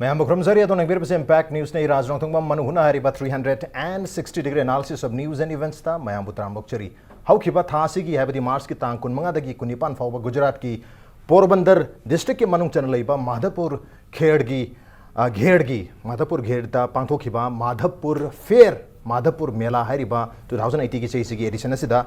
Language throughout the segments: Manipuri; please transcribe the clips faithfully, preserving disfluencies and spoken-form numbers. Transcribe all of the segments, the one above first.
ꯃꯌꯥꯝꯕꯨ ꯈꯨꯔꯨꯝꯖꯔꯤ꯫ ꯑꯗꯣ ꯅꯪꯕꯤꯔꯕꯁꯦ Impact Newsꯅ ꯑꯩ ꯔꯥꯖ ꯔꯣꯡꯊꯣꯡꯕꯝ ꯃꯅꯨꯡ ꯍꯨꯠꯅ ꯍꯥꯏꯔꯤꯕ three hundred and sixty degree analysis of news and eventsꯇ ꯃꯌꯥꯝꯕꯨ ꯇꯔꯥꯝꯕ ꯑꯣꯛꯆꯔꯤ꯫ ꯍꯧꯈꯤꯕ ꯊꯥ ꯑꯁꯤꯒꯤ, ꯍꯥꯏꯕꯗꯤ Marchꯀꯤ ꯇꯥꯡ ꯀꯨꯟꯃꯉꯥꯗꯒꯤ ꯀꯨꯟꯅꯤꯄꯥꯟ ꯐꯥꯎꯕ ꯒꯨꯖꯔꯥꯠꯀꯤ ꯄꯣꯔꯕꯟꯗꯔ districtꯀꯤ ꯃꯅꯨꯡ ꯆꯟꯅ ꯂꯩꯕ ꯃꯥꯙꯕꯄꯨꯔ ꯈꯦꯔꯒꯤ, ꯑ, ꯘꯦꯔꯒꯤ, ꯃꯥꯙꯕꯄꯨꯔ ꯘꯦꯔꯗ ꯄꯥꯡꯊꯣꯛꯈꯤꯕ ꯃꯥꯙꯕꯄꯨꯔ fair, ꯃꯥꯙꯕꯄꯨꯔ ꯃꯦꯂꯥ ꯍꯥꯏꯔꯤꯕ two thousand eighteenꯒꯤ ꯆꯍꯤꯁꯤꯒꯤ edition ꯑꯁꯤꯗ,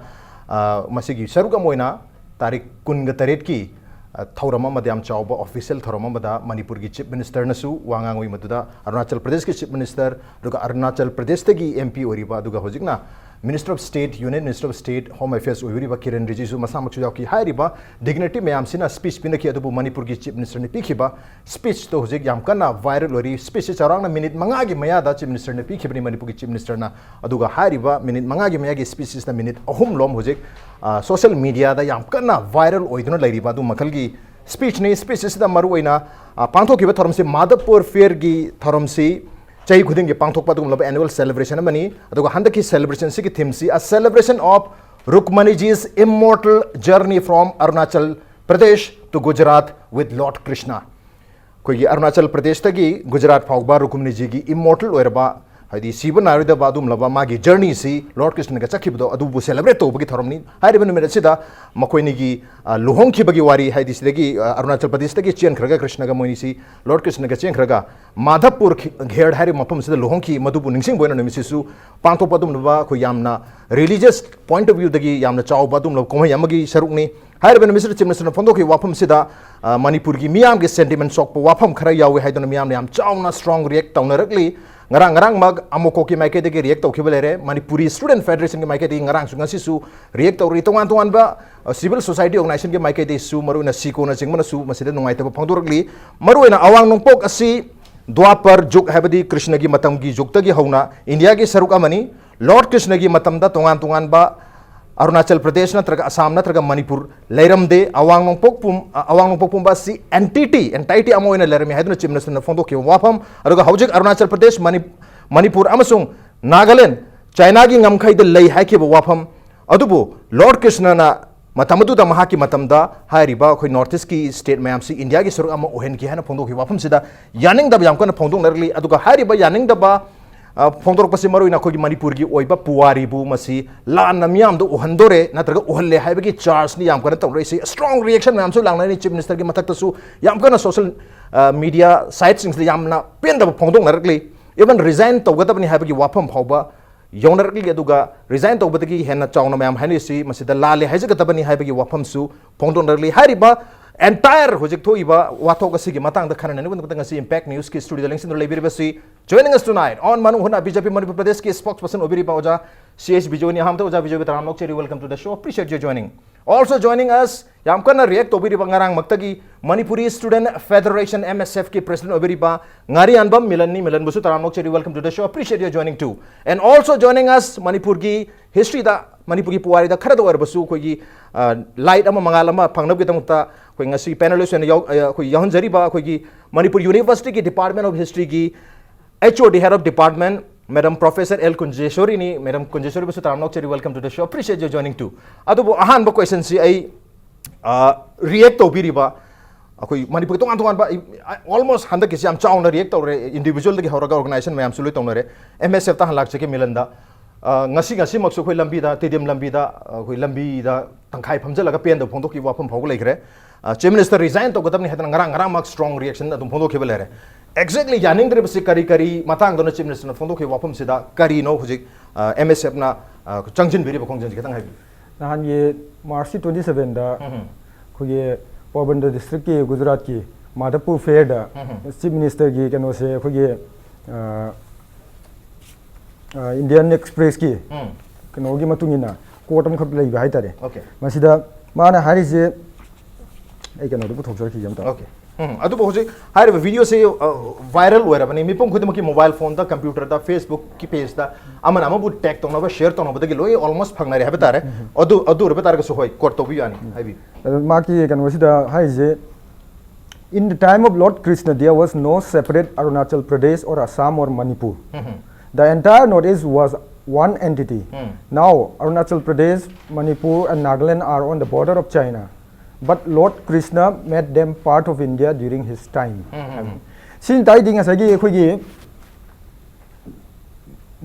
ꯑ, ꯃꯁꯤꯒꯤ ꯁꯔꯨꯛ ꯑꯃ ꯑꯣꯏꯅ ꯇꯥꯔꯤꯛ ꯀꯨꯟꯒ ꯇꯔꯦꯠꯀꯤ, ꯑ, ꯊꯧꯔꯝ ꯑꯃꯗ, ꯌꯥꯝ ꯆꯥꯎꯕ official ꯊꯧꯔꯝ ꯑꯃꯗ ꯃꯅꯤꯄꯨꯔꯒꯤ Chief Ministerꯅꯁꯨ ꯋꯥ ꯉꯥꯡꯉꯨꯏ꯫ ꯃꯗꯨꯗ ꯑꯔꯨꯅꯥꯆꯜ ꯄ꯭ꯔꯗꯦꯁꯀꯤ Chief Minister, ꯑꯗꯨꯒ ꯑꯔꯨꯅꯥꯆꯜ ꯄ꯭ꯔꯗꯦꯁꯇꯒꯤ MP ꯑꯣꯏꯔꯤꯕ, ꯑꯗꯨꯒ ꯍꯧꯖꯤꯛꯅ Minister of State, Union Minister of State, Home Affairs ꯑꯣꯏꯕꯤꯔꯤꯕ Kiran ꯔꯤꯖꯤꯖꯨ ꯃꯁꯥꯃꯛꯁꯨ ꯌꯥꯎꯈꯤ꯫ ꯍꯥꯏꯔꯤꯕ dignitary ꯃꯌꯥꯝꯁꯤꯅ speech ꯄꯤꯅꯈꯤ, ꯑꯗꯨꯕꯨ ꯃꯅꯤꯄꯨꯔꯒꯤ Chief Ministerꯅ ꯄꯤꯈꯤꯕ speechꯇꯣ ꯍꯧꯖꯤꯛ ꯌꯥꯝ ꯀꯟꯅ viral ꯑꯣꯏꯔꯤ꯫ Speechꯁꯤ ꯆꯥꯎꯔꯥꯛꯅ minute ꯃꯉꯥꯒꯤ ꯃꯌꯥꯗ Chief Ministerꯅ ꯄꯤꯈꯤꯕꯅꯤ, ꯃꯅꯤꯄꯨꯔꯒꯤ Chief Ministerꯅ꯫ ꯑꯗꯨꯒ ꯍꯥꯏꯔꯤꯕ minute ꯃꯉꯥꯒꯤ ꯃꯌꯥꯒꯤ speechꯁꯤꯅ minute ꯑꯍꯨꯝ ꯂꯣꯝ ꯍꯧꯖꯤꯛ, ꯑ, social mediaꯗ ꯌꯥꯝ ꯀꯟꯅ viral ꯑꯣꯏꯗꯨꯅ ꯂꯩꯔꯤꯕ ꯑꯗꯨ ꯃꯈꯜꯒꯤ speechꯅꯤ꯫ Speech ꯑꯁꯤꯗ ꯃꯔꯨꯑꯣꯏꯅ, ꯑ, ꯄꯥꯡꯊꯣꯛꯈꯤꯕ ꯊꯧꯔꯝꯁꯤ ꯃꯥꯙꯕꯄꯨꯔ fairꯒꯤ ꯊꯧꯔꯝꯁꯤ ꯆꯍꯤ ꯈꯨꯗꯤꯡꯒꯤ ꯄꯥꯡꯊꯣꯛꯄ ꯑꯗꯨꯒꯨꯝꯂꯕ annual celebration ꯑꯃꯅꯤ꯫ ꯑꯗꯨꯒ ꯍꯟꯗꯛꯀꯤ celebrationꯁꯤꯒꯤ themeꯁꯤ A Celebration of Rukmaniji's Immortal Journey from Arunachal Pradesh to Gujarat with Lord Krishna꯫ ꯑꯩꯈꯣꯏꯒꯤ ꯑꯔꯨꯅꯥꯆꯜ ꯄ꯭ꯔꯗꯦꯁꯇꯒꯤ ꯒꯨꯖꯔꯥꯠ ꯐꯥꯎꯕ ꯔꯨꯀꯨꯃꯅꯤꯖꯤꯒꯤ immortal ꯑꯣꯏꯔꯕ, ꯍꯥꯏꯗꯤ ꯁꯤꯕ ꯅꯥꯏꯔꯣꯏꯗꯕ ꯑꯗꯨꯒꯨꯝꯂꯕ ꯃꯥꯒꯤ journeyꯁꯤ Lord ꯀ꯭ꯔꯤꯁꯅꯒ ꯆꯠꯈꯤꯕꯗꯣ ꯑꯗꯨꯕꯨ celebrate ꯇꯧꯕꯒꯤ ꯊꯧꯔꯝꯅꯤ꯫ ꯍꯥꯏꯔꯤꯕ ꯅꯨꯃꯤꯠ ꯑꯁꯤꯗ ꯃꯈꯣꯏꯅꯤꯒꯤ, ꯑ, ꯂꯨꯍꯣꯡꯈꯤꯕꯒꯤ ꯋꯥꯔꯤ, ꯍꯥꯏꯗꯤ ꯁꯤꯗꯒꯤ, ꯑ, ꯑꯔꯨꯅꯥꯆꯜ ꯄ꯭ꯔꯗꯦꯁꯇꯒꯤ ꯆꯦꯟꯈ꯭ꯔꯒ ꯀ꯭ꯔꯤꯁꯅꯒ ꯃꯣꯏꯅꯤꯁꯤ Lord ꯀ꯭ꯔꯤꯁꯅꯒ ꯆꯦꯟꯈ꯭ꯔꯒ ꯃꯥꯙꯕꯄꯨꯔ ꯈꯤ-, ꯘꯦꯔ ꯍꯥꯏꯔꯤꯕ ꯃꯐꯝꯁꯤꯗ ꯂꯨꯍꯣꯡꯈꯤ꯫ ꯃꯗꯨꯕꯨ ꯅꯤꯡꯁꯤꯡꯕ ꯑꯣꯏꯅ ꯅꯨꯃꯤꯠꯁꯤꯁꯨ ꯄꯥꯡꯊꯣꯛꯄ ꯑꯗꯨꯒꯨꯝꯂꯕ ꯑꯩꯈꯣꯏ ꯌꯥꯝꯅ religious point of viewꯗꯒꯤ ꯌꯥꯝꯅ ꯆꯥꯎꯕ ꯑꯗꯨꯒꯨꯝꯂꯕ ꯀꯨꯝꯍꯩ ꯑꯃꯒꯤ ꯁꯔꯨꯛꯅꯤ꯫ ꯍꯥꯏꯔꯤꯕ ꯅꯨꯃꯤꯠꯁꯤꯗ Chief Ministerꯅ ꯐꯣꯡꯗꯣꯛꯈꯤꯕ ꯋꯥꯐꯝꯁꯤꯗ, ꯑ, ꯃꯅꯤꯄꯨꯔꯒꯤ ꯃꯤꯌꯥꯝꯒꯤ sentiment ꯁꯣꯛꯄ ꯋꯥꯐꯝ ꯈꯔ ꯌꯥꯎꯏ ꯍꯥꯏꯗꯨꯅ ꯃꯤꯌꯥꯝꯅ ꯌꯥꯝ ꯆꯥꯎꯅ strong react ꯇꯧꯅꯔꯛꯂꯤ꯫ ꯉꯔꯥꯡ, ꯉꯔꯥꯡꯃꯛ ꯑꯃꯣꯀꯣꯛꯀꯤ ꯃꯥꯏꯀꯩꯗꯒꯤ react ꯇꯧꯈꯤꯕ ꯂꯩꯔꯦ, ꯃꯅꯤꯄꯨꯔꯤ Student Federationꯒꯤ ꯃꯥꯏꯀꯩꯗꯒꯤ ꯉꯔꯥꯡꯁꯨ ꯉꯁꯤꯁꯨ react ꯇꯧꯔꯤ꯫ ꯇꯣꯉꯥꯟ ꯇꯣꯉꯥꯟꯕ, ꯑ, civil society organizationꯒꯤ ꯃꯥꯏꯀꯩꯗꯒꯤꯁꯨ, ꯃꯔꯨꯑꯣꯏꯅ ꯁꯤꯀꯣꯅꯆꯤꯡꯕꯅꯁꯨ ꯃꯁꯤꯗ ꯅꯨꯡꯉꯥꯏꯇꯕ ꯐꯣꯡꯗꯣꯔꯛꯂꯤ꯫ ꯃꯔꯨꯑꯣꯏꯅ ꯑꯋꯥꯡ ꯅꯣꯡꯄꯣꯛ ꯑꯁꯤ ꯗ꯭ꯋꯥꯄꯔ ꯖꯨꯒ, ꯍꯥꯏꯕꯗꯤ ꯀ꯭ꯔꯤꯁꯅꯒꯤ ꯃꯇꯝꯒꯤ ꯖꯨꯒꯇꯒꯤ ꯍꯧꯅ ꯏꯟꯗꯤꯌꯥꯒꯤ ꯁꯔꯨꯛ ꯑꯃꯅꯤ꯫ Lord ꯀ꯭ꯔꯤꯁꯅꯒꯤ ꯃꯇꯝꯗ ꯇꯣꯉꯥꯟ ꯇꯣꯉꯥꯟꯕ ꯑꯔꯨꯅꯥꯆꯜ ꯄ꯭ꯔꯗꯦꯁ ꯅꯠꯇ꯭ꯔꯒ ꯑꯁꯥꯝ ꯅꯠꯇ꯭ꯔꯒ ꯃꯅꯤꯄꯨꯔ ꯂꯩꯔꯝꯗꯦ꯫ ꯑꯋꯥꯡ ꯅꯣꯡꯄꯣꯛ ꯄꯨꯝ-, ꯑ, ꯑꯋꯥꯡ ꯅꯣꯡꯄꯣꯛ ꯄꯨꯝꯕ ꯑꯁꯤ entity, entity ꯑꯃ ꯑꯣꯏꯅ ꯂꯩꯔꯝꯃꯤ ꯍꯥꯏꯗꯨꯅ Chief Ministerꯅ ꯐꯣꯡꯗꯣꯛꯈꯤꯕ ꯋꯥꯐꯝ꯫ ꯑꯗꯨꯒ ꯍꯧꯖꯤꯛ ꯑꯔꯨꯅꯥꯆꯜ ꯄ꯭ꯔꯗꯦꯁ, ꯃꯅꯤ-, ꯃꯅꯤꯄꯨꯔ ꯑꯃꯁꯨꯡ ꯅꯥꯒꯥꯂꯦꯟ ꯆꯥꯏꯅꯥꯒꯤ ꯉꯝꯈꯩꯗ ꯂꯩ ꯍꯥꯏꯈꯤꯕ ꯋꯥꯐꯝ ꯑꯗꯨꯕꯨ Lord ꯀ꯭ꯔꯤꯁꯅꯅ ꯃꯇꯝ ꯑꯗꯨꯗ ꯃꯍꯥꯛꯀꯤ ꯃꯇꯝꯗ ꯍꯥꯏꯔꯤꯕ ꯑꯩꯈꯣꯏ ꯅꯣꯔꯠ ꯏꯁꯀꯤ ꯁ꯭ꯇꯦꯠ ꯃꯌꯥꯝꯁꯤ ꯏꯟꯗꯤꯌꯥꯒꯤ ꯁꯔꯨꯛ ꯑꯃ ꯑꯣꯏꯍꯟꯈꯤ ꯍꯥꯏꯅ ꯐꯣꯡꯗꯣꯛꯈꯤꯕ ꯋꯥꯐꯝꯁꯤꯗ ꯌꯥꯅꯤꯡꯗꯕ ꯌꯥꯝ ꯀꯟꯅ ꯐꯣꯡꯗꯣꯛꯅꯔꯛꯂꯤ꯫ ꯑꯗꯨꯒ ꯍꯥꯏꯔꯤꯕ ꯌꯥꯅꯤꯡꯗꯕ ꯑ, ꯐꯣꯡꯗꯣꯔꯛꯄꯁꯤ ꯃꯔꯨ ꯑꯣꯏꯅ ꯑꯩꯈꯣꯏꯒꯤ ꯃꯅꯤꯄꯨꯔꯒꯤ ꯑꯣꯏꯕ ꯄꯨꯋꯥꯔꯤꯕꯨ ꯃꯁꯤ ꯂꯥꯟꯅ ꯃꯤꯌꯥꯝꯗ ꯎꯍꯟꯗꯣꯔꯦ ꯅꯠꯇ꯭ꯔꯒ ꯎꯍꯜꯂꯦ ꯍꯥꯏꯕꯒꯤ ꯆꯥꯔꯖꯅꯤ ꯌꯥꯝ ꯀꯟꯅ ꯇꯧꯔꯛꯏꯁꯤ꯫ ꯁ꯭ꯇ꯭ꯔꯣꯡ ꯔꯤꯌꯦꯛꯁꯟ ꯃꯌꯥꯝꯁꯨ ꯂꯥꯡꯅꯔꯤ꯫ ꯆꯤꯐ ꯃꯤꯅꯤꯁꯇꯔꯒꯤ ꯃꯊꯛꯇꯁꯨ ꯌꯥꯝ ꯀꯟꯅ ꯁꯣꯁꯤꯌꯦꯜ ꯃꯤꯗꯤꯌꯥ ꯁꯥꯏꯠꯁꯤꯡꯁꯤꯗ ꯌꯥꯝꯅ ꯄꯦꯟꯗꯕ ꯐꯣꯡꯗꯣꯛꯅꯔꯛꯂꯤ꯫ ꯏꯚꯟ ꯔꯤꯖꯥꯏꯟ ꯇꯧꯒꯗꯕꯅꯤ ꯍꯥꯏꯕꯒꯤ ꯋꯥꯐꯝ ꯐꯥꯎꯕ ꯌꯧꯅꯔꯛꯂꯤ꯫ ꯑꯗꯨꯒ ꯔꯤꯖꯥꯏꯟ ꯇꯧꯕꯗꯒꯤ ꯍꯦꯟꯅ ꯆꯥꯎꯅ ꯃꯌꯥꯝ ꯍꯥꯏꯅꯔꯤꯁꯤ ꯃꯁꯤꯗ ꯂꯥꯜꯂꯦ ꯍꯥꯏꯖꯒꯗꯕꯅꯤ ꯍꯥꯏꯕꯒꯤ ꯋꯥꯐꯝꯁꯨ ꯐꯣꯡꯗꯣꯛꯅꯔꯛꯂꯤ꯫ ꯍꯥꯏꯔꯤꯕ ꯑꯦꯟꯇꯥꯌꯔ ꯍꯧꯖꯤꯛ ꯊꯣꯛꯏꯕ ꯋꯥꯊꯣꯛ ꯑꯁꯤꯒꯤ ꯃꯇꯥꯡꯗ ꯈꯟꯅꯅꯕꯒꯤꯗꯃꯛꯇ ꯉꯁꯤ ꯏꯝꯄꯦꯛ ꯅ꯭ꯌꯨꯁꯀꯤ ꯁ꯭ꯇꯨꯗꯤꯑꯣꯗ ꯂꯦꯡꯁꯤꯟꯗꯨꯅ ꯂꯩꯕꯤꯔꯤꯕꯁꯤ, joining us tonight on Manu Huna, B J P Manipur ꯄ꯭ꯔꯗꯦꯁꯀꯤ ꯁ꯭ꯄꯣꯛꯁ ꯄꯔꯁꯟ ꯑꯣꯏꯕꯤꯔꯤꯕ ꯑꯣꯖꯥ ꯁꯤ ꯑꯩꯆ ꯕꯤꯖꯣꯏꯅꯤ꯫ ꯑꯍꯥꯟꯕꯗ ꯑꯣꯖꯥ ꯕꯤꯖꯣꯏꯕꯨ ꯇꯔꯥꯝꯅ ꯑꯣꯛꯆꯔꯤ, welcome to the show, appreciate your joining. Also joining us, ꯌꯥꯝ ꯀꯟꯅ ꯔꯤꯌꯦꯛ ꯇꯧꯕꯤꯔꯤꯕ ꯉꯔꯥꯡꯃꯛꯇꯒꯤ Manipuri student federation, M S ꯑꯦꯐꯀꯤ ꯄ꯭ꯔꯁꯤꯗꯦꯟꯠ ꯑꯣꯏꯕꯤꯔꯤꯕ ꯉꯥꯔꯤꯌꯥꯟꯕꯝ ꯃꯤꯂꯟꯅꯤ꯫ ꯃꯤꯂꯟꯕꯨꯁꯨ ꯇꯔꯥꯝꯅ ꯑꯣꯛꯆꯔꯤ, welcome to the show, appreciate your joining too. And also joining us, ꯃꯅꯤꯄꯨꯔꯒꯤ ꯍꯤꯁꯇ꯭ꯔꯤꯗ, ꯃꯅꯤꯄꯨꯔꯒꯤ ꯄꯨꯋꯥꯔꯤꯗ ꯈꯔꯗ ꯑꯣꯏꯔꯕꯁꯨ ꯑꯩꯈꯣꯏꯒꯤ ꯂꯥꯏꯠ ꯑꯃ, ꯃꯉꯥꯜ ꯑꯃ ꯐꯪꯅꯕꯒꯤꯗꯃꯛꯇ ꯑꯩꯈꯣꯏ ꯉꯁꯤ ꯄꯦꯅꯦꯂꯤꯁ ꯑꯣꯏꯅ ꯌꯥꯎ-, ꯑ, ꯑꯩꯈꯣꯏ ꯌꯥꯎꯍꯟꯖꯔꯤꯕ ꯑꯩꯈꯣꯏꯒꯤ ꯃꯅꯤꯄꯨꯔ ꯌꯨꯅꯤꯚꯔꯁꯤꯇꯤꯒꯤ ꯗꯤꯄꯥꯔꯠꯃꯦꯟ ꯑꯣꯐ ꯍꯤꯁꯇ꯭ꯔꯤꯒꯤ H O D, Head of Department, Madam Professor L ꯀꯨꯟꯖꯦꯁꯣꯔꯤꯅꯤ꯫ ꯃꯦꯗꯥꯝ ꯀꯨꯟꯖꯦꯁꯣꯔꯤꯕꯨꯁꯨ ꯇꯔꯥꯝꯅ ꯑꯣꯛꯆꯔꯤ, welcome to the show, appreciate your joining too. ꯑꯗꯨꯕꯨ ꯑꯍꯥꯟꯕ ꯀꯣꯏꯁꯟꯁꯤ ꯑꯩ, ꯑ, ꯔꯤꯌꯦꯛ ꯇꯧꯕꯤꯔꯤꯕ ꯑꯩꯈꯣꯏ ꯃꯅꯤꯄꯨꯔꯒꯤ ꯇꯣꯉꯥꯟ ꯇꯣꯉꯥꯟꯕ, ꯑꯣꯜꯃꯣꯁ ꯍꯟꯗꯛꯀꯤꯁꯤ ꯌꯥꯝ ꯆꯥꯎꯅ ꯔꯤꯌꯦꯛ ꯇꯧꯔꯦ, ꯏꯟꯗꯤꯕꯤꯖꯨꯋꯦꯜꯗꯒꯤ ꯍꯧꯔꯒ ꯑꯣꯔꯒꯅꯥꯏꯖꯦꯁꯟ ꯃꯌꯥꯝꯁꯨ ꯂꯣꯏ ꯇꯧꯅꯔꯦ꯫ ꯑꯦꯝ ꯑꯦꯁ ꯑꯦꯐꯇ ꯍꯥꯟꯅ ꯂꯥꯛꯆꯒꯦ ꯃꯤꯂꯟꯗ꯫ ꯑ, ꯉꯁꯤ, ꯉꯁꯤꯃꯛꯁꯨ ꯑꯩꯈꯣꯏ ꯂꯝꯕꯤꯗ, ꯇꯦꯗꯤꯌꯝ ꯂꯝꯕꯤꯗ, ꯑ, ꯑꯩꯈꯣꯏ ꯂꯝꯕꯤꯗ ꯇꯪꯈꯥꯏ ꯐꯝꯖꯤꯜꯂꯒ ꯄꯦꯟꯗꯕ ꯐꯣꯡꯗꯣꯛꯈꯤꯕ ꯋꯥꯐꯝ ꯐꯥꯎꯕ ꯂꯩꯈ꯭ꯔꯦ꯫ ꯑ, ꯆꯤꯐ ꯃꯤꯅꯤꯁꯇꯔ ꯔꯤꯖꯥꯏꯟ ꯇꯧꯒꯗꯕꯅꯤ ꯍꯥꯏꯗꯅ ꯉꯔꯥꯡ, ꯉꯔꯥꯡꯃꯛ ꯁ꯭ꯇ꯭ꯔꯣꯡ ꯔꯤꯌꯦꯛꯁꯟ ꯑꯗꯨꯝ ꯐꯣꯡꯗꯣꯛꯈꯤꯕ ꯂꯩꯔꯦ꯫ ꯑꯦꯛꯖꯦꯛꯂꯤ ꯌꯥꯅꯤꯡꯗ꯭ꯔꯤꯕꯁꯤ ꯀꯔꯤ, ꯀꯔꯤ ꯃꯇꯥꯡꯗꯅꯣ ꯆꯤꯐ ꯃꯤꯅꯤꯁꯇꯔꯅ ꯐꯣꯡꯗꯣꯛꯈꯤꯕ ꯋꯥꯐꯝꯁꯤꯗ ꯀꯔꯤꯅꯣ ꯍꯧꯖꯤꯛ, ꯑ, ꯑꯦꯝ ꯑꯦꯁ ꯑꯦꯐꯅ, ꯑ, ꯆꯪꯁꯤꯟꯕꯤꯔꯤꯕ ꯈꯣꯡꯖꯪꯁꯤ ꯈꯤꯇꯪ ꯍꯥꯏꯕꯤꯌꯨ꯫ ꯅꯍꯥꯟꯒꯤ ꯃꯥꯔꯆꯀꯤ ꯇ꯭ꯋꯦꯟꯇꯤ ꯁꯚꯦꯟꯗ ꯎꯝ꯫ ꯑꯩꯈꯣꯏꯒꯤ ꯄꯣꯔꯕꯟꯗꯔ ꯗꯤꯁꯇ꯭ꯔꯤꯛꯀꯤ ꯒꯨꯖꯔꯥꯠꯀꯤ ꯃꯥꯙꯕꯄꯨꯔ ꯐꯦꯌꯔꯗ ꯎꯝ꯫ ꯆꯤꯐ ꯃꯤꯅꯤꯁꯇꯔꯒꯤ ꯀꯩꯅꯣꯁꯦ ꯑꯩꯈꯣꯏꯒꯤ, ꯑ, ꯑ, ꯏꯟꯗꯤꯌꯟ ꯑꯦꯛꯁꯄ꯭ꯔꯦꯁꯀꯤ ꯎꯝ꯫ ꯀꯩꯅꯣꯒꯤ ꯃꯇꯨꯡ ꯏꯟꯅ ꯀꯣꯠ ꯑꯃꯈꯛ ꯂꯩꯕ ꯍꯥꯏꯇꯥꯔꯦ꯫ ꯑꯣꯀꯦ꯫ ꯃꯁꯤꯗ ꯃꯥꯅ ꯍꯥꯏꯔꯤꯁꯦ, ꯑꯩ ꯀꯩꯅꯣꯗꯣ ꯄꯨꯊꯣꯛꯆꯔꯛꯈꯤꯒꯦ ꯑꯝꯇ꯫ ꯑꯣꯀꯦ꯫ ꯎꯝ, ꯑꯗꯨꯕꯨ ꯍꯧꯖꯤꯛ ꯍꯥꯏꯔꯤꯕ ꯚꯤꯗꯤꯑꯣꯁꯤ, ꯑ, ꯚꯥꯏꯔꯦꯜ ꯑꯣꯏꯔꯕꯅꯤ꯫ ꯃꯤꯄꯨꯝ ꯈꯨꯗꯤꯡꯃꯛꯀꯤ ꯃꯣꯕꯥꯏꯜ ꯐꯣꯟꯗ, ꯀꯝꯄ꯭ꯌꯨꯇꯔꯗ, ꯐꯦꯁꯕꯨꯛꯀꯤ ꯄꯦꯖꯇ ꯑꯃꯅ ꯑꯃꯕꯨ ꯇꯦꯒ ꯇꯧꯅꯕ, ꯁꯤꯌꯔ ꯇꯧꯅꯕꯗꯒꯤ ꯂꯣꯏ ꯑꯣꯜꯃꯣꯁ ꯐꯪꯅꯔꯦ ꯍꯥꯏꯕ ꯇꯥꯔꯦ꯫ ꯎꯝ꯫ ꯑꯗꯨ, ꯑꯗꯨ ꯑꯣꯏꯔꯕ ꯇꯥꯔꯒꯁꯨ, ꯍꯣꯏ, ꯀꯣꯠ ꯇꯧꯕꯤꯌꯨ ꯌꯥꯅꯤ, ꯎꯝ꯫ ꯍꯥꯏꯕꯤꯌꯨ꯫ ꯑꯗꯨ ꯃꯥꯒꯤ ꯀꯩꯅꯣꯁꯤꯗ ꯍꯥꯏꯔꯤꯁꯦ, "In the time of Lord Krishna, there was no separate Arunachal Pradesh or Assam or Manipur. Um. The entire Northeast was one entity. Now, Arunachal Pradesh, Manipur, and Nagaland are on the border of China. But Lord Krishna made them part of India during his time. ꯍꯥꯏꯕ꯫ ꯁꯤꯅ ꯇꯥꯛꯏꯗꯤ ꯉꯁꯥꯏꯒꯤ ꯑꯩꯈꯣꯏꯒꯤ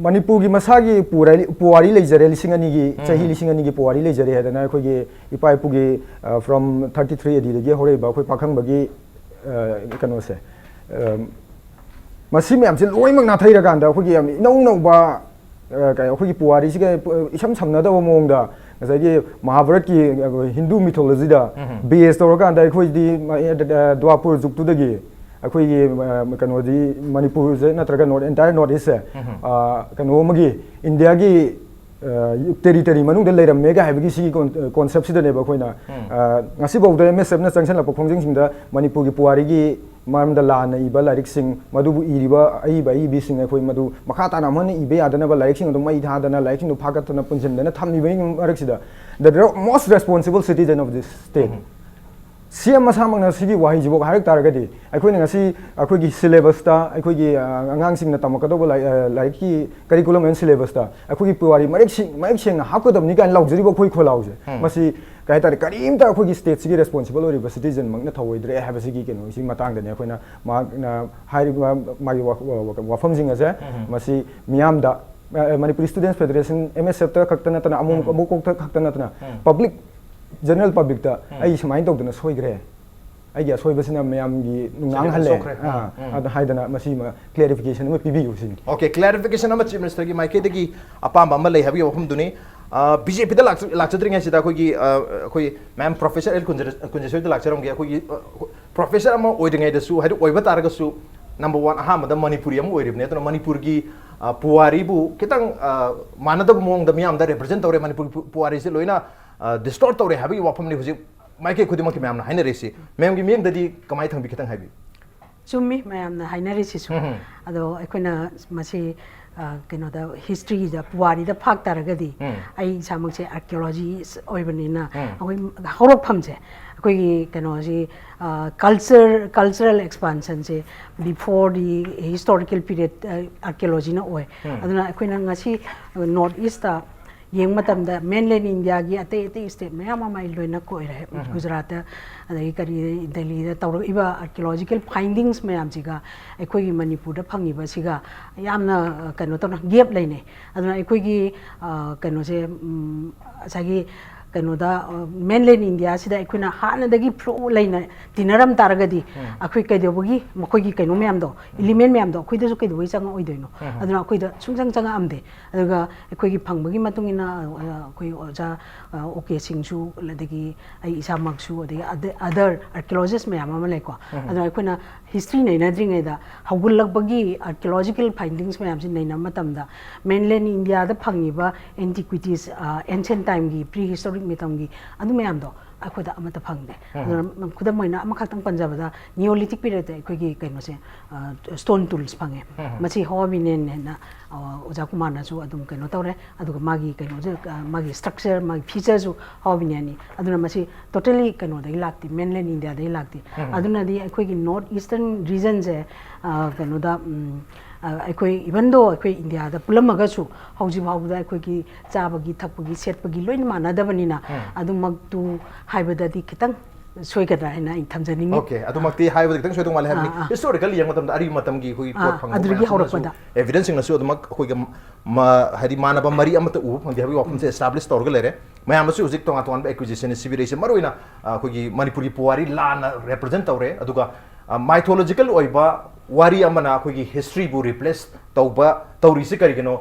ꯃꯅꯤꯄꯨꯔꯒꯤ ꯃꯁꯥꯒꯤ ꯄꯨꯋꯥꯔꯤ, ꯄꯨꯋꯥꯔꯤ ꯂꯩꯖꯔꯦ, ꯂꯤꯁꯤꯡ ꯑꯅꯤꯒꯤ, ꯆꯍꯤ ꯂꯤꯁꯤꯡ ꯑꯅꯤꯒꯤ ꯄꯨꯋꯥꯔꯤ ꯂꯩꯖꯔꯦ ꯍꯥꯏꯗꯅ ꯑꯩꯈꯣꯏꯒꯤ ꯏꯄꯥ ꯏꯄꯨꯒꯤ, ꯑ, from thirty three A Dꯗꯒꯤ ꯍꯧꯔꯛꯏꯕ ꯑꯩꯈꯣꯏ ꯄꯥꯈꯪꯕꯒꯤ, ꯑ, ꯀꯩꯅꯣꯁꯦ, ꯑ, ꯃꯁꯤ ꯃꯌꯥꯝꯁꯦ ꯂꯣꯏꯅꯃꯛ ꯅꯥꯊꯩꯔꯀꯥꯟꯗ ꯑꯩꯈꯣꯏꯒꯤ ꯌꯥꯝ ꯏꯅꯧ ꯅꯧꯕ, ꯑ, ꯀꯩ, ꯑꯩꯈꯣꯏꯒꯤ ꯄꯨꯋꯥꯔꯤꯁꯤꯒ ꯏꯁꯝ ꯁꯝꯅꯗꯕ ꯃꯑꯣꯡꯗ ꯉꯁꯥꯏꯒꯤ ꯃꯍꯥꯚꯥꯔꯠꯀꯤ, ꯑ, ꯍꯤꯟꯗꯨ ꯃꯤꯊꯣꯂꯣꯖꯤꯗ base ꯇꯧꯔꯀꯥꯟꯗ ꯑꯩꯈꯣꯏꯗꯤ, ꯑ, ꯑ, ꯗ꯭ꯋꯥꯄꯨꯔ ꯖꯨꯒꯇꯨꯗꯒꯤ ꯑꯩꯈꯣꯏꯒꯤ, ꯑ, ꯀꯩꯅꯣꯗꯤ ꯃꯅꯤꯄꯨꯔꯁꯦ ꯅꯠꯇ꯭ꯔꯒ North, entire North Eastꯁꯦ, ꯑ, ꯀꯩꯅꯣ ꯑꯃꯒꯤ ꯏꯟꯗꯤꯌꯥꯒꯤ, ꯑ, territory ꯃꯅꯨꯡꯗ ꯂꯩꯔꯝꯃꯦꯒ ꯍꯥꯏꯕꯒꯤ ꯁꯤꯒꯤ con-, conceptꯁꯤꯗꯅꯦꯕ ꯑꯩꯈꯣꯏꯅ, ꯑ, ꯉꯁꯤꯐꯥꯎꯗ M S Fꯅ ꯆꯪꯁꯤꯜꯂꯛꯄ ꯈꯣꯡꯖꯪꯁꯤꯡꯗ ꯃꯅꯤꯄꯨꯔꯒꯤ ꯄꯨꯋꯥꯔꯤꯒꯤ ꯃꯔꯝꯗ ꯂꯥꯟꯅ ꯏꯕ ꯂꯥꯏꯔꯤꯛꯁꯤꯡ, ꯃꯗꯨꯕꯨ ꯏꯔꯤꯕ ꯑꯏꯕ ꯑꯏꯕꯤꯁꯤꯡ ꯑꯩꯈꯣꯏ ꯃꯗꯨ ꯃꯈꯥ ꯇꯥꯅ ꯑꯃꯨꯛ ꯍꯟꯅ ꯏꯕ ꯌꯥꯗꯅꯕ ꯂꯥꯏꯔꯤꯛꯁꯤꯡ ꯑꯗꯨ ꯃꯩ ꯊꯥꯗꯅ, ꯂꯥꯏꯔꯤꯛꯁꯤꯡꯗꯨ ꯐꯥꯒꯠꯇꯅ ꯄꯨꯟꯁꯤꯟꯗꯅ ꯊꯝꯃꯤꯕꯒꯤ ꯃꯔꯛꯁꯤꯗ, the most responsible citizen of this state, C M ꯃꯁꯥꯃꯛꯅ ꯁꯤꯒꯤ ꯋꯥꯍꯩꯁꯤꯐꯥꯎ ꯍꯥꯏꯔꯛ ꯇꯥꯔꯒꯗꯤ, ꯑꯩꯈꯣꯏꯅ ꯉꯁꯤ ꯑꯩꯈꯣꯏꯒꯤ syllabusꯇ, ꯑꯩꯈꯣꯏꯒꯤ, ꯑ, ꯑꯉꯥꯡꯁꯤꯡꯅ ꯇꯝꯃꯛꯀꯗꯧꯕ ꯂꯥꯏ-, ꯑ, ꯂꯥꯏꯔꯤꯛꯀꯤ curriculum and syllabusꯇ ꯑꯩꯈꯣꯏꯒꯤ ꯄꯨꯋꯥꯔꯤ ꯃꯔꯤꯛ ꯁꯤ-, ꯃꯌꯦꯛ ꯁꯦꯡꯅ ꯍꯥꯞꯀꯗꯕꯅꯤ ꯀꯥꯏꯅ ꯂꯥꯎꯖꯔꯤꯕ ꯑꯩꯈꯣꯏ ꯈꯣꯜꯂꯥꯎꯁꯦ, ꯃꯁꯤ ꯀꯩ ꯍꯥꯏꯇꯥꯔꯦ, ꯀꯔꯤꯝꯇ ꯑꯩꯈꯣꯏꯒꯤ stateꯁꯤꯒꯤ responsible ꯑꯣꯏꯔꯤꯕ citizenꯃꯛꯅ ꯊꯧꯑꯣꯏꯗ꯭ꯔꯦ ꯍꯥꯏꯕꯁꯤꯒꯤ ꯀꯩꯅꯣꯁꯤ ꯃꯇꯥꯡꯗꯅꯦ ꯑꯩꯈꯣꯏꯅ ꯃꯍꯥꯛꯅ ꯍꯥꯏꯔꯤꯕ ꯃꯥꯒꯤ ꯋꯥ-, ꯋꯥ-, ꯋꯥꯐꯝꯁꯤꯡ ꯑꯁꯦ ꯃꯁꯤ ꯃꯤꯌꯥꯝꯗ, ꯑ, Manipuri Students Federation, M S Fꯇ ꯈꯛꯇ ꯅꯠꯇꯅ, ꯑꯃꯨꯛ, ꯑꯃꯨꯛ ꯈꯛꯇ ꯅꯠꯇꯅ, public, general publicꯇ ꯑꯩ ꯁꯨꯃꯥꯏꯅ ꯇꯧꯗꯅ ꯁꯣꯏꯈ꯭ꯔꯦ, ꯑꯩꯒꯤ ꯑꯁꯣꯏꯕꯁꯤꯅ ꯃꯌꯥꯝꯒꯤ ꯅꯨꯡꯅꯥꯡꯍꯜꯂꯦ, ꯁꯣꯛꯈ꯭ꯔꯦ꯫ ꯑꯥ, ꯑꯗꯨ ꯍꯥꯏꯗꯅ ꯃꯁꯤꯃ clarification ꯑꯃ ꯄꯤꯕꯤꯌꯨ ꯁꯤꯅꯤ꯫ Okay, clarification ꯑꯃ Chief Ministerꯒꯤ ꯃꯥꯏꯀꯩꯗꯒꯤ ꯑꯄꯥꯝꯕ ꯑꯃ ꯂꯩ ꯍꯥꯏꯕꯒꯤ ꯋꯥꯐꯝꯗꯨꯅꯤ꯫ ꯑ, BJPꯗ ꯂꯥꯛꯆ-, ꯂꯥꯛꯆꯗ꯭ꯔꯤꯉꯩꯁꯤꯗ ꯑꯩꯈꯣꯏꯒꯤ, ꯑ, ꯑꯩꯈꯣꯏ Ma'am Professor L ꯀꯨꯟꯖ-, ꯀꯨꯟꯖꯦꯁꯣꯏꯗ ꯂꯥꯛꯆꯔꯝꯒꯦ꯫ ꯑꯩꯈꯣꯏꯒꯤ, ꯑ, professor ꯑꯃ ꯑꯣꯏꯗ꯭ꯔꯤꯉꯩꯗꯁꯨ, ꯍꯥꯏꯗꯤ ꯑꯣꯏꯕ ꯇꯥꯔꯒꯁꯨ, number one, ꯑꯍꯥꯟꯕꯗ ꯃꯅꯤꯄꯨꯔꯤ ꯑꯃ ꯑꯣꯏꯔꯤꯕꯅꯤ꯫ ꯑꯗꯨꯅ ꯃꯅꯤꯄꯨꯔꯒꯤ, ꯑ, ꯄꯨꯋꯥꯔꯤꯕꯨ ꯈꯤꯇꯪ, ꯑ, ꯃꯥꯟꯅꯗꯕ ꯃꯑꯣꯡꯗ ꯃꯤꯌꯥꯝꯗ represent ꯇꯧꯔꯦ, ꯃꯅꯤꯄꯨꯔꯒꯤ ꯄꯨ-, ꯄꯨꯋꯥꯔꯤꯁꯦ ꯂꯣꯏꯅ, ꯑ, distort ꯇꯧꯔꯦ ꯍꯥꯏꯕꯒꯤ ꯋꯥꯐꯝꯅꯤ ꯍꯧꯖꯤꯛ ꯃꯥꯏꯀꯩ ꯈꯨꯗꯤꯡꯃꯛꯀꯤ ꯃꯌꯥꯝꯅ ꯍꯥꯏꯅꯔꯤꯁꯤ꯫ Ma'amꯒꯤ ꯃꯤꯠꯌꯦꯡꯗꯗꯤ ꯀꯃꯥꯏꯅ ꯊꯝꯕꯤ? ꯈꯤꯇꯪ ꯍꯥꯏꯕꯤꯌꯨ꯫ ꯆꯨꯝꯃꯤ ꯃꯌꯥꯝꯅ ꯍꯥꯏꯅꯔꯤꯁꯤꯁꯨ꯫ ꯑꯗꯣ ꯑꯩꯈꯣꯏꯅ ꯃꯁꯤ ꯑ, ꯀꯩꯅꯣꯗ, ꯍꯤꯁꯇ꯭ꯔꯤꯗ, ꯄꯨꯋꯥꯔꯤꯗ ꯐꯥꯛ ꯇꯥꯔꯒꯗꯤ, ꯎꯝ꯫ ꯑꯩ ꯏꯁꯥꯃꯛꯁꯦ ꯑꯥꯔꯀꯤꯑꯣꯂꯣꯖꯤꯁ ꯑꯣꯏꯕꯅꯤꯅ, ꯎꯝ꯫ ꯑꯩꯈꯣꯏ ꯍꯧꯔꯛꯐꯝꯁꯦ, ꯑꯩꯈꯣꯏꯒꯤ ꯀꯩꯅꯣꯁꯤ, ꯑ, ꯀꯜꯆꯔ, ꯀꯜꯆꯔꯦꯜ ꯑꯦꯛꯁꯄꯥꯟꯁꯟꯁꯦ before the historical period, ꯑ, ꯑꯥꯔꯀꯤꯑꯣꯂꯣꯖꯤꯅ ꯑꯣꯏ꯫ ꯎꯝ꯫ ꯑꯗꯨꯅ ꯑꯩꯈꯣꯏꯅ ꯉꯁꯤ ꯅꯣꯔꯠ ꯏꯁꯇ ꯌꯦꯡꯕ ꯃꯇꯝꯗ, ꯃꯦꯟꯂꯦꯟ ꯏꯟꯗꯤꯌꯥꯒꯤ ꯑꯇꯩ ꯑꯇꯩ ꯁ꯭ꯇꯦꯠ ꯃꯌꯥꯝ ꯑꯃ ꯑꯩ ꯂꯣꯏꯅ ꯀꯣꯏꯔꯦ꯫ ꯎꯝ꯫ ꯒꯨꯖꯔꯥꯠꯇ, ꯑꯗꯒꯤ ꯀꯔꯤ, ꯗꯦꯜꯂꯤꯗ ꯇꯧꯔꯛꯏꯕ ꯑꯥꯔꯀꯤꯑꯣꯂꯣꯖꯤꯀꯦꯜ ꯐꯥꯏꯟꯗꯤꯡꯁ ꯃꯌꯥꯝꯁꯤꯒ ꯑꯩꯈꯣꯏꯒꯤ ꯃꯅꯤꯄꯨꯔꯗ ꯐꯪꯉꯤꯕꯁꯤꯒ ꯌꯥꯝꯅ, ꯑ, ꯀꯩꯅꯣ ꯇꯧꯅ, ꯒꯦꯞ ꯂꯩꯅꯩ꯫ ꯑꯗꯨꯅ ꯑꯩꯈꯣꯏꯒꯤ, ꯑ, ꯀꯩꯅꯣꯁꯦ, ꯎꯝ, ꯉꯁꯥꯏꯒꯤ ꯀꯩꯅꯣꯗ, ꯑ, ꯃꯦꯟꯂꯦꯟ ꯏꯟꯗꯤꯌꯥꯁꯤꯗ ꯑꯩꯈꯣꯏꯅ ꯍꯥꯟꯅꯗꯒꯤ ꯐ꯭ꯂꯣ ꯂꯩꯅ ꯇꯤꯟꯅꯔꯝ ꯇꯥꯔꯒꯗꯤ, ꯎꯝ꯫ ꯑꯩꯈꯣꯏ ꯀꯩꯗꯧꯕꯒꯤ ꯃꯈꯣꯏꯒꯤ ꯀꯩꯅꯣ ꯃꯌꯥꯝꯗꯣ, ꯎꯝ꯫ ꯏꯂꯤꯃꯦꯟ ꯃꯌꯥꯝꯗꯣ ꯑꯩꯈꯣꯏꯗꯁꯨ ꯀꯩꯗꯧꯕꯩ ꯆꯪꯉꯛꯑꯣꯏꯗꯣꯏꯅꯣ? ꯎꯝ꯫ ꯑꯗꯨꯅ ꯑꯩꯈꯣꯏꯗ ꯁꯨꯡꯆꯪ ꯆꯪꯉꯛꯑꯝꯗꯦ꯫ ꯑꯗꯨꯒ ꯑꯩꯈꯣꯏꯒꯤ ꯐꯪꯕꯒꯤ ꯃꯇꯨꯡ ꯏꯟꯅ, ꯑ, ꯑꯩꯈꯣꯏ ꯑꯣꯖꯥ, ꯑ, ꯑꯣ ꯀꯦ ꯁꯤꯡꯁꯨ, ꯑꯗꯒꯤ ꯑꯩ ꯏꯁꯥꯃꯛꯁꯨ, ꯑꯗꯒꯤ ꯑꯗ-, ꯑꯗꯔ ꯑꯥꯔꯀꯤꯑꯣꯂꯣꯖꯤꯁ ꯃꯌꯥꯝ ꯑꯃ ꯂꯩꯀꯣ꯫ ꯎꯝ꯫ ꯑꯗꯨꯅ ꯑꯩꯈꯣꯏꯅ ꯍꯤꯁꯇ꯭ꯔꯤ ꯅꯩꯅꯗ꯭ꯔꯤꯉꯩꯗ ꯍꯧꯒꯠꯂꯛꯄꯒꯤ ꯑꯥꯔꯀꯤꯑꯣꯂꯣꯖꯤꯀꯦꯜ ꯐꯥꯏꯟꯗꯤꯡꯁ ꯃꯌꯥꯝꯁꯤ ꯅꯩꯅꯕ ꯃꯇꯝꯗ, ꯃꯦꯟꯂꯦꯟ ꯏꯟꯗꯤꯌꯥꯗ ꯐꯪꯉꯤꯕ ꯑꯦꯟꯇꯤꯀ꯭ꯋꯤꯇꯤꯁ, ꯑ, ꯑꯦꯟꯁꯦꯟ ꯇꯥꯏꯝꯒꯤ, ꯄ꯭ꯔꯤ ꯍꯤꯁꯇꯣꯔꯤꯛ ꯃꯇꯝꯒꯤ, ꯑꯗꯨ ꯃꯌꯥꯝꯗꯣ ꯑꯩꯈꯣꯏꯗ ꯑꯃꯠꯇ ꯐꯪꯗꯦ꯫ ꯎꯝ꯫ ꯑꯗꯨꯅ ꯈꯨꯗꯝ ꯑꯣꯏꯅ ꯑꯃꯈꯛꯇꯪ ꯄꯟꯖꯕꯗ, ꯅꯤꯌꯣꯂꯤꯊꯤꯛ ꯄꯤꯔꯤꯌꯗꯇ ꯑꯩꯈꯣꯏꯒꯤ ꯀꯩꯅꯣꯁꯦ, ꯑ, ꯁ꯭ꯇꯣꯟ ꯇꯨꯜꯁ ꯐꯪꯉꯦ꯫ ꯎꯝ꯫ ꯃꯁꯤ ꯍꯣꯋꯥ ꯃꯤꯅꯦꯟ ꯍꯥꯏꯅ, ꯑ, ꯑꯣꯖꯥ ꯀꯨꯃꯥꯔꯅꯁꯨ ꯑꯗꯨꯝ ꯀꯩꯅꯣ ꯇꯧꯔꯦ꯫ ꯑꯗꯨꯒ ꯃꯥꯒꯤ ꯀꯩꯅꯣꯁꯦ, ꯑ, ꯃꯥꯒꯤ ꯁ꯭ꯇ꯭ꯔꯛꯆꯔ, ꯃꯥꯒꯤ ꯐꯤꯆꯔꯁꯨ ꯍꯣꯋꯥ ꯃꯤꯅꯦꯟꯅꯤ꯫ ꯑꯗꯨꯅ ꯃꯁꯤ ꯇꯣꯇꯦꯂꯤ ꯀꯩꯅꯣꯗꯒꯤ ꯂꯥꯛꯇꯦ, ꯃꯦꯟꯂꯦꯟ ꯏꯟꯗꯤꯌꯥꯗꯒꯤ ꯂꯥꯛꯇꯦ꯫ ꯎꯝ꯫ ꯑꯗꯨꯅꯗꯤ ꯑꯩꯈꯣꯏꯒꯤ ꯅꯣꯔꯠ ꯏꯁꯇꯔꯟ ꯔꯤꯖꯟꯁꯦ, ꯑ, ꯀꯩꯅꯣꯗ, ꯎꯝ, ꯑ, ꯑꯩꯈꯣꯏ, ꯏꯚꯟ ꯗꯣ ꯑꯩꯈꯣꯏ ꯏꯟꯗꯤꯌꯥꯗ ꯄꯨꯜꯂꯝꯃꯒꯁꯨ, ꯍꯧꯖꯤꯛ ꯐꯥꯎꯕꯗ ꯑꯩꯈꯣꯏꯒꯤ ꯆꯥꯕꯒꯤ, ꯊꯛꯄꯒꯤ, ꯁꯦꯠꯄꯒꯤ ꯂꯣꯏꯅ ꯃꯥꯟꯅꯗꯕꯅꯤꯅ, ꯎꯝ꯫ ꯑꯗꯨꯃꯛꯇꯨ ꯍꯥꯏꯕꯗꯗꯤ ꯈꯤꯇꯪ ꯁꯣꯏꯒꯗ꯭ꯔꯥ ꯍꯥꯏꯅ ꯑꯩ ꯊꯝꯖꯅꯤꯡꯉꯤ꯫ ꯑꯣꯀꯦ, ꯑꯗꯨꯃꯛꯇꯤ ꯍꯥꯏꯕꯗ ꯈꯤꯇꯪ ꯁꯣꯏꯗꯧ ꯃꯥꯜꯂꯦ꯫ ꯍꯥꯏꯕꯗꯤ, ꯑꯥ, ꯑꯥ꯫ ꯍꯤꯁꯇꯣꯔꯤꯀꯦꯜ ꯌꯦꯡꯕ ꯃꯇꯝꯗ ꯑꯔꯤꯕ ꯃꯇꯝꯒꯤ ꯑꯩꯈꯣꯏꯒꯤ ꯑꯥ, ꯄꯣꯠ ꯐꯪꯕ ꯑꯗꯨꯗꯒꯤ ꯃꯌꯥꯝꯁꯤꯅꯁꯨ, ꯍꯧꯔꯛꯄꯗ꯫ ꯑꯦꯚꯤꯗꯦꯟꯁꯁꯤꯡꯅꯁꯨ ꯑꯗꯨꯃꯛ ꯑꯩꯈꯣꯏꯒꯤ ꯃ-, ꯍꯥꯏꯗꯤ ꯃꯥꯟꯅꯕ ꯃꯔꯤ ꯑꯃꯠꯇ ꯎꯕ ꯐꯪꯗꯦ ꯍꯥꯏꯕꯒꯤ ꯋꯥꯐꯝꯁꯦ ꯎꯝ꯫ ꯑꯦꯁꯇꯥꯕ꯭ꯂꯤꯁ ꯇꯧꯔꯒ ꯂꯩꯔꯦ꯫ ꯃꯌꯥꯝꯅꯁꯨ ꯍꯧꯖꯤꯛ ꯇꯣꯉꯥꯟ ꯇꯣꯉꯥꯟꯕ ꯑꯦꯀ꯭ꯌꯨꯖꯦꯁꯟ ꯁꯤꯕꯤꯔꯛꯏꯁꯦ꯫ ꯃꯔꯨꯑꯣꯏꯅ, ꯑ, ꯑꯩꯈꯣꯏꯒꯤ ꯃꯅꯤꯄꯨꯔꯒꯤ ꯄꯨꯋꯥꯔꯤ ꯂꯥꯟꯅ ꯔꯦꯄ꯭ꯔꯖꯦꯟ ꯇꯧꯔꯦ꯫ ꯑꯗꯨꯒ, ꯑ, ꯃꯥꯏꯊꯣꯂꯣꯖꯤꯀꯦꯜ ꯑꯣꯏꯕ ꯋꯥꯔꯤ ꯑꯃꯅ ꯑꯩꯈꯣꯏꯒꯤ ꯍꯤꯁꯇ꯭ꯔꯤꯕꯨ ꯔꯤꯄ꯭ꯂꯦꯁ ꯇꯧꯕ ꯇꯧꯔꯤꯁꯤ ꯀꯔꯤꯒꯤꯅꯣ?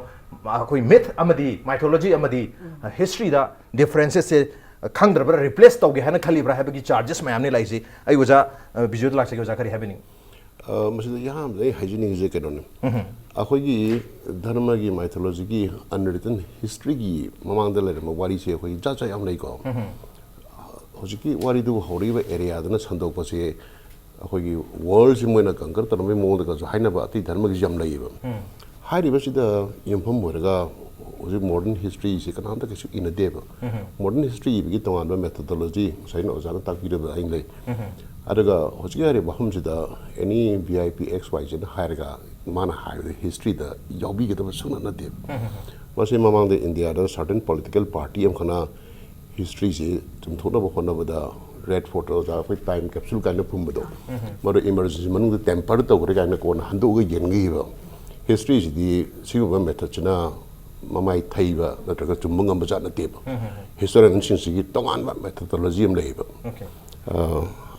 ꯑ, ꯑꯩꯈꯣꯏ ꯃꯤꯊ ꯑꯃꯗꯤ ꯃꯥꯏꯊꯣꯂꯣꯖꯤ ꯑꯃꯗꯤ, ꯎꯝ꯫ ꯑ, ꯍꯤꯁꯇ꯭ꯔꯤꯗ ꯗꯤꯐ꯭ꯔꯦꯟꯁꯦꯁꯁꯦ ꯈꯪꯗ꯭ꯔꯕ꯭ꯔꯥ, ꯔꯤꯄ꯭ꯂꯦꯁ ꯇꯧꯒꯦ ꯍꯥꯏꯅ ꯈꯜꯂꯤꯕ꯭ꯔꯥ ꯍꯥꯏꯕꯒꯤ ꯆꯥꯔꯖꯦꯁ ꯃꯌꯥꯝꯅꯤ ꯂꯥꯛꯏꯁꯤ꯫ ꯑꯩ ꯑꯣꯖꯥ, ꯑ, ꯕꯤꯖꯣꯏꯗ ꯂꯥꯛꯆꯒꯦ꯫ ꯑꯣꯖꯥ, ꯀꯔꯤ ꯍꯥꯏꯕꯤꯅꯤꯡꯉꯤ? ꯑ, ꯃꯁꯤꯗ ꯑꯍꯥꯟꯕꯗ ꯑꯩ ꯍꯥꯏꯖꯅꯤꯡꯉꯤꯁꯦ ꯀꯩꯅꯣꯅꯤ꯫ ꯎꯝ꯫ ꯑꯩꯈꯣꯏꯒꯤ ꯙꯔꯃꯒꯤ, ꯃꯥꯏꯊꯣꯂꯣꯖꯤꯒꯤ, ꯑꯟꯔꯤꯇꯟ ꯍꯤꯁꯇ꯭ꯔꯤꯒꯤ ꯃꯃꯥꯡꯗ ꯂꯩꯔꯝꯕ ꯋꯥꯔꯤꯁꯦ ꯑꯩꯈꯣꯏꯒꯤ ꯖꯥꯠ ꯖꯥꯠ ꯌꯥꯝ ꯂꯩꯀꯣ꯫ ꯎꯝ꯫ ꯍꯧꯖꯤꯛꯀꯤ ꯋꯥꯔꯤꯗꯨ ꯍꯧꯔꯛꯏꯕ ꯑꯦꯔꯤꯌꯥꯗꯨꯅ ꯁꯟꯗꯣꯛꯄꯁꯦ, ꯑꯩꯈꯣꯏꯒꯤ ꯋꯥꯔꯜꯁꯦ ꯃꯣꯏꯅ ꯀꯪꯀꯔ ꯇꯧꯔꯝꯕꯒꯤ ꯃꯑꯣꯡꯗꯒꯁꯨ ꯍꯥꯏꯅꯕ ꯑꯇꯩ ꯙꯔꯃꯒꯤꯁꯨ ꯌꯥꯝ ꯂꯩꯌꯦꯕ꯫ ꯎꯝ꯫ ꯍꯥꯏꯔꯤꯕꯁꯤꯗ ꯌꯨꯝꯐꯝ ꯑꯣꯏꯔꯒ ꯍꯧꯖꯤꯛ modern historyꯁꯤ ꯀꯅꯥꯝꯇ ꯀꯩꯁꯨ ꯏꯅꯗꯦꯕ꯫ Modern history ꯏꯕꯒꯤ ꯇꯣꯉꯥꯟꯕ methodology ꯉꯁꯥꯏꯅ ꯑꯣꯖꯥꯅ ꯇꯥꯛꯄꯤꯔꯕ ꯑꯩꯅ ꯂꯩ꯫ ꯑꯗꯨꯒ ꯍꯧꯖꯤꯛ ꯍꯥꯏꯔꯤꯕ ꯋꯥꯐꯝꯁꯤꯗ any V I P X Y Zꯅ ꯍꯥꯏꯔꯒ ꯃꯥꯅ ꯍꯥꯏꯕꯗ historyꯗ ꯌꯥꯎꯕꯤꯒꯗꯕ ꯁꯨꯡꯅ ꯅꯠꯇꯦꯕ꯫ ꯃꯁꯤ ꯃꯃꯥꯡꯗ ꯏꯟꯗꯤꯌꯥꯗ certain political party ꯑꯃꯈꯛꯅ historyꯁꯤ ꯆꯨꯝꯊꯣꯛꯅꯕ ꯍꯣꯠꯅꯕꯗ Red Fortꯇ ꯑꯣꯖꯥ ꯑꯩꯈꯣꯏ time capsule ꯀꯥꯏꯅ ꯐꯨꯝꯕꯗꯣ, ꯃꯗꯨ emergency ꯃꯅꯨꯡꯗ temper ꯇꯧꯈ꯭ꯔꯦ ꯀꯥꯏꯅ ꯀꯣꯟꯅ ꯍꯟꯗꯣꯛꯑꯒ ꯌꯦꯟꯈꯤꯕ꯫ Historyꯁꯤꯗꯤ ꯁꯤꯒꯨꯝꯕ methodꯁꯤꯅ ꯃꯃꯥꯏ ꯊꯩꯕ ꯅꯠꯇ꯭ꯔꯒ ꯆꯨꯝꯕ ꯉꯝꯕ ꯖꯥꯠ ꯅꯠꯇꯦꯕ꯫ Historianꯁꯤꯡꯁꯤꯒꯤ ꯇꯣꯉꯥꯟꯕ methodology ꯑꯃ ꯂꯩꯌꯦꯕ꯫ ꯑ,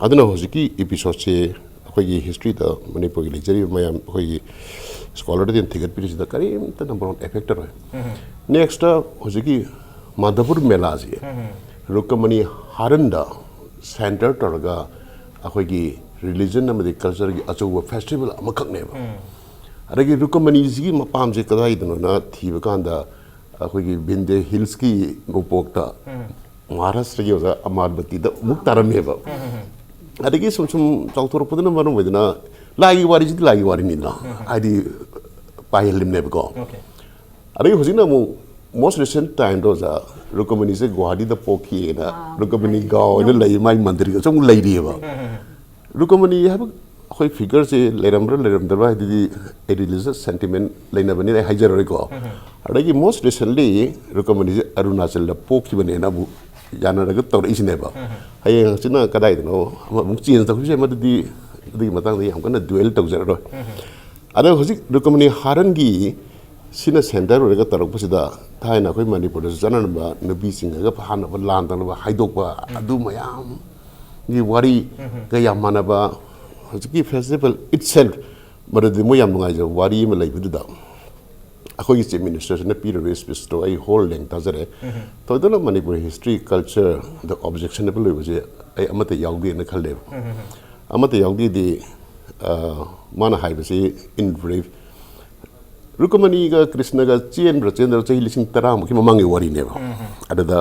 ꯑꯗꯨꯅ ꯍꯧꯖꯤꯛꯀꯤ episodeꯁꯦ ꯑꯩꯈꯣꯏꯒꯤ historyꯗ ꯃꯅꯤꯄꯨꯔꯒꯤ ꯂꯩꯖꯔꯤꯕ ꯃꯌꯥꯝ ꯑꯩꯈꯣꯏꯒꯤ scholarꯗ ꯊꯤꯒꯠꯄꯤꯔꯤꯁꯤꯗ ꯀꯔꯤꯝꯇ number one effect ꯑꯣꯏ꯫ Nextꯇ ꯍꯧꯖꯤꯛꯀꯤ ꯃꯥꯙꯕꯄꯨꯔ ꯃꯦꯂꯥꯁꯦ ꯔꯨꯀꯃꯅꯤ ꯍꯥꯔꯟꯗ center ꯇꯧꯔꯒ ꯑꯩꯈꯣꯏꯒꯤ religion ꯑꯃꯗꯤ cultureꯒꯤ ꯑꯆꯧꯕ festival ꯑꯃꯈꯛꯅꯦꯕ꯫ ꯑꯗꯒꯤ ꯔꯨꯀꯃꯅꯤꯁꯤꯒꯤ ꯃꯄꯥꯝꯁꯦ ꯀꯗꯥꯏꯗꯅꯣꯅ ꯊꯤꯕ ꯀꯥꯟꯗ ꯑꯩꯈꯣꯏꯒꯤ ꯚꯤꯟꯙ꯭ꯌ ꯍꯤꯜꯁꯀꯤ ꯅꯣꯡꯄꯣꯛꯇ ꯃꯍꯥꯔꯥꯁꯇ꯭ꯔꯒꯤ ꯑꯣꯖꯥ ꯑꯃꯔꯥꯕꯇꯤꯗ ꯑꯃꯨꯛ ꯇꯥꯔꯝꯃꯦꯕ꯫ ꯑꯗꯒꯤ ꯁꯨꯝ ꯁꯨꯝ ꯆꯥꯎꯊꯣꯔꯛꯄꯗꯨꯅ ꯃꯔꯝ ꯑꯣꯏꯗꯅ ꯂꯥꯏꯒꯤ ꯋꯥꯔꯤꯁꯤꯗꯤ ꯂꯥꯏꯒꯤ ꯋꯥꯔꯤꯅꯤꯗꯅ, ꯍꯥꯏꯗꯤ ꯄꯥꯏꯍꯜꯂꯤꯕꯅꯦꯕꯀꯣ꯫ ꯑꯗꯒꯤ ꯍꯧꯖꯤꯛꯅ ꯑꯃꯨꯛ most recent timeꯗ ꯑꯣꯖꯥ ꯔꯨꯀꯃꯅꯤꯁꯦ ꯒꯨꯋꯥꯍꯥꯇꯤꯗ ꯄꯣꯛꯈꯤꯑꯅ ꯔꯨꯀꯃꯅꯤ ꯒꯥꯎ ꯍꯥꯏꯅ ꯂꯩ, ꯃꯥꯏ ꯃꯟꯗꯤꯔꯒꯁꯨ ꯑꯃꯨꯛ ꯂꯩꯔꯤꯑꯕ꯫ ꯔꯨꯀꯃꯅꯤ ꯍꯥꯏꯕ ꯑꯩꯈꯣꯏ figureꯁꯦ ꯂꯩꯔꯝꯕ꯭ꯔꯥ ꯂꯩꯔꯝꯗꯕ꯭ꯔꯥ ꯍꯥꯏꯗꯨꯗꯤ ꯑꯩ religious sentiment ꯂꯩꯅꯕꯅꯤꯅ ꯑꯩ ꯍꯥꯏꯖꯔꯔꯣꯏꯀꯣ꯫ ꯑꯗꯒꯤ most recently ꯔꯨꯀꯃꯅꯤꯁꯦ ꯑꯔꯨꯅꯥꯆꯜꯗ ꯄꯣꯛꯈꯤꯕꯅꯦꯅ ꯑꯃꯨꯛ ꯌꯥꯅꯔꯒ ꯇꯧꯔꯛꯏꯁꯤꯅꯦꯕ꯫ ꯍꯌꯦꯡ ꯍꯪꯆꯤꯠꯅ ꯀꯗꯥꯏꯗꯅꯣ ꯑꯃ ꯑꯃꯨꯛ change ꯇꯧꯈꯤꯕꯁꯦ ꯃꯗꯨꯗꯤ ꯑꯗꯨꯒꯤ ꯃꯇꯥꯡꯗ ꯌꯥꯝ ꯀꯟꯅ dwell ꯇꯧꯖꯔꯔꯣꯏ꯫ ꯑꯗꯣ ꯍꯧꯖꯤꯛ ꯔꯨꯀꯃꯅꯤ ꯍꯥꯔꯟꯒꯤ ꯁꯤꯅ center ꯑꯣꯏꯔꯒ ꯇꯧꯔꯛꯄꯁꯤꯗ ꯊꯥꯏꯅ ꯑꯩꯈꯣꯏ ꯃꯅꯤꯄꯨꯔꯗꯁꯨ ꯆꯠꯅꯔꯝꯕ ꯅꯨꯄꯤ ꯆꯤꯡꯉꯒ ꯐꯥꯅꯕ ꯂꯥꯟ ꯇꯧꯅꯕ ꯍꯥꯏꯗꯣꯛꯄ ꯑꯗꯨ ꯃꯌꯥꯝꯒꯤ ꯋꯥꯔꯤꯒ ꯌꯥꯝ ꯃꯥꯟꯅꯕ ꯍꯧꯖꯤꯛꯀꯤ festival itself ꯃꯗꯨꯗꯤ ꯃꯣꯏ ꯌꯥꯝ ꯅꯨꯡꯉꯥꯏꯖꯕ ꯋꯥꯔꯤ ꯑꯃ ꯂꯩꯕꯗꯨꯗ ꯑꯩꯈꯣꯏꯒꯤ Chief Ministerꯁꯤꯅ ꯄꯤꯔꯤꯕ speechꯇꯣ ꯑꯩ whole length ꯇꯥꯖꯔꯦ꯫ ꯊꯣꯏꯗꯣꯛꯅ ꯃꯅꯤꯄꯨꯔ history cultureꯗ objectionable ꯑꯣꯏꯕꯁꯦ ꯑꯩ ꯑꯃꯠꯇ ꯌꯥꯎꯗꯦꯅ ꯈꯜꯂꯦꯕ꯫ ꯑꯃꯠꯇ ꯌꯥꯎꯗꯦꯗꯤ, ꯑ, ꯃꯥꯅ ꯍꯥꯏꯕꯁꯤ in brief, ꯔꯨꯀꯃꯅꯤꯒ ꯀ꯭ꯔꯤꯁꯅꯒ ꯆꯦꯟꯕ꯭ꯔꯥ ꯆꯦꯟꯗ꯭ꯔꯥ ꯆꯍꯤ ꯂꯤꯁꯤꯡ ꯇꯔꯥꯃꯨꯛꯀꯤ ꯃꯃꯥꯡꯒꯤ ꯋꯥꯔꯤꯅꯦꯕ꯫ ꯑꯗꯨꯗ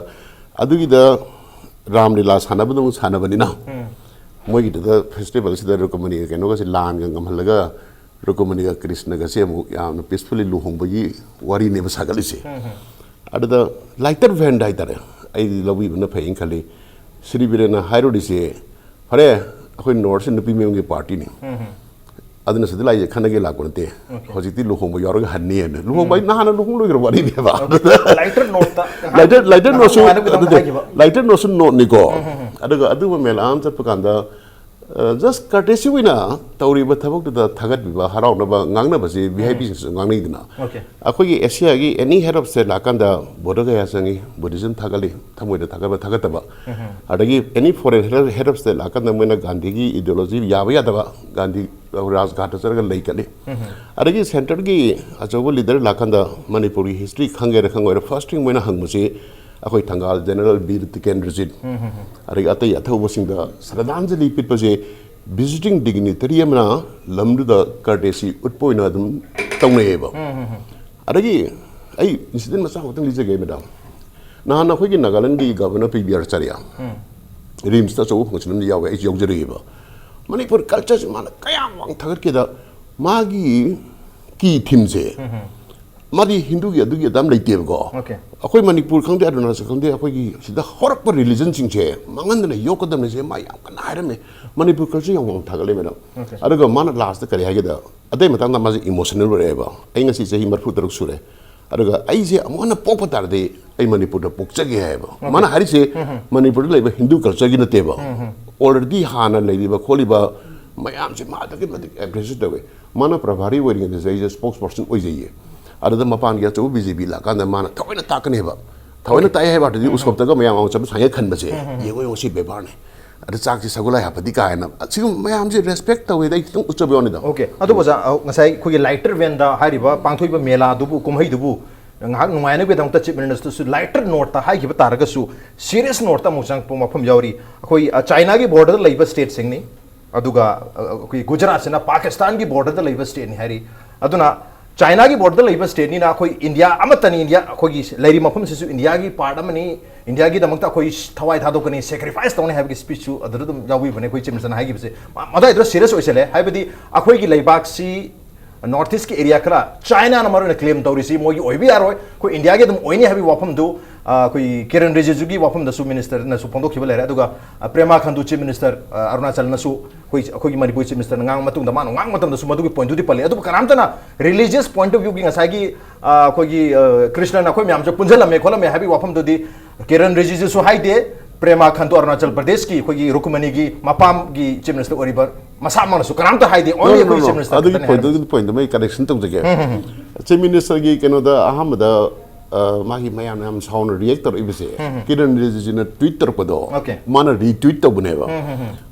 ꯑꯗꯨꯒꯤꯗ ꯔꯥꯝ ꯂꯤꯂꯥ ꯁꯥꯟꯅꯕꯗꯧꯅ ꯁꯥꯟꯅꯕꯅꯤꯅ ꯃꯣꯏꯒꯤꯗꯨꯗ festivalꯁꯤꯗ ꯔꯨꯀꯃꯅꯤꯒ ꯀꯩꯅꯣꯒꯁꯦ ꯂꯥꯟꯒ ꯉꯝꯍꯜꯂꯒ ꯔꯨꯀꯨꯃꯅꯤꯒ ꯀ꯭ꯔꯤꯁꯅꯒꯁꯦ ꯑꯃꯨꯛ ꯌꯥꯝꯅ ꯄꯤꯁꯐꯨꯜꯂꯤ ꯂꯨꯍꯣꯡꯕꯒꯤ ꯋꯥꯔꯤꯅꯦꯕ ꯁꯥꯒꯠꯂꯤꯁꯦ꯫ ꯑꯗꯨꯗ ꯂꯥꯏꯇꯔ ꯚꯦꯟꯗ ꯍꯥꯏꯇꯥꯔꯦ, ꯑꯩꯗꯤ ꯂꯧꯕꯤꯕꯅ ꯐꯩꯅ ꯈꯜꯂꯤ꯫ ꯁ꯭ꯔꯤ ꯕꯤꯔꯦꯟꯅ ꯍꯥꯏꯔꯨꯔꯤꯁꯦ, ꯐꯔꯦ, ꯑꯩꯈꯣꯏ ꯅꯣꯔꯠꯁꯦ ꯅꯨꯄꯤ ꯃꯌꯨꯝꯒꯤ ꯄꯥꯔꯇꯤꯅꯤ, ꯑꯗꯨꯅ ꯁꯤꯗ ꯂꯥꯛꯏꯁꯦ ꯈꯠꯅꯒꯦ ꯂꯥꯛꯄ ꯅꯠꯇꯦ꯫ ꯍꯧꯖꯤꯛꯇꯤ ꯂꯨꯍꯣꯡꯕ ꯌꯥꯎꯔꯒ ꯍꯟꯅꯤꯅ꯫ ꯂꯨꯍꯣꯡꯕ ꯍꯥꯏ ꯅꯍꯥꯟꯅ ꯂꯨꯍꯣꯡ ꯂꯣꯏꯈ꯭ꯔꯕ ꯋꯥꯔꯤꯅꯦꯕ꯫ ꯂꯥꯏꯇꯔ ꯅꯣꯠꯇ ꯂꯥꯏꯇꯔ ꯂꯥꯏꯇꯔ ꯅꯣꯠꯁꯨ ꯅꯨꯡꯉꯥꯏꯅꯕꯒꯤꯗꯃꯛꯇ ꯑꯗꯨꯗꯤ ꯍꯥꯏꯈꯤꯕ꯫ ꯂꯥꯏꯇꯔ ꯅꯣꯠꯁꯨ ꯅꯣꯠꯅꯤꯀꯣ꯫ ꯑꯗꯨꯒ ꯑꯗꯨꯒꯨꯝꯕ ꯃꯦꯂꯥ ꯑꯃ ꯆꯠꯄ ꯀꯥꯟꯗ, ꯖꯁ ꯀꯔꯇꯦꯁꯤ ꯑꯣꯏꯅ ꯇꯧꯔꯤꯕ ꯊꯕꯛꯇꯨꯗ ꯊꯥꯒꯠꯄꯤꯕ, ꯍꯔꯥꯎꯅꯕ ꯉꯥꯡꯅꯕꯁꯤ ꯚꯤ ꯑꯥꯏ ꯄꯤꯁꯤꯡꯁꯨ ꯉꯥꯡꯅꯩꯗꯅ꯫ Okay. ꯑꯩꯈꯣꯏꯒꯤ ꯑꯦꯁꯤꯌꯥꯒꯤ ꯑꯦꯅꯤ ꯍꯦꯠ ꯑꯣꯐ ꯁ꯭ꯇꯦꯠ ꯂꯥꯛꯀꯥꯟꯗ ꯕꯣꯙ ꯒꯌꯥ ꯆꯪꯉꯤ, ꯕꯨꯙꯤꯖꯝ ꯊꯥꯒꯠꯂꯤ, ꯊꯃꯣꯏꯗ ꯊꯥꯒꯠꯄ ꯊꯥꯒꯠꯇꯕ꯫ ꯑꯗꯒꯤ ꯑꯦꯅꯤ ꯐꯣꯔꯦꯟ ꯍꯦꯠ ꯑꯣꯐ ꯁ꯭ꯇꯦꯠ ꯂꯥꯛꯀꯥꯟꯗ ꯃꯣꯏꯅ ꯒꯥꯟꯙꯤꯒꯤ ꯏꯗꯤꯑꯣꯂꯣꯖꯤ ꯌꯥꯕ ꯌꯥꯗꯕ, ꯒꯥꯟꯙꯤ ꯔꯥꯖꯘꯥꯠꯇ ꯆꯠꯂꯒ ꯂꯩ ꯀꯠꯂꯤ꯫ ꯑꯗꯒꯤ ꯁꯦꯟꯇꯔꯒꯤ ꯑꯆꯧꯕ ꯂꯤꯗꯔ ꯂꯥꯛꯀꯥꯟꯗ ꯃꯅꯤꯄꯨꯔꯒꯤ ꯍꯤꯁꯇ꯭ꯔꯤ ꯈꯪꯒꯦꯔꯥ ꯈꯪꯉꯣꯏꯔꯥ, ꯐꯥꯔꯁ ꯊꯤꯡ ꯃꯣꯏꯅ ꯍꯪꯕꯁꯤ ꯑꯩꯈꯣꯏ ꯊꯪꯒꯥꯜ ꯖꯦꯅꯔꯦꯜ ꯕꯤꯔ ꯇꯤꯀꯦꯟꯗ꯭ꯔꯖꯤꯠ, ꯑꯗꯒꯤ ꯑꯇꯩ ꯑꯊꯧꯕꯁꯤꯡꯗ ꯁ꯭ꯔꯗꯥꯟꯖꯂꯤ ꯄꯤꯠꯄꯁꯦ ꯚꯤꯖꯤꯇꯤꯡ ꯗꯤꯒꯅꯤꯇꯔꯤ ꯑꯃꯅ ꯂꯝꯗꯨꯗ ꯀꯔꯇꯦꯁꯤ ꯎꯠꯄ ꯑꯣꯏꯅ ꯑꯗꯨꯝ ꯇꯧꯅꯩꯌꯦꯕ꯫ ꯑꯗꯒꯤ ꯑꯩ ꯏꯟꯁꯤꯗꯦꯟ ꯃꯆꯥ ꯑꯃꯇꯪ ꯂꯤꯖꯒꯦ, ꯃꯦꯗꯥꯝ꯫ ꯅꯍꯥꯟ ꯑꯩꯈꯣꯏꯒꯤ ꯅꯥꯒꯥꯂꯦꯟꯒꯤ ꯒꯚꯔꯅꯔ ꯄꯤ ꯕꯤ ꯑꯥꯔ ꯑꯆꯥꯔꯌꯥ ꯔꯤꯝꯁꯇ ꯑꯆꯧꯕ ꯐꯪꯁꯟ ꯑꯃ ꯌꯥꯎꯋꯦ, ꯑꯩꯁꯨ ꯌꯥꯎꯖꯔꯛꯑꯦꯕ꯫ ꯃꯅꯤꯄꯨꯔ ꯀꯜꯆꯔꯁꯦ ꯃꯥꯅ ꯀꯌꯥꯝ ꯋꯥꯡ ꯊꯥꯒꯠꯀꯦꯗ, ꯃꯥꯒꯤ ꯀꯤ ꯊꯤꯝꯁꯦ, ꯃꯥꯗꯤ ꯍꯤꯟꯗꯨꯒꯤ ꯑꯗꯨꯒꯤ ꯑꯗꯥ ꯑꯃ ꯂꯩꯇꯦꯕꯀꯣ꯫ Okay. ꯑꯩꯈꯣꯏ ꯃꯅꯤꯄꯨꯔ ꯈꯪꯗꯦ, ꯑꯔꯨꯅꯥꯆꯜ ꯈꯪꯗꯦ, ꯑꯩꯈꯣꯏꯒꯤ ꯁꯤꯗ ꯍꯧꯔꯛꯄ ꯔꯤꯂꯤꯖꯟꯁꯤꯡꯁꯦ ꯃꯥꯡꯍꯟꯗꯅ ꯌꯣꯛꯀꯗꯕꯅꯤꯁꯦ ꯃꯥ ꯌꯥꯝ ꯀꯟꯅ ꯍꯥꯏꯔꯝꯃꯦ꯫ ꯃꯅꯤꯄꯨꯔ ꯀꯜꯆꯔ ꯌꯥꯝ ꯋꯥꯡ ꯊꯥꯒꯠꯂꯦ, ꯃꯦꯗꯥꯝ꯫ Okay. ꯑꯗꯨꯒ ꯃꯥꯅ ꯂꯥꯁꯇ ꯀꯔꯤ ꯍꯥꯏꯒꯦꯗ, ꯑꯇꯩ ꯃꯇꯥꯡꯗ ꯃꯥꯁꯦ ꯏꯃꯣꯁꯅꯦꯜ ꯑꯣꯏꯔꯛꯑꯦꯕ꯫ ꯑꯩ ꯉꯁꯤ ꯆꯍꯤ ꯃꯔꯤꯐꯨ ꯇꯔꯨꯛ ꯁꯨꯔꯦ, ꯑꯗꯨꯒ ꯑꯩꯁꯦ ꯑꯃꯨꯛ ꯍꯟꯅ ꯄꯣꯛꯄ ꯇꯥꯔꯗꯤ ꯑꯩ ꯃꯅꯤꯄꯨꯔꯗ ꯄꯣꯛꯆꯒꯦ ꯍꯥꯏꯕ꯫ ꯃꯥꯅ ꯍꯥꯏꯔꯤꯁꯦ ꯃꯅꯤꯄꯨꯔꯗ ꯂꯩꯕ ꯍꯤꯟꯗꯨ ꯀꯜꯆꯔꯒꯤ ꯅꯠꯇꯦꯕ꯫ ꯑꯣꯜꯔꯦꯗꯤ ꯍꯥꯟꯅ ꯂꯩꯔꯤꯕ ꯈꯣꯠꯂꯤꯕ ꯃꯌꯥꯝꯁꯦ ꯃꯥ ꯑꯗꯨꯛꯀꯤ ꯃꯇꯤꯛ ꯑꯦꯄ꯭ꯔꯤꯁꯤꯌꯦꯠ ꯇꯧꯋꯦ꯫ ꯃꯥꯅ ꯄ꯭ꯔꯚꯥꯔꯤ ꯑꯣꯏꯔꯤꯉꯩꯗꯁꯨ ꯑꯩꯁꯦ ꯁ꯭ꯄꯣꯛꯁ ꯄꯔꯁꯟ ꯑꯣꯏꯖꯩꯌꯦ꯫ ꯑꯗꯨꯗ ꯃꯄꯥꯟꯒꯤ ꯑꯆꯧꯕ ꯕꯤ ꯖꯦ ꯄꯤ ꯂꯥꯛꯀꯥꯟꯗ ꯃꯥꯅ ꯊꯑꯣꯏꯅ ꯇꯥꯛꯀꯅꯦꯕ꯫ ꯊꯑꯣꯏꯅ ꯇꯥꯛꯑꯦ ꯍꯥꯏꯕ ꯑꯗꯨꯗꯤ ꯎꯁꯣꯞꯇꯒ ꯃꯌꯥꯝ ꯑꯃ ꯆꯠꯄ ꯁꯨꯃꯥꯏꯅ ꯈꯟꯕꯁꯦ, ꯌꯦꯡꯉꯣ ꯌꯦꯡꯉꯣ ꯁꯤ ꯕꯦꯕꯥꯔꯅꯦ꯫ ꯑꯗ ꯆꯥꯛꯁꯤ ꯁꯒꯣꯜ ꯍꯋꯥꯏ ꯍꯥꯞꯄꯗꯤ ꯀꯥꯏꯅ, ꯑꯁꯤꯒꯨꯝꯕ ꯃꯌꯥꯝꯁꯦ ꯔꯦꯁꯄꯦꯛ ꯇꯧꯋꯦꯗ, ꯑꯩ ꯈꯤꯇꯪ ꯎꯠꯆꯕ ꯋꯥꯅꯤꯗ꯫ Okay, ꯑꯗꯨꯕꯨ ꯑꯣꯖꯥ, ꯑ, ꯉꯁꯥꯏ ꯑꯩꯈꯣꯏꯒꯤ ꯂꯥꯏꯇꯔ ꯚꯦꯟꯗ ꯍꯥꯏꯔꯤꯕ ꯄꯥꯡꯊꯣꯛꯏꯕ ꯃꯦꯂꯥꯗꯨꯕꯨ, ꯀꯨꯝꯍꯩꯗꯨꯕꯨ ꯉꯥꯏꯍꯥꯛ ꯅꯨꯡꯉꯥꯏꯅꯕꯒꯤꯗꯃꯛꯇ ꯆꯤꯐ ꯃꯤꯅꯤꯁꯇꯔꯁꯨ ꯂꯥꯏꯇꯔ ꯅꯣꯠꯇ ꯍꯥꯏꯈꯤꯕ ꯇꯥꯔꯒꯁꯨ, ꯁꯤꯔꯤꯌꯁ ꯅꯣꯠꯇ ꯑꯃꯨꯛ ꯆꯪꯉꯛꯄ ꯃꯐꯝ ꯌꯥꯎꯔꯤ꯫ ꯑꯩꯈꯣꯏ, ꯑ, ꯆꯥꯏꯅꯥꯒꯤ ꯕꯣꯔꯗꯔꯗ ꯂꯩꯕ ꯁ꯭ꯇꯦꯠꯁꯤꯡꯅꯤ, ꯑꯗꯨꯒ, ꯑ, ꯑꯩꯈꯣꯏ ꯒꯨꯖꯔꯥꯠꯁꯤꯅ ꯄꯥꯀꯤꯁꯇꯥꯟꯒꯤ ꯕꯣꯔꯗꯔꯗ ꯂꯩꯕ ꯁ꯭ꯇꯦꯠꯅꯤ ꯍꯥꯏꯔꯤ꯫ ꯑꯗꯨꯅ ꯆꯥꯏꯅꯥꯒꯤ ꯕꯣꯔꯗꯔꯗ ꯂꯩꯕ ꯁ꯭ꯇꯦꯠꯅꯤꯅ ꯑꯩꯈꯣꯏ ꯏꯟꯗꯤꯌꯥ ꯑꯃꯠꯇꯅꯤ, ꯏꯟꯗꯤꯌꯥ ꯑꯩꯈꯣꯏꯒꯤ ꯂꯩꯔꯤꯕ ꯃꯐꯝꯁꯤꯁꯨ ꯏꯟꯗꯤꯌꯥꯒꯤ ꯄꯥꯔꯠ ꯑꯃꯅꯤ, ꯏꯟꯗꯤꯌꯥꯒꯤꯗꯃꯛꯇ ꯑꯩꯈꯣꯏ ꯊꯋꯥꯏ ꯊꯥꯗꯣꯛꯀꯅꯤ, ꯁꯦꯀ꯭ꯔꯤꯐꯥꯏꯁ ꯇꯧꯅꯤ ꯍꯥꯏꯕꯒꯤ ꯁ꯭ꯄꯤꯆꯁꯨ ꯑꯗꯨꯗ ꯑꯗꯨꯝ ꯌꯥꯎꯕꯤꯕꯅꯦ ꯑꯩꯈꯣꯏ ꯆꯤꯐ ꯃꯤꯅꯤꯁꯇꯔꯅ ꯍꯥꯏꯈꯤꯕꯁꯦ꯫ ꯃ- ꯃꯗꯨꯏꯗꯨꯗ ꯁꯤꯔꯤꯌꯁ ꯑꯣꯏꯁꯜꯂꯦ꯫ ꯍꯥꯏꯕꯗꯤ ꯑꯩꯈꯣꯏꯒꯤ ꯂꯩꯕꯥꯛꯁꯤ ꯅꯣꯔꯠ ꯏꯁꯀꯤ ꯑꯦꯔꯤꯌꯥ ꯈꯔ ꯆꯥꯏꯅꯥꯅ ꯃꯔꯨ ꯑꯣꯏꯅ ꯀ꯭ꯂꯦꯝ ꯇꯧꯔꯤꯁꯤ ꯃꯣꯏꯒꯤ ꯑꯣꯏꯕ ꯌꯥꯔꯣꯏ, ꯑꯩꯈꯣꯏ ꯏꯟꯗꯤꯌꯥꯒꯤ ꯑꯗꯨꯝ ꯑꯣꯏꯅꯤ ꯍꯥꯏꯕꯒꯤ ꯋꯥꯐꯝꯗꯨ, ꯑ, ꯑꯩꯈꯣꯏ ꯀꯤꯔꯟ ꯔꯤꯖꯤꯖꯨꯒꯤ ꯋꯥꯐꯝꯗꯁꯨ ꯃꯤꯅꯤꯁꯇꯔꯅꯁꯨ ꯐꯣꯡꯗꯣꯛꯈꯤꯕ ꯂꯩꯔꯦ꯫ ꯑꯗꯨꯒ, ꯑ, ꯄ꯭ꯔꯦꯃꯥ ꯈꯟꯗꯨ ꯆꯤꯐ ꯃꯤꯅꯤꯁꯇꯔ, ꯑ, ꯑꯔꯨꯅꯥꯆꯜꯅꯁꯨ ꯑꯩꯈꯣꯏ, ꯑꯩꯈꯣꯏꯒꯤ ꯃꯅꯤꯄꯨꯔ ꯆꯤꯐ ꯃꯤꯅꯤꯁꯇꯔꯅ ꯉꯥꯡꯕ ꯃꯇꯨꯡꯗ ꯃꯥꯅ ꯉꯥꯡꯕ ꯃꯇꯝꯗꯁꯨ ꯃꯗꯨꯒꯤ ꯄꯣꯏꯟꯠꯇꯨꯗꯤ ꯄꯜꯂꯤ꯫ ꯑꯗꯨꯕꯨ ꯀꯅꯥꯝꯇꯅ ꯔꯤꯂꯤꯖꯤꯌꯁ ꯄꯣꯏꯟꯠ ꯑꯣꯐ ꯚ꯭ꯌꯨꯒꯤ ꯉꯁꯥꯏꯒꯤ, ꯑ, ꯑꯩꯈꯣꯏꯒꯤ, ꯑ, ꯀ꯭ꯔꯤꯁꯅꯅ ꯑꯩꯈꯣꯏ ꯃꯌꯥꯝꯁꯦ ꯄꯨꯟꯁꯤꯜꯂꯝꯃꯦ ꯈꯣꯠꯂꯝꯃꯦ ꯍꯥꯏꯕꯒꯤ ꯋꯥꯐꯝꯗꯨꯗꯤ ꯀꯤꯔꯟ ꯔꯤꯖꯤꯖꯨꯁꯨ ꯍꯥꯏꯗꯦ, ꯄ꯭ꯔꯦꯃꯥ ꯈꯟꯗꯨ ꯑꯔꯨꯅꯥꯆꯜ ꯄ꯭ꯔꯗꯦꯁꯀꯤ ꯑꯩꯈꯣꯏꯒꯤ ꯔꯨꯀꯃꯅꯤꯒꯤ ꯃꯄꯥꯝꯒꯤ ꯆꯤꯐ ꯃꯤꯅꯤꯁꯇꯔ ꯑꯣꯏꯔꯤꯕ ꯃꯁꯥꯃꯛꯅꯁꯨ ꯀꯅꯥꯝꯇ ꯍꯥꯏꯗꯦ꯫ No, ꯑꯣꯟꯂꯤ no, no, ꯑꯩꯈꯣꯏ no. ꯆꯤꯐ ꯃꯤꯅꯤꯁꯇꯔ ꯑꯗꯨꯒꯤ ꯈꯛꯇꯅꯤ ꯍꯥꯏꯕ꯫ ꯄꯣꯏꯟꯠꯇꯨꯒꯤ ꯄꯣꯏꯟꯠꯇꯨꯃ ꯑꯩ ꯀꯔꯦꯛꯁꯟ ꯇꯧꯖꯒꯦ꯫ ꯆꯤꯐ ꯃꯤꯅꯤꯁꯇꯔꯒꯤ ꯀꯩꯅꯣꯗ ꯑꯍꯥꯟꯕꯗ, ꯑ, ꯃꯥꯒꯤ ꯃꯌꯥꯝꯅ ꯌꯥꯝ ꯁꯥꯎꯅ ꯔꯤꯌꯦꯛ ꯇꯧꯔꯛꯏꯕꯁꯦ, ꯀꯤꯔꯟ ꯔꯤꯖꯤꯖꯨꯅ ꯇ꯭ꯋꯤꯠ ꯇꯧꯔꯛꯄꯗꯣ, Okay. ꯃꯥꯅ ꯔꯤꯇ꯭ꯋꯤꯠ ꯇꯧꯕꯅꯦꯕ꯫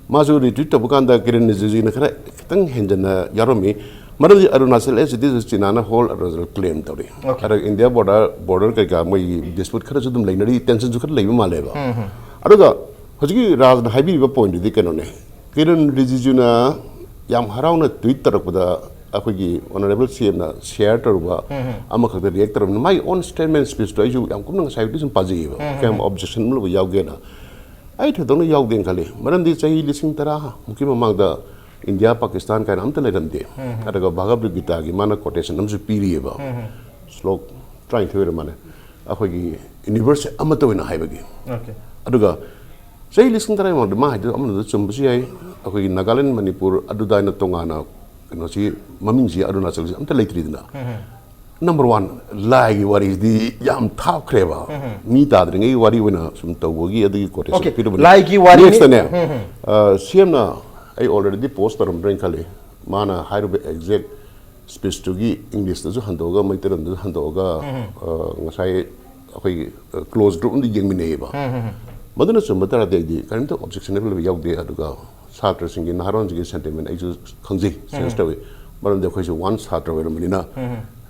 ꯃꯥꯁꯨ ꯔꯤꯇ꯭ꯋꯤꯠ ꯇꯧꯕ ꯀꯥꯟꯗ ꯀꯤꯔꯟ ꯔꯤꯖꯤꯖꯨꯅ ꯈꯔ ꯈꯤꯇꯪ ꯍꯦꯟꯖꯟꯅ ꯌꯥꯎꯔꯝꯃꯤ꯫ ꯃꯔꯝꯗꯤ ꯑꯔꯨꯅꯥꯆꯜ ꯑꯦꯁ ꯏꯠ ꯏꯁ ꯆꯤꯅꯥꯅ ꯍꯣꯜ ꯑꯔꯨꯅꯥꯆꯜ ꯀ꯭ꯂꯦꯝ ꯇꯧꯔꯤ꯫ Okay. ꯑꯗ ꯏꯟꯗꯤꯌꯥ ꯕꯣꯔꯗꯔ, ꯕꯣꯔꯗꯔ ꯀꯩꯀꯥ ꯃꯣꯏꯒꯤ ꯗꯤꯁꯄ꯭ꯌꯨꯠ ꯈꯔꯁꯨ ꯑꯗꯨꯝ ꯂꯩꯅꯔꯤ, ꯇꯦꯟꯁꯟꯁꯨ ꯈꯔ ꯂꯩꯕ ꯃꯥꯜꯂꯦꯕ꯫ ꯑꯗꯨꯒ ꯍꯧꯖꯤꯛꯀꯤ ꯔꯥꯖꯅ ꯍꯥꯏꯕꯤꯔꯤꯕ ꯄꯣꯏꯟꯠꯇꯨꯗꯤ ꯀꯩꯅꯣꯅꯦ, ꯀꯤꯔꯟ ꯔꯤꯖꯤꯖꯨꯅ ꯌꯥꯝ ꯍꯔꯥꯎꯅ ꯇ꯭ꯋꯤꯠ ꯇꯧꯔꯛꯄꯗ ꯑꯩꯈꯣꯏꯒꯤ ꯑꯣꯅꯔꯦꯕꯜ ꯁꯤ ꯑꯦꯝꯅ ꯁꯤꯌꯥꯔ ꯇꯧꯔꯨꯕ ꯑꯃꯈꯛꯇ ꯔꯤꯌꯦꯛ ꯇꯧꯔꯝꯃꯤꯅ ꯃꯥꯒꯤ ꯑꯣꯟ ꯁ꯭ꯇꯦꯠꯃꯦꯟ ꯁ꯭ꯄꯤꯆꯇꯣ ꯑꯩꯁꯨ ꯌꯥꯝ ꯀꯨꯞꯅ ꯉꯁꯥꯏꯕꯨꯗꯤ ꯁꯨꯝ ꯄꯥꯖꯩꯌꯦꯕ, ꯀꯌꯥꯝ ꯑꯣꯕꯖꯦꯛꯁꯟ ꯂꯧꯕ ꯌꯥꯎꯒꯦꯅ꯫ ꯑꯩ ꯊꯣꯏꯗꯣꯛꯅ ꯌꯥꯎꯗꯦꯅ ꯈꯜꯂꯤ, ꯃꯔꯝꯗꯤ ꯆꯍꯤ ꯂꯤꯁꯤꯡ ꯇꯔꯥ ꯃꯨꯛꯀꯤ ꯃꯃꯥꯡꯗ ꯏꯟꯗꯤꯌꯥ ꯄꯥꯀꯤꯁꯇꯥꯟ ꯀꯥꯏꯅ ꯑꯝꯇ ꯂꯩꯔꯝꯗꯦ꯫ ꯑꯗꯨꯒ ꯚꯒꯕꯗ ꯒꯤꯇꯥꯒꯤ ꯃꯥꯅ ꯀꯣꯇꯦꯁꯟ ꯑꯃꯁꯨ ꯄꯤꯔꯤꯑꯕ, ꯁ꯭ꯂꯣꯛ ꯇꯔꯥꯅꯤꯊꯣꯏ ꯑꯣꯏꯔ ꯃꯥꯜꯂꯦ, ꯑꯩꯈꯣꯏꯒꯤ ꯌꯨꯅꯤꯚꯔꯁꯁꯦ ꯑꯃꯠꯇ ꯑꯣꯏꯅ ꯍꯥꯏꯕꯒꯤ꯫ Okay. ꯑꯗꯨꯒ ꯆꯍꯤ ꯂꯤꯁꯤꯡ ꯇꯔꯥꯒꯤ ꯃꯃꯥꯡꯗ ꯃꯥ ꯍꯥꯏꯗꯣ ꯑꯃꯗ ꯆꯨꯝꯕꯁꯨ ꯌꯥꯏ, ꯑꯩꯈꯣꯏꯒꯤ ꯅꯥꯒꯥꯂꯦꯟ, ꯃꯅꯤꯄꯨꯔ ꯑꯗꯨꯗꯥꯏꯅ ꯇꯣꯉꯥꯟꯅ ꯀꯩꯅꯣꯁꯤ, ꯃꯃꯤꯡꯁꯤ ꯑꯔꯨꯅꯥꯆꯜꯁꯤ ꯑꯝꯇ ꯂꯩꯇ꯭ꯔꯤꯗꯅ꯫ ꯅꯝꯕꯔ ꯋꯥꯟ, ꯂꯥꯏꯒꯤ ꯋꯥꯔꯤꯁꯤꯗꯤ ꯌꯥꯝ ꯊꯥꯞꯈ꯭ꯔꯦꯕ꯫ ꯃꯤ ꯇꯥꯗ꯭ꯔꯤꯉꯩꯒꯤ ꯋꯥꯔꯤ ꯑꯣꯏꯅ ꯁꯨꯝ ꯇꯧꯕꯒꯤ ꯑꯗꯨꯒꯤ ꯀꯣꯇꯦꯁꯟ Okay, ꯄꯤꯔꯨꯕꯅꯤ꯫ ꯂꯥꯏꯒꯤ ꯋꯥꯔꯤ- ꯅꯦꯛꯁꯇꯅꯦ, ꯑ, ꯁꯤ ꯑꯦꯝꯅ ꯑꯩ ꯑꯣꯜꯔꯦꯗꯤ ꯄꯣꯁ ꯇꯧꯔꯝꯗ꯭ꯔꯦꯅ ꯈꯜꯂꯤ, ꯃꯥꯅ ꯍꯥꯏꯔꯨꯕ ꯑꯦꯛꯖꯦꯛ ꯁ꯭ꯄꯤꯆꯇꯨꯒꯤ ꯏꯪꯂꯤꯁꯇꯁꯨ ꯍꯟꯗꯣꯛꯑꯒ ꯃꯩꯇꯩꯂꯣꯟꯗꯁꯨ ꯍꯟꯗꯣꯛꯑꯒ, ꯑ, ꯉꯁꯥꯏ ꯑꯩꯈꯣꯏꯒꯤ, ꯑ, ꯀ꯭ꯂꯣꯖ ꯒ꯭ꯔꯨꯞ ꯑꯃꯗꯤ ꯌꯦꯡꯃꯤꯟꯅꯩꯌꯦꯕ꯫ ꯃꯗꯨꯅ ꯆꯨꯝꯕ ꯇꯥꯔꯗꯤ ꯑꯩꯗꯤ ꯀꯔꯤꯝꯇ ꯑꯣꯕꯖꯦꯛꯁꯟꯅꯦꯕꯜ ꯑꯣꯏꯕ ꯌꯥꯎꯗꯦ꯫ ꯑꯗꯨꯒ ꯁꯥꯇ꯭ꯔꯁꯤꯡꯒꯤ, ꯅꯍꯥꯔꯣꯟꯁꯤꯡꯒꯤ ꯁꯦꯟꯇꯤꯃꯦꯟ ꯑꯩꯁꯨ ꯈꯪꯖꯩ, ꯁꯦꯟꯁ ꯇꯧꯏ, ꯃꯔꯝꯗꯤ ꯑꯩꯈꯣꯏꯁꯨ ꯋꯥꯟ ꯁꯥꯇ꯭ꯔ ꯑꯣꯏꯔꯝꯕꯅꯤꯅ꯫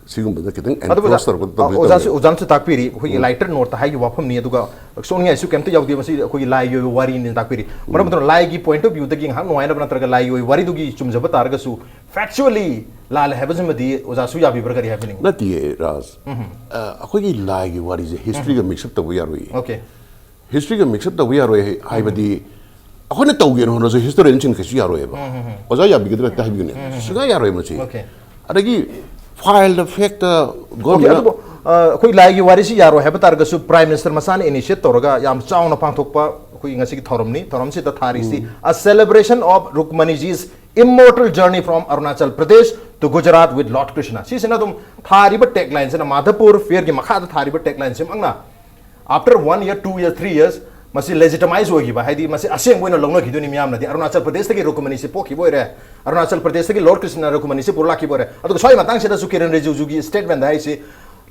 ꯁꯤꯒꯨꯝꯕꯗ ꯈꯤꯇꯪ ꯑꯗꯨꯕꯨ ꯑꯦꯟꯀ꯭ꯔꯣꯁ ꯇꯧꯔꯒ ꯇꯧꯒꯦ ꯑꯣꯖꯥꯁꯨ ꯇꯧꯕꯅꯦ꯫ ꯑꯣꯖꯥꯅꯁꯨ ꯇꯥꯛꯄꯤꯔꯤ, ꯑꯩꯈꯣꯏꯒꯤ ꯂꯥꯏꯇꯔ ꯅꯣꯠꯇ ꯍꯥꯏꯈꯤꯕ ꯋꯥꯐꯝꯅꯤ꯫ ꯑꯗꯨꯒ ꯁꯣꯛꯅꯤꯡꯉꯥꯏꯁꯨ ꯀꯩꯝꯇ ꯌꯥꯎꯗꯦ꯫ ꯃꯁꯤ ꯑꯩꯈꯣꯏꯒꯤ ꯂꯥꯏꯒꯤ ꯑꯣꯏꯕ ꯋꯥꯔꯤꯅꯤ ꯇꯥꯛꯄꯤꯔꯤ꯫ ꯃꯔꯝ ꯑꯗꯨꯅ ꯂꯥꯏꯒꯤ ꯄꯣꯏꯟꯠ ꯑꯣꯐ ꯚ꯭ꯌꯨꯗꯒꯤ ꯉꯥꯏꯍꯥꯛ ꯅꯨꯡꯉꯥꯏꯅꯕ ꯅꯠꯇ꯭ꯔꯒ ꯂꯥꯏꯒꯤ ꯑꯣꯏꯕ ꯋꯥꯔꯤꯗꯨꯒꯤ ꯆꯨꯝꯖꯕ ꯇꯥꯔꯒꯁꯨ, ꯐꯦꯛꯆꯨꯑꯦꯂꯤ ꯂꯥꯜꯂꯦ ꯍꯥꯏꯕꯁꯤꯃꯗꯤ ꯑꯣꯖꯥꯁꯨ ꯌꯥꯕꯤꯕ꯭ꯔꯥ, ꯀꯔꯤ ꯍꯥꯏꯕꯤꯅꯤꯡꯉꯤ? ꯅꯠꯇꯤꯌꯦ, ꯔꯥꯖ꯫ ꯑ, ꯑꯩꯈꯣꯏꯒꯤ ꯂꯥꯏꯒꯤ ꯋꯥꯔꯤꯁꯦ ꯍꯤꯁꯇ꯭ꯔꯤꯒ ꯃꯤꯛꯁ ꯑꯞ ꯇꯧꯕ ꯌꯥꯔꯣꯏꯌꯦ꯫ ꯑꯣꯀꯦ꯫ ꯍꯤꯁꯇ꯭ꯔꯤꯒ ꯃꯤꯛꯁ ꯑꯞ ꯇꯧꯕ ꯌꯥꯔꯣꯏ ꯍꯥꯏ-, ꯍꯥꯏꯕꯗꯤ ꯑꯩꯈꯣꯏꯅ ꯇꯧꯒꯦꯅ ꯍꯣꯠꯅꯁꯨ ꯍꯤꯁꯇꯣꯔꯤꯌꯟꯁꯤꯡ ꯀꯩꯁꯨ ꯌꯥꯔꯣꯏꯕ꯫ ꯑꯣꯖꯥ ꯌꯥꯕꯤꯒꯗ꯭ꯔꯥ ꯍꯦꯛꯇ ꯍꯥꯏꯕꯤꯌꯨꯅꯦ꯫ ꯁꯨꯡꯌꯥ ꯌꯥꯔꯣꯏ ꯃꯁꯤ꯫ ꯑꯣꯀꯦ꯫ ꯑꯗꯒꯤ ꯐꯥꯏꯜꯗ ꯐꯦꯛꯇ ꯑꯣꯀꯦ, ꯒꯣꯔꯃꯦꯟ ꯑꯗꯨꯕꯨ ꯑ, ꯑꯩꯈꯣꯏ ꯂꯥꯏꯒꯤ ꯋꯥꯔꯤꯁꯤ ꯌꯥꯔꯣꯏ ꯍꯥꯏꯕ ꯇꯥꯔꯒꯁꯨ, ꯄ꯭ꯔꯥꯏꯝ ꯃꯤꯅꯤꯁꯇꯔ ꯃꯁꯥꯅ ꯏꯅꯤꯁꯤꯌꯦꯠ ꯇꯧꯔꯒ ꯌꯥꯝ ꯆꯥꯎꯅ ꯄꯥꯡꯊꯣꯛꯄ ꯑꯩꯈꯣꯏꯒꯤ ꯉꯁꯤꯒꯤ ꯊꯧꯔꯝꯅꯤ꯫ ꯊꯧꯔꯝꯁꯤꯗ ꯊꯥꯔꯤꯁꯤ, "A celebration of Rukmaniji's immortal journey from Arunachal Pradesh to Gujarat with Lord Krishna"꯫ ꯁꯤꯁꯤꯅ ꯑꯗꯨꯝ ꯊꯥꯔꯤꯕ ꯇꯦꯛ ꯂꯥꯏꯟꯁꯤꯅ, ꯃꯥꯙꯕꯄꯨꯔ ꯐꯤꯌꯔꯒꯤ ꯃꯈꯥꯗ ꯊꯥꯔꯤꯕ ꯇꯦꯛ ꯂꯥꯏꯟꯁꯤꯃꯛꯅ, after one year, two years, three years, ꯃꯁꯤ ꯂꯦꯖꯤꯇꯃꯥꯏꯖ ꯑꯣꯏꯈꯤꯕ, ꯍꯥꯏꯗꯤ ꯃꯁꯤ ꯑꯁꯦꯡꯕ ꯑꯣꯏꯅ ꯂꯧꯅꯈꯤꯗꯣꯏꯅꯤ ꯃꯤꯌꯥꯝꯅꯗꯤ꯫ ꯑꯔꯨꯅꯥꯆꯜ ꯄ꯭ꯔꯗꯦꯁꯇꯒꯤ ꯔꯨꯀꯃꯅꯤꯁꯤ ꯄꯣꯛꯈꯤꯕ ꯑꯣꯏꯔꯦ, ꯑꯔꯨꯅꯥꯆꯜ ꯄ꯭ꯔꯗꯦꯁꯇꯒꯤ ꯂꯣꯔꯗ ꯀ꯭ꯔꯤꯁꯅ ꯔꯨꯀꯃꯅꯤꯁꯤ ꯄꯨꯔꯛꯈꯤꯕ ꯑꯣꯏꯔꯦ꯫ ꯑꯗꯨꯒ ꯁ꯭ꯋꯥꯏ ꯃꯇꯥꯡꯁꯤꯗꯁꯨ ꯀꯤꯔꯟ ꯔꯤꯖꯤꯖꯨꯒꯤ ꯁ꯭ꯇꯦꯠꯃꯦꯟꯗ ꯍꯥꯏꯁꯤ,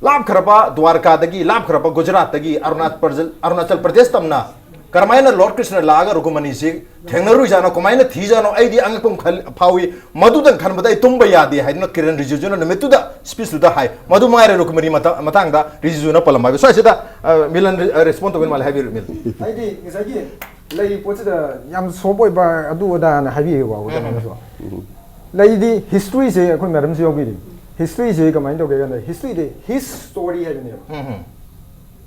ꯂꯥꯞꯈ꯭ꯔꯕ ꯗ꯭ꯋꯥꯔꯀꯥꯗꯒꯤ, ꯂꯥꯞꯈ꯭ꯔꯕ ꯒꯨꯖꯔꯥꯠꯇꯒꯤ ꯑꯔꯨꯅꯥꯆꯜ ꯄ꯭ꯔꯖ-, ꯑꯔꯨꯅꯥꯆꯜ ꯄ꯭ꯔꯗꯦꯁ ꯇꯝꯅ ꯀꯔꯝꯍꯥꯏꯅ ꯂꯣꯔꯗ ꯀ꯭ꯔꯤꯁꯅ ꯂꯥꯛꯑꯒ ꯔꯨꯀꯃꯅꯤꯁꯤ ꯊꯦꯡꯅꯔꯨꯏꯖꯥꯠꯅꯣ, ꯀꯃꯥꯏꯅ ꯊꯤꯖꯥꯠꯅꯣ, ꯑꯩꯗꯤ ꯑꯉꯛꯄ ꯑꯃ ꯈꯜ-, ꯐꯥꯎꯏ꯫ ꯃꯗꯨꯗꯪ ꯈꯟꯕꯗ ꯑꯩ ꯇꯨꯝꯕ ꯌꯥꯗꯦ ꯍꯥꯏꯗꯨꯅ ꯀꯤꯔꯟ ꯔꯤꯖꯤꯖꯨꯅ ꯅꯨꯃꯤꯠꯇꯨꯗ ꯁ꯭ꯄꯤꯆꯇꯨꯗ ꯍꯥꯏ꯫ ꯃꯗꯨ ꯃꯉꯥꯏꯔꯦ ꯔꯨꯀꯃꯅꯤ ꯃꯇꯥ-, ꯃꯇꯥꯡꯗ ꯔꯤꯖꯤꯖꯨꯅ ꯄꯜꯂꯝꯕ ꯍꯥꯏꯕ꯫ ꯁ꯭ꯋꯥꯏꯁꯤꯗ, ꯑ, ꯃꯤꯂꯟ ꯔꯤ-, ꯑ, ꯔꯦꯁꯄꯣꯟ ꯇꯧꯕ ꯃꯥꯜꯂꯦ, ꯍꯥꯏꯕꯤꯔꯨ ꯃꯤꯂꯟ꯫ ꯑꯩꯗꯤ ꯉꯁꯥꯏꯒꯤ ꯂꯩ ꯄꯣꯠꯁꯤꯗ ꯌꯥꯝ ꯁꯣꯞ ꯑꯣꯏꯕ ꯑꯗꯨ ꯑꯗꯥꯅ ꯍꯥꯏꯕꯤꯌꯦꯀꯣ ꯀꯩꯅꯣꯅꯁꯨ꯫ ꯂꯩꯗꯤ ꯍꯤꯁꯇ꯭ꯔꯤꯁꯦ ꯑꯩꯈꯣꯏ ꯃꯦꯗꯝꯁꯨ ꯌꯥꯎꯕꯤꯔꯤ꯫ ꯍꯤꯁꯇ꯭ꯔꯤꯁꯦ ꯀꯃꯥꯏꯅ ꯇꯧꯒꯦ ꯀꯥꯟꯗ, ꯍꯤꯁꯇ꯭ꯔꯤꯗꯤ ꯍꯤꯁ ꯁ꯭ꯇꯣꯔꯤ ꯍꯥꯏꯕꯅꯦꯕ꯫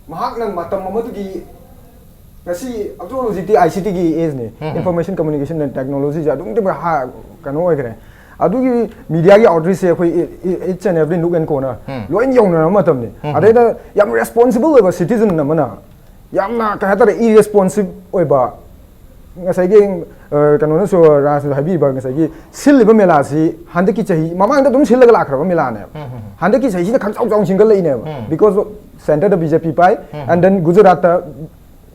ꯃꯍꯥꯛꯅ ꯃꯇꯝ ꯑꯃꯗꯨꯒꯤ, ꯉꯁꯤ ꯑꯗꯨ ꯍꯧꯖꯤꯛꯇꯤ ꯑꯥꯏ ꯁꯤ ꯇꯤꯒꯤ ꯑꯦꯖꯅꯦ, ꯏꯟꯐꯣꯔꯃꯦꯁꯟ ꯀꯝꯃꯨꯅꯤꯀꯦꯁꯟ ꯑꯦꯟ ꯇꯦꯛꯅꯣꯂꯣꯖꯤꯁꯦ ꯑꯗꯨꯛꯀꯤ ꯃꯇꯤꯛ ꯍꯥ-, ꯀꯩꯅꯣ ꯑꯣꯏꯈ꯭ꯔꯦ꯫ ꯑꯗꯨꯒꯤ ꯃꯤꯗꯤꯌꯥꯒꯤ ꯑꯥꯎꯠꯔꯤꯁꯁꯦ ꯑꯩꯈꯣꯏ each and every nook and corner ꯂꯣꯏ ꯌꯧꯅꯔꯕ ꯃꯇꯝꯅꯤ꯫ ꯑꯗꯩꯗ ꯌꯥꯝ ꯔꯦꯁꯄꯣꯟꯁꯤꯕꯜ ꯑꯣꯏꯕ ꯁꯤꯇꯤꯖꯟ ꯑꯃꯅ ꯌꯥꯝꯅ ꯀꯩ ꯍꯥꯏꯇꯥꯔꯦ, ꯏꯔꯦꯁꯄꯣꯟꯁꯤꯕ ꯑꯣꯏꯕ, ꯉꯁꯥꯏꯒꯤ, ꯑ, ꯀꯩꯅꯣꯅꯁꯨ, ꯔꯥꯖꯅꯁꯨ ꯍꯥꯏꯕꯤꯕ, ꯉꯁꯥꯏꯒꯤ ꯁꯤꯜꯂꯤꯕ ꯃꯦꯂꯥꯁꯤ ꯍꯟꯗꯛꯀꯤ ꯆꯍꯤ, ꯃꯃꯥꯡꯗ ꯑꯗꯨꯝ ꯁꯤꯜꯂꯒ ꯂꯥꯛꯈ꯭ꯔꯕ ꯃꯦꯂꯥꯅꯦꯕ꯫ ꯍꯟꯗꯛꯀꯤ ꯆꯍꯤꯁꯤꯗ ꯈꯪꯆꯥꯎ ꯆꯥꯎꯅ ꯁꯤꯡꯒꯠꯂꯛꯏꯅꯦꯕ, because of centre ꯗ ꯕꯤ ꯖꯦ ꯄꯤ ꯄꯥꯏ, and then ꯒꯨꯖꯔꯥꯠꯇ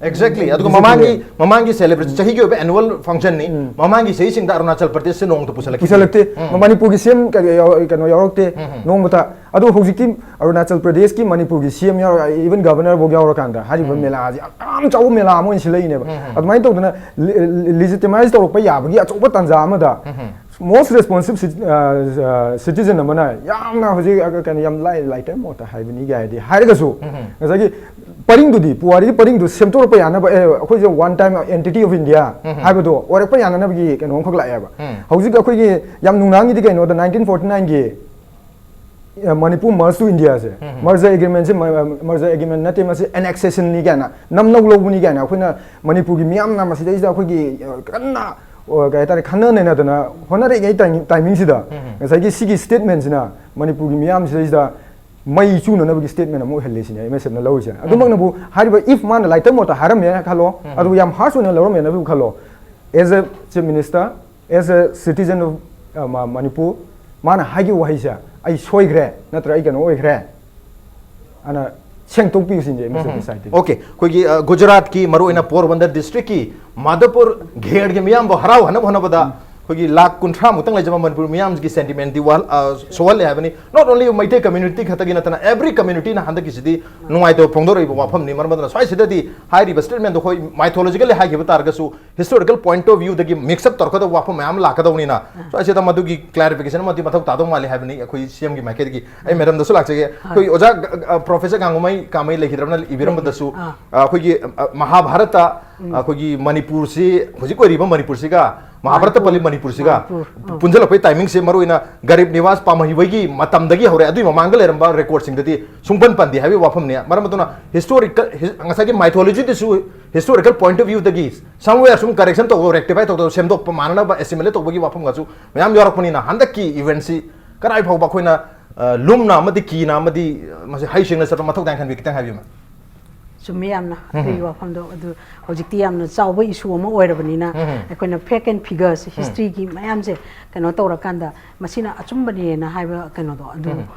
ꯑꯦꯛꯖꯦꯛꯂꯤ꯫ ꯑꯗꯨꯒ ꯕꯤ ꯖꯦ ꯄꯤ ꯃꯃꯥꯡꯒꯤ, ꯂꯩ꯫ ꯃꯃꯥꯡꯒꯤ ꯁꯦꯂꯦꯕ꯭ꯔꯦꯁꯟ, ꯆꯍꯤꯒꯤ ꯑꯣꯏꯕ ꯑꯦꯅꯨꯋꯦꯜ ꯐꯪꯁꯟꯅꯤ꯫ ꯃꯃꯥꯡꯒꯤ ꯆꯍꯤꯁꯤꯡꯗ ꯑꯔꯨꯅꯥꯆꯜ ꯄ꯭ꯔꯗꯦꯁꯁꯦ ꯅꯣꯡꯃꯇ ꯄꯨꯁꯜꯂꯛꯈꯤꯗꯦ꯫ ꯄꯨꯁꯜꯂꯛꯇꯦ꯫ ꯃꯅꯤꯄꯨꯔꯒꯤ ꯁꯤ ꯑꯦꯝ ꯀꯔꯤ ꯌꯥꯎ-, ꯀꯩꯅꯣ ꯌꯥꯎꯔꯛꯇꯦ ꯅꯣꯡꯃꯇ꯫ ꯑꯗꯣ ꯍꯧꯖꯤꯛꯇꯤ ꯑꯔꯨꯅꯥꯆꯜ ꯄ꯭ꯔꯗꯦꯁꯀꯤ, ꯃꯅꯤꯄꯨꯔꯒꯤ ꯁꯤ ꯑꯦꯝ ꯌꯥꯎꯔ-, even ꯒꯚꯔꯅꯔ ꯐꯥꯎ ꯌꯥꯎꯔꯀꯥꯟꯗ ꯍꯥꯏꯔꯤꯕ ꯃꯦꯂꯥꯁꯦ ꯌꯥꯝ ꯆꯥꯎꯕ ꯃꯦꯂꯥ ꯑꯃ ꯑꯣꯏꯅ ꯁꯤꯜꯂꯛꯏꯅꯦꯕ꯫ ꯑꯗꯨꯃꯥꯏꯅ ꯇꯧꯗꯅ ꯂꯦꯖꯤꯇꯤꯃꯥꯏꯁ ꯇꯧꯔꯛꯄ ꯌꯥꯕꯒꯤ ꯑꯆꯧꯕ ꯇꯥꯟꯖꯥ ꯑꯃꯗ Most responsive cit- ꯑ, ꯑ, citizen ꯑꯃꯅ ꯌꯥꯝꯅ ꯍꯧꯖꯤꯛ ꯑ, ꯀꯩꯅꯣ ꯌꯥꯝ ꯂꯥꯏ ꯂꯥꯏꯇꯔ ꯃꯣꯠꯇ ꯍꯥꯏꯕꯅꯤ ꯀꯥꯏ ꯍꯥꯏꯗꯤ ꯍꯥꯏꯔꯒꯁꯨ, ꯉꯁꯥꯏꯒꯤ ꯄꯔꯤꯡꯗꯨꯗꯤ, ꯄꯨꯋꯥꯔꯤꯒꯤ ꯄꯔꯤꯡꯗꯨ ꯁꯦꯝꯗꯣꯔꯛꯄ ꯌꯥꯅꯕ, ꯑꯦ, ꯑꯩꯈꯣꯏꯁꯦ one time entity of India ꯍꯥꯏꯕꯗꯣ ꯑꯣꯏꯔꯛꯄ ꯌꯥꯅꯅꯕꯒꯤ ꯀꯩꯅꯣ ꯑꯃꯈꯛ ꯂꯥꯛꯑꯦꯕ꯫ ꯍꯧꯖꯤꯛ ꯑꯩꯈꯣꯏꯒꯤ ꯌꯥꯝ ꯅꯨꯡꯅꯥꯡꯒꯤꯗꯤ ꯀꯩꯅꯣꯗ, nineteen forty nine ꯒꯤ, ꯑ, Manipur merge to India say, merger agreement ꯁꯦ, ꯃ-, merger agreement ꯅꯠꯇꯦ, ꯃꯁꯤ annexation ꯅꯤ ꯀꯥꯏꯅ, ꯅꯝꯅꯧ ꯂꯧꯕꯅꯤ ꯀꯥꯏꯅ ꯑꯩꯈꯣꯏꯅ ꯃꯅꯤꯄꯨꯔꯒꯤ ꯃꯤꯌꯥꯝꯅ ꯃꯁꯤꯗꯩꯁꯤꯗ ꯑꯩꯈꯣꯏꯒꯤ, ꯑ, ꯀꯟꯅ, ꯑ, ꯀꯩ ꯍꯥꯏꯇꯥꯔꯦ, ꯈꯟꯅ ꯅꯩꯅꯗꯅ ꯍꯣꯠꯅꯔꯛꯏꯉꯩ timing, timing ꯁꯤꯗ ꯉꯁꯥꯏꯒꯤ ꯁꯤꯒꯤ statement ꯁꯤꯅ ꯃꯅꯤꯄꯨꯔꯒꯤ ꯃꯤꯌꯥꯝꯁꯤꯗꯩꯁꯤꯗ ꯃꯩ ꯆꯨꯅꯅꯕꯒꯤ statement ꯑꯃ ꯑꯣꯏꯍꯜꯂꯦ ꯁꯤꯅꯦ M S F ꯅ ꯂꯧꯔꯤꯁꯦ꯫ ꯑꯗꯨꯃꯛꯅꯕꯨ ꯍꯥꯏꯔꯤꯕ, if ꯃꯥꯅ ꯂꯥꯏꯇꯔ ꯃꯣꯠꯇ ꯍꯥꯏꯔꯝꯃꯦꯅ ꯈꯜꯂꯣ, ꯑꯗꯨ ꯌꯥꯝ harsh ꯑꯣꯏꯅ ꯂꯧꯔꯝꯃꯦꯅꯕꯨ ꯈꯜꯂꯣ, as a chief minister, as a citizen of, uh, Ma-, Manipur, ꯃꯥꯅ ꯍꯥꯏꯈꯤꯕ ꯋꯥꯍꯩꯁꯦ, "ꯑꯩ ꯁꯣꯏꯈ꯭ꯔꯦ" ꯅꯠꯇ꯭ꯔꯒ "ꯑꯩ ꯀꯩꯅꯣ ꯑꯣꯏꯈ꯭ꯔꯦ" ꯑꯅ ꯁꯦꯡꯗꯣꯛꯄꯤꯌꯨ ꯁꯤꯅꯦ M S F ꯀꯤ side ꯇꯒꯤ꯫ ꯑꯣꯀꯦ, ꯑꯩꯈꯣꯏꯒꯤ, ꯑ, ꯒꯨꯖꯔꯥꯠꯀꯤ, ꯃꯔꯨꯑꯣꯏꯅ ꯄꯣꯔꯕꯟꯗꯔ district ꯀꯤ ꯃꯥꯙꯕꯄꯨꯔ ꯘꯦꯔꯒꯤ ꯃꯤꯌꯥꯝꯕꯨ ꯍꯔꯥꯎꯍꯟꯅꯕ ꯍꯣꯠꯅꯕꯗ ꯑꯩꯈꯣꯏꯒꯤ ꯂꯥꯈ ꯀꯨꯟꯊ꯭ꯔꯥ ꯃꯨꯛꯇꯪ ꯂꯩꯖꯕ ꯃꯅꯤꯄꯨꯔ ꯃꯤꯌꯥꯝꯒꯤ sentiment ꯗꯤ ꯋꯥꯍꯜ-, ꯑ, ꯁꯣꯛꯍꯜꯂꯦ ꯍꯥꯏꯕꯅꯤ꯫ Not only ꯃꯩꯇꯩ community ꯈꯛꯇꯒꯤ ꯅꯠꯇꯅ every community ꯅ ꯍꯟꯗꯛꯀꯤꯁꯤꯗꯤ ꯅꯨꯡꯉꯥꯏꯇꯕ ꯐꯣꯡꯗꯣꯔꯛꯏꯕ ꯋꯥꯐꯝꯅꯤ꯫ ꯃꯔꯝ ꯑꯗꯨꯅ ꯁ꯭ꯋꯥꯏꯁꯤꯗꯗꯤ ꯍꯥꯏꯔꯤꯕ statement ꯗꯣ ꯑꯩꯈꯣꯏ mythologically ꯍꯥꯏꯈꯤꯕ ꯇꯥꯔꯒꯁꯨ historical point of view ꯗꯒꯤ mix up ꯇꯧꯔꯛꯀꯗꯕ ꯋꯥꯐꯝ ꯃꯌꯥꯝ ꯑꯃ ꯂꯥꯛꯀꯗꯧꯅꯤꯅ, ꯁ꯭ꯋꯥꯏꯁꯤꯗ ꯃꯗꯨꯒꯤ clarification ꯑꯃꯗꯤ ꯃꯊꯧ ꯇꯥꯗꯧ ꯃꯥꯜꯂꯤ ꯍꯥꯏꯕꯅꯤ꯫ ꯑꯩꯈꯣꯏ C M ꯒꯤ ꯃꯥꯏꯀꯩꯗꯒꯤ ꯑꯩ madam ꯗꯁꯨ ꯂꯥꯛꯆꯒꯦ꯫ ꯑꯩꯈꯣꯏ ꯑꯣꯖꯥ, ꯑ, professor ꯒꯥꯡꯒꯨꯃꯩ ꯀꯥꯃꯩ ꯂꯩꯈꯤꯗ꯭ꯔꯕꯅ ꯏꯕꯤꯔꯝꯕꯗꯁꯨ, ꯑ, ꯑꯩꯈꯣꯏꯒꯤ, ꯑ, ꯃꯍꯥꯚꯥꯔꯠꯇ, ꯑꯩꯈꯣꯏꯒꯤ ꯃꯅꯤꯄꯨꯔꯁꯤ, ꯍꯧꯖꯤꯛ ꯑꯣꯏꯔꯤꯕ ꯃꯅꯤꯄꯨꯔꯁꯤꯒ ꯃꯍꯥꯚꯥꯔꯠꯇ ꯄꯜꯂꯤ ꯃꯅꯤꯄꯨꯔꯁꯤꯒ ꯄꯨꯟꯁꯤꯜꯂꯛꯄꯒꯤ timing ꯁꯦ ꯃꯔꯨꯑꯣꯏꯅ ꯒꯔꯤꯕ ꯅꯤꯋꯥꯖ ꯄꯥꯝꯍꯩꯕꯒꯤ ꯃꯇꯝꯗꯒꯤ ꯍꯧꯔꯦ꯫ ꯑꯗꯨꯒꯤ ꯃꯃꯥꯡꯗ ꯂꯩꯔꯝꯕ record ꯁꯤꯡꯗꯗꯤ ꯁꯨꯡꯄꯟ ꯄꯟꯗꯦ ꯍꯥꯏꯕꯒꯤ ꯋꯥꯐꯝꯅꯤ꯫ ꯃꯔꯝ ꯑꯗꯨꯅ historical, ꯉꯁꯥꯏꯒꯤ mythology ꯗꯁꯨ historical point of view ꯗꯒꯤ somewhere ꯁꯨꯝ correction ꯇꯧꯕ, rectify ꯇꯧꯗꯕ, ꯁꯦꯝꯗꯣꯛꯄ, ꯃꯥꯟꯅꯅꯕ assimilate ꯇꯧꯕꯒꯤ ꯋꯥꯐꯝꯒꯁꯨ ꯃꯌꯥꯝ ꯌꯥꯎꯔꯛꯄꯅꯤꯅ, ꯍꯟꯗꯛꯀꯤ event ꯁꯤ ꯀꯗꯥꯏ ꯐꯥꯎꯕ ꯑꯩꯈꯣꯏꯅ, ꯑ, ꯂꯨꯝꯅ ꯑꯃꯗꯤ ꯀꯤꯅ ꯑꯃꯗꯤ, ꯑ, ꯃꯁꯤ ꯍꯩꯁꯤꯡꯅ ꯆꯠꯄ ꯃꯊꯧ ꯇꯥꯏ ꯈꯟꯕꯤ? ꯈꯤꯇꯪ ꯍꯥꯏꯕꯤꯌꯨ, ma'am꯫ ꯆꯨꯝꯃꯤ ꯌꯥꯝꯅ꯫ ꯑꯗꯨꯒꯤ ꯋꯥꯐꯝꯗꯣ ꯑꯗꯨ ꯍꯧꯖꯤꯛꯇꯤ ꯌꯥꯝꯅ ꯆꯥꯎꯕ issue ꯑꯃ ꯑꯣꯏꯔꯕꯅꯤꯅ, ꯑꯩꯈꯣꯏꯅ fact and figures, history ꯒꯤ ꯃꯌꯥꯝꯁꯦ ꯀꯩꯅꯣ ꯇꯧꯔꯀꯥꯟꯗ ꯃꯁꯤꯅ ꯑꯆꯨꯝꯕꯅꯦꯅ ꯍꯥꯏꯕ ꯀꯩꯅꯣꯗꯣ ꯑꯗꯨ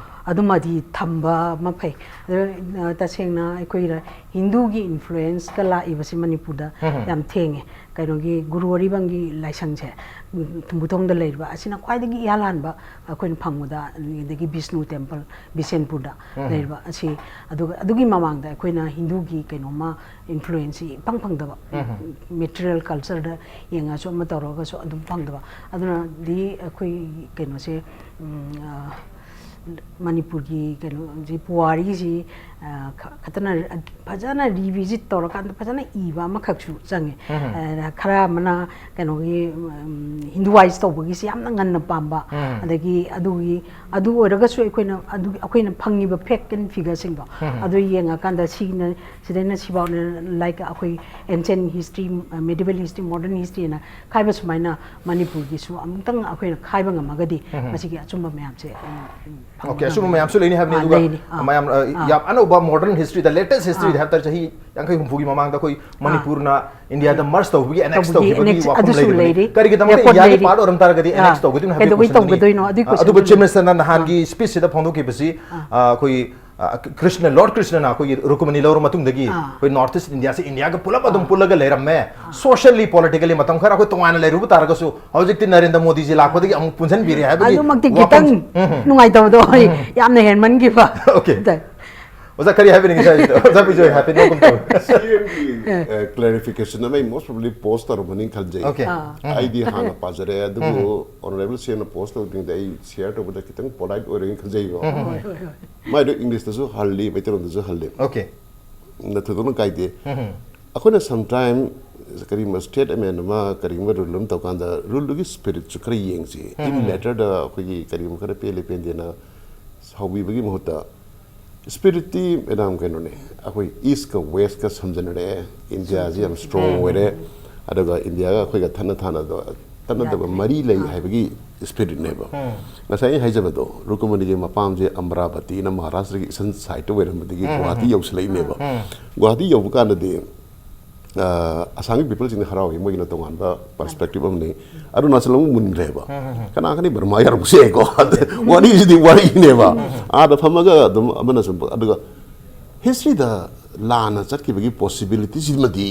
ꯑꯗꯨꯃꯗꯤ ꯊꯝꯕ ꯑꯃ ꯐꯩ꯫ ꯑꯗꯣ, ꯑ, ꯇꯁꯦꯡꯅ ꯑꯩꯈꯣꯏ ꯔ-, ꯍꯤꯟꯗꯨꯒꯤ ꯏꯟꯐ꯭ꯂꯨꯌꯦꯟꯁꯀ ꯂꯥꯛꯏꯕꯁꯤ ꯃꯅꯤꯄꯨꯔꯗ ꯎꯝ꯫ ꯌꯥꯝ ꯊꯦꯡꯉꯦ꯫ ꯀꯩꯅꯣꯒꯤ ꯒꯨꯔꯨ ꯑꯔꯤꯕꯝꯒꯤ ꯂꯥꯏꯁꯪꯁꯦ, ꯎꯝ, ꯊꯨꯝꯕꯨꯊꯣꯡꯗ ꯂꯩꯔꯤꯕ ꯑꯁꯤꯅ ꯈ꯭ꯋꯥꯏꯗꯒꯤ ꯏꯍꯥꯟ ꯍꯥꯟꯕ ꯑꯩꯈꯣꯏꯅ ꯐꯪꯕꯗ, ꯑꯗꯒꯤ ꯕꯤꯁꯅꯨ ꯇꯦꯝꯄꯜ ꯕꯤꯁꯦꯟꯄꯨꯔꯗ ꯎꯝ꯫ ꯂꯩꯔꯤꯕ ꯑꯁꯤ, ꯑꯗꯨꯒ ꯑꯗꯨꯒꯤ ꯃꯃꯥꯡꯗ ꯑꯩꯈꯣꯏꯅ ꯍꯤꯟꯗꯨꯒꯤ ꯀꯩꯅꯣꯝꯃ ꯏꯟꯐ꯭ꯂꯨꯌꯦꯟꯁꯁꯤ ꯏꯐꯪ ꯐꯪꯗꯕ꯫ ꯎꯝ꯫ ꯃꯦꯇꯔꯤꯌꯦꯜ ꯀꯜꯆꯔꯗ ꯌꯦꯡꯉꯁꯨ ꯑꯃ ꯇꯧꯔꯒꯁꯨ ꯑꯗꯨꯝ ꯐꯪꯗꯕ꯫ ꯑꯗꯨꯅꯗꯤ ꯑꯩꯈꯣꯏ ꯀꯩꯅꯣꯁꯦ, ꯎꯝ, ꯑ, ꯃꯅꯤꯄꯨꯔꯒꯤ ꯀꯩꯅꯣꯁꯤ, ꯄꯨꯋꯥꯔꯤꯁꯤ, ꯑ, ꯈ-, ꯈꯛꯇꯅ ꯐꯖꯅ ꯔꯤꯚꯤꯖꯤꯠ ꯇꯧꯔꯀꯥꯟꯗ ꯐꯖꯅ ꯏꯕ ꯑꯃꯈꯛꯁꯨ ꯆꯪꯉꯦ꯫ ꯎꯝ꯫ ꯑ, ꯈꯔ ꯑꯃꯅ ꯀꯩꯅꯣꯒꯤ, ꯎꯝ, ꯍꯤꯟꯗꯨꯋꯥꯏꯁ ꯇꯧꯕꯒꯤꯁꯤ ꯌꯥꯝꯅ ꯉꯟꯅ ꯄꯥꯝꯕ, ꯎꯝ꯫ ꯑꯗꯒꯤ ꯑꯗꯨꯒꯤ, ꯑꯗꯨ ꯑꯣꯏꯔꯒꯁꯨ ꯑꯩꯈꯣꯏꯅ ꯑꯗꯨ, ꯑꯩꯈꯣꯏꯅ ꯐꯪꯉꯤꯕ ꯐꯦꯛ ꯑꯦꯟ ꯐꯤꯒꯔꯁꯤꯡꯗꯣ, ꯎꯝ꯫ ꯑꯗꯨ ꯌꯦꯡꯉꯀꯥꯟꯗ ꯁꯤꯅ, ꯁꯤꯗꯩꯅ ꯁꯤꯐꯥꯎꯅ, ꯂꯥꯏꯛ ꯑꯩꯈꯣꯏ ancient history, medieval history, modern historyꯅ ꯈꯥꯏꯕ ꯁꯨꯃꯥꯏꯅ ꯃꯅꯤꯄꯨꯔꯒꯤꯁꯨ ꯑꯃꯨꯛꯇꯪ ꯑꯩꯈꯣꯏꯅ ꯈꯥꯏꯕ ꯉꯝꯃꯒꯗꯤ ꯎꯝ꯫ ꯃꯁꯤꯒꯤ ꯑꯆꯨꯝꯕ ꯃꯌꯥꯝꯁꯦ, ꯎꯝ, ꯎꯝ, ꯐꯪꯕ ꯑꯣꯀꯦ, ꯑꯁꯨꯝꯕ ꯉꯝꯒꯅꯤ꯫ ꯃꯌꯥꯝꯁꯨ ꯂꯩꯅꯤ ꯍꯥꯏꯕꯅꯤ꯫ ꯑꯥ, ꯑꯗꯨꯒ ꯂꯩꯅꯤ꯫ ꯑꯥ꯫ ꯃꯌꯥꯝ, ꯑ, ꯑꯥ꯫ ꯌꯥꯝ ꯑꯅꯧꯕ modern historyꯗ, latest historyꯗ ꯑꯥ꯫ ꯍꯥꯏꯕ ꯇꯥꯔꯦ, ꯆꯍꯤ ꯌꯥꯡꯈꯩ ꯍꯨꯝꯐꯨꯒꯤ ꯃꯃꯥꯡꯗ ꯑꯩꯈꯣꯏ ꯑꯥ꯫ ꯃꯅꯤꯄꯨꯔꯅ ꯏꯟꯗꯤꯌꯥꯗ merge ꯇꯧꯕꯒꯤ annex ꯇꯧꯕꯒꯤ ꯇꯧꯈꯤꯕꯒꯤ annex ꯋꯥꯐꯝ ꯑꯗꯨꯁꯨ ꯂꯩꯔꯤꯕꯅꯤ꯫ ꯂꯩꯔꯤ꯫ ꯀꯔꯤꯒꯤꯗꯃꯛꯇ record ꯏꯟꯗꯤꯌꯥꯒꯤ ꯂꯩꯔꯤ꯫ Part ꯑꯣꯏꯔꯝ ꯇꯥꯔꯒꯗꯤ ꯑꯥ꯫ Annex ꯇꯧꯒꯗꯣꯏꯅꯣ ꯍꯥꯏꯕꯒꯤ ꯀꯩꯗꯧꯕꯩ question ꯑꯃꯅꯤ꯫ ꯇꯧꯒꯗꯣꯏꯅꯣ? ꯑꯗꯨꯒꯤ ꯑ, ꯑꯗꯨꯕꯨ question ꯆꯤꯐ ꯃꯤꯅꯤꯁꯇꯔꯅ ꯅꯍꯥꯟꯒꯤ ꯑꯥ꯫ Speechꯁꯤꯗ ꯐꯣꯡꯗꯣꯛꯈꯤꯕꯁꯤ, ꯑꯥ꯫ ꯑ, ꯑꯩꯈꯣꯏ, ꯑ, ꯀ꯭ꯔꯤꯁꯅ, Lord ꯀ꯭ꯔꯤꯁꯅꯅ ꯑꯩꯈꯣꯏꯒꯤ ꯔꯨꯀꯃꯅꯤ ꯂꯧꯔ ꯃꯇꯨꯡꯗꯒꯤ ꯑꯥ꯫ ꯑꯩꯈꯣꯏ North East ꯏꯟꯗꯤꯌꯥꯁꯤ ꯏꯟꯗꯤꯌꯥꯒ ꯄꯨꯂꯞ ꯑꯗꯨꯝ ꯑꯥ꯫ ꯄꯨꯜꯂꯒ ꯂꯩꯔꯝꯃꯦ꯫ ꯑꯥ꯫ Socially, politically ꯃꯇꯝ ꯈꯔ ꯑꯩꯈꯣꯏ ꯇꯣꯉꯥꯟꯅ ꯂꯩꯔꯨꯕ ꯇꯥꯔꯒꯁꯨ ꯍꯧꯖꯤꯛꯇꯤ ꯅꯔꯦꯟꯗ꯭ꯔ ꯃꯣꯗꯤꯖꯤ ꯂꯥꯛꯄꯗꯒꯤ ꯑꯃꯨꯛ ꯄꯨꯟꯁꯤꯟꯕꯤꯔꯦ ꯍꯥꯏꯕꯒꯤ ꯑꯗꯨꯃꯛꯇꯤ ꯋꯥꯐꯝ ꯈꯤꯇꯪ ꯎꯝ꯫ ꯅꯨꯡꯉꯥꯏꯇꯕꯗꯣ ꯑꯩ ꯎꯝ꯫ ꯌꯥꯝꯅ ꯍꯦꯟꯃꯟꯈꯤꯕ꯫ ꯑꯣꯀꯦ꯫ ꯑꯗ ꯑꯣꯖꯥ, ꯀꯔꯤ ꯍꯥꯏꯕꯤꯅꯤꯡꯉꯤ ꯁꯥꯔ? ꯑꯣꯖꯥ ꯕꯤꯖꯣꯏ ꯍꯥꯏꯐꯦꯠ ꯅꯣꯛꯀꯨꯝ ꯇꯧꯋꯤ꯫ ꯁꯤꯑꯦꯝꯒꯤ, ꯑ, clarification ꯑꯃ ꯑꯩ most probably post ꯇꯧꯔꯝꯃꯅꯤ ꯈꯟꯖꯩ꯫ ꯑꯣꯀꯦ꯫ ꯑꯥ꯫ ꯎꯝ꯫ ꯑꯩꯗꯤ ꯍꯥꯟꯅ ꯄꯥꯖꯔꯦ, ꯑꯗꯨꯕꯨ ꯎꯝ꯫ Honourable ꯁꯤꯑꯦꯝꯅ post ꯇꯧꯗ꯭ꯔꯤꯉꯩꯗ ꯑꯩ share ꯇꯧꯕꯗ ꯈꯤꯇꯪ polite ꯑꯣꯏꯔꯒꯦꯅ ꯈꯟꯖꯩꯀꯣ꯫ ꯎꯝ꯫ ꯍꯣꯏ, ꯍꯣꯏ, ꯍꯣꯏ꯫ ꯃꯥꯏꯗꯣ Englishꯇꯁꯨ ꯍꯜꯂꯤ, ꯃꯩꯇꯩꯂꯣꯟꯗꯁꯨ ꯍꯜꯂꯤ꯫ ꯑꯣꯀꯦ꯫ ꯅ ꯊꯣꯏꯗꯣꯛꯅ ꯀꯥꯏꯗꯦ꯫ ꯎꯝ꯫ ꯑꯩꯈꯣꯏꯅ sometime ꯀꯔꯤꯒꯨꯝꯕ state amend ꯑꯃ, ꯀꯔꯤꯒꯨꯝꯕ rule ꯑꯃ ꯇꯧꯀꯥꯟꯗ ruleꯗꯨꯒꯤ spiritꯁꯨ ꯈꯔ ꯌꯦꯡꯁꯤ꯫ In ꯎꯝ꯫ Letterꯗ ꯑꯩꯈꯣꯏꯒꯤ ꯀꯔꯤꯒꯨꯝꯕ ꯈꯔ ꯄꯦꯜꯂꯤ ꯄꯦꯟꯗꯦꯅ ꯁꯥꯎꯕꯤꯕꯒꯤ ꯃꯍꯨꯠꯇ, spiritꯇꯤ, madam, ꯀꯩꯅꯣꯅꯦ, ꯑꯩꯈꯣꯏ Eastꯀ Westꯀ ꯁꯝꯖꯟꯅꯔꯛꯑꯦ, ꯏꯟꯗꯤꯌꯥꯁꯤ ꯌꯥꯝ strong ꯎꯝ꯫ ꯑꯣꯏꯔꯦ, ꯑꯗꯨꯒ ꯏꯟꯗꯤꯌꯥꯒ ꯑꯩꯈꯣꯏꯒ ꯊꯠꯅ ꯊꯥꯅꯗ-, ꯇꯠꯅꯗꯕ ꯌꯥꯗ꯭ꯔꯦ꯫ ꯃꯔꯤ ꯂꯩ ꯑꯥ꯫ ꯍꯥꯏꯕꯒꯤ spiritꯅꯦꯕ꯫ ꯎꯝ꯫ ꯉꯁꯥꯏ ꯑꯩꯅ ꯍꯥꯏꯖꯕꯗꯣ, ꯔꯨꯀꯃꯅꯤꯒꯤ ꯃꯄꯥꯝꯁꯦ ꯑꯃꯔꯥꯕꯇꯤꯅ ꯃꯍꯥꯔꯥꯁꯇ꯭ꯔꯒꯤ eastern sideꯇ ꯑꯣꯏꯔꯝꯕꯗꯒꯤ ꯎꯝ꯫ ꯒꯨꯋꯥꯍꯥꯇꯤ ꯌꯧꯁꯤꯜꯂꯛꯏꯅꯦꯕ꯫ ꯎꯝ꯫ ꯒꯨꯋꯥꯍꯥꯇꯤ ꯌꯧꯕ ꯀꯥꯟꯗꯗꯤ ꯑ, ꯑꯁꯥꯝꯒꯤ ꯄꯤꯄꯜꯁꯤꯡꯅ ꯍꯔꯥꯎꯏ, ꯃꯣꯏꯒꯤꯅ ꯇꯣꯉꯥꯟꯕ ꯄꯔꯁꯄꯦꯛꯇꯤꯚ ꯑꯃꯅꯤ꯫ ꯑꯔꯨꯅꯥꯆꯜ ꯑꯃꯨꯛ ꯃꯨꯟꯈ꯭ꯔꯦꯕ꯫ ꯀꯅꯥ ꯈꯪꯅꯤ ꯕꯔꯃꯥ ꯌꯥꯔꯛꯄꯁꯨ ꯌꯥꯏꯀꯣ꯫ ꯋꯥꯔꯤꯁꯤꯗꯤ ꯋꯥꯔꯤꯅꯦꯕ꯫ ꯑꯥꯗ ꯐꯝꯃꯒ ꯑꯗꯨꯝ ꯑꯃꯅ ꯁꯨꯝ, ꯑꯗꯨꯒ ꯍꯤꯁꯇ꯭ꯔꯤꯗ ꯂꯥꯟꯅ ꯆꯠꯈꯤꯕꯒꯤ ꯄꯣꯁꯤꯕꯤꯂꯤꯇꯤꯁꯤꯃꯗꯤ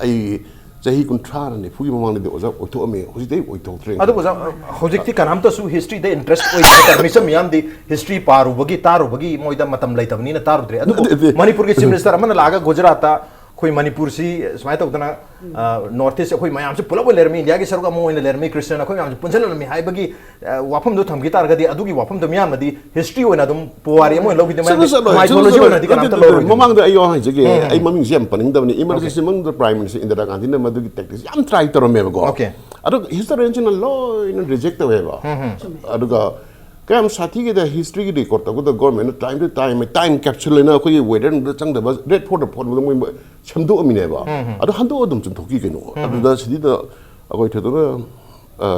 ꯑꯩ ꯆꯍꯤ ꯀꯨꯟꯊ꯭ꯔꯥ ꯅꯤꯐꯨꯒꯤ ꯃꯃꯥꯡꯗꯗꯤ ꯑꯣꯖꯥ ꯑꯣꯏꯊꯣꯛꯑꯝꯃꯦ, ꯍꯧꯖꯤꯛꯇꯤ ꯑꯩ ꯑꯣꯏꯊꯣꯛꯇ꯭ꯔꯦ꯫ ꯑꯗꯨꯕꯨ ꯑꯣꯖꯥ, ꯍꯧꯖꯤꯛꯇꯤ ꯀꯅꯥꯝꯇꯁꯨ ꯍꯤꯁꯇ꯭ꯔꯤꯗ ꯏꯟꯇꯔꯦꯁ ꯑꯣꯏꯗ꯭ꯔꯦ ꯍꯥꯏꯇꯥꯔꯦ꯫ ꯃꯤꯆꯝ ꯃꯤꯌꯥꯝꯗꯤ ꯍꯤꯁꯇ꯭ꯔꯤ ꯄꯥꯔꯨꯕꯒꯤ, ꯇꯥꯔꯨꯕꯒꯤ ꯃꯣꯏꯗ ꯃꯇꯝ ꯂꯩꯇꯕꯅꯤꯅ ꯇꯥꯔꯨꯗ꯭ꯔꯦ꯫ ꯑꯗꯨꯕꯨ ꯅꯠꯇꯦ, ꯅꯠꯇꯦ꯫ ꯃꯅꯤꯄꯨꯔꯒꯤ ꯆꯤꯐ ꯃꯤꯅꯤꯁꯇꯔ ꯑꯃꯅ ꯂꯥꯛꯑꯒ ꯒꯨꯖꯔꯥꯠꯇ ꯑꯩꯈꯣꯏ ꯃꯅꯤꯄꯨꯔꯁꯤ ꯁꯨꯃꯥꯏꯅ ꯇꯧꯗꯅ, ꯅꯣꯔꯠ ꯏꯁ ꯑꯩꯈꯣꯏ ꯃꯌꯥꯝꯁꯦ ꯄꯨꯂꯞ ꯑꯣꯏꯅ ꯂꯩꯔꯝꯃꯤ, ꯏꯟꯗꯤꯌꯥꯒꯤ ꯁꯔꯨꯛ ꯑꯃ ꯑꯣꯏꯅ ꯂꯩꯔꯝꯃꯤ, ꯀ꯭ꯔꯤꯁꯅꯅ ꯑꯩꯈꯣꯏ ꯃꯌꯥꯝꯁꯦ ꯄꯨꯟꯁꯤꯜꯂꯝꯃꯤ ꯍꯥꯏꯕꯒꯤ, ꯑ, ꯋꯥꯐꯝꯗꯣ ꯊꯝꯈꯤ ꯇꯥꯔꯒꯗꯤ, ꯑꯗꯨꯒꯤ ꯋꯥꯐꯝꯗꯣ ꯃꯤꯌꯥꯝꯅꯗꯤ ꯍꯤꯁꯇ꯭ꯔꯤ ꯑꯣꯏꯅ ꯑꯗꯨꯝ ꯄꯨꯋꯥꯔꯤ ꯑꯃ ꯑꯣꯏꯅ ꯂꯧꯈꯤꯗꯦ꯫ ꯁꯨꯝ ꯃꯌꯥꯝꯗꯤ ꯆꯠꯂꯣꯏ, ꯃꯥꯏꯊꯣꯂꯣꯖꯤ ꯁꯨꯝ ꯆꯠꯂꯣꯏ꯫ ꯑꯣꯏꯅꯗꯤ ꯀꯅꯥꯝꯇ ꯅꯠꯇꯦ, ꯅꯠꯇꯦ, ꯂꯧꯔꯣꯏ꯫ ꯃꯃꯥꯡꯗ ꯑꯩ ꯋꯥ ꯍꯥꯏꯖꯒꯦ, ꯎꯝ, ꯎꯝ꯫ ꯑꯩ ꯃꯃꯤꯡꯁꯦ ꯌꯥꯝ ꯄꯟꯅꯤꯡꯗꯕꯅꯤ꯫ ꯏꯃꯔꯖꯦꯟꯁꯤ ꯃꯅꯨꯡꯗ ꯄ꯭ꯔꯥꯏꯝ ꯃꯤꯅꯤꯁꯇꯔ ꯏꯟꯗꯤꯔꯥ ꯒꯥꯟꯙꯤꯅ ꯃꯗꯨꯒꯤ ꯇꯦꯛꯇꯤꯛꯁ ꯌꯥꯝ ꯇ꯭ꯔꯥꯏ ꯇꯧꯔꯝꯃꯦꯕꯀꯣ꯫ ꯑꯣꯀꯦ꯫ ꯑꯗꯣ ꯍꯤꯁꯇꯣꯔꯤꯌꯟꯁꯤꯡꯅ ꯂꯣꯏꯅ ꯔꯤꯖꯦꯛ ꯇꯧꯋꯦꯕ꯫ ꯎꯝ, ꯎꯝ꯫ ꯑꯗꯨꯒ ꯀꯌꯥꯝ ꯁꯥꯊꯤꯒꯦꯗ, ꯍꯤꯁꯇ꯭ꯔꯤꯒꯤ ꯔꯦꯀꯣꯔꯠ ꯇꯧꯕꯗ ꯒꯣꯔꯃꯦꯟꯅ time two time, time capsule ꯍꯥꯏꯅ ꯑꯩꯈꯣꯏꯒꯤ ꯋꯦꯗꯔꯗ ꯆꯪꯗꯕ ꯔꯦꯠ ꯐꯣꯔꯠꯇ ꯐꯣꯟꯕꯗ ꯃꯣꯏ ꯁꯦꯝꯗꯣꯛꯑꯝꯃꯤꯅꯦꯕ꯫ ꯎꯝ, ꯎꯝ꯫ ꯑꯗꯣ ꯍꯟꯗꯣꯛꯑ ꯑꯗꯨꯝ ꯆꯨꯝꯊꯣꯛꯈꯤ ꯀꯩꯅꯣ꯫ ꯎꯝ, ꯎꯝ꯫ ꯑꯗꯨꯗ ꯁꯤꯗ ꯑꯩꯈꯣꯏ ꯊꯣꯏꯗꯣꯛꯅ, ꯑ,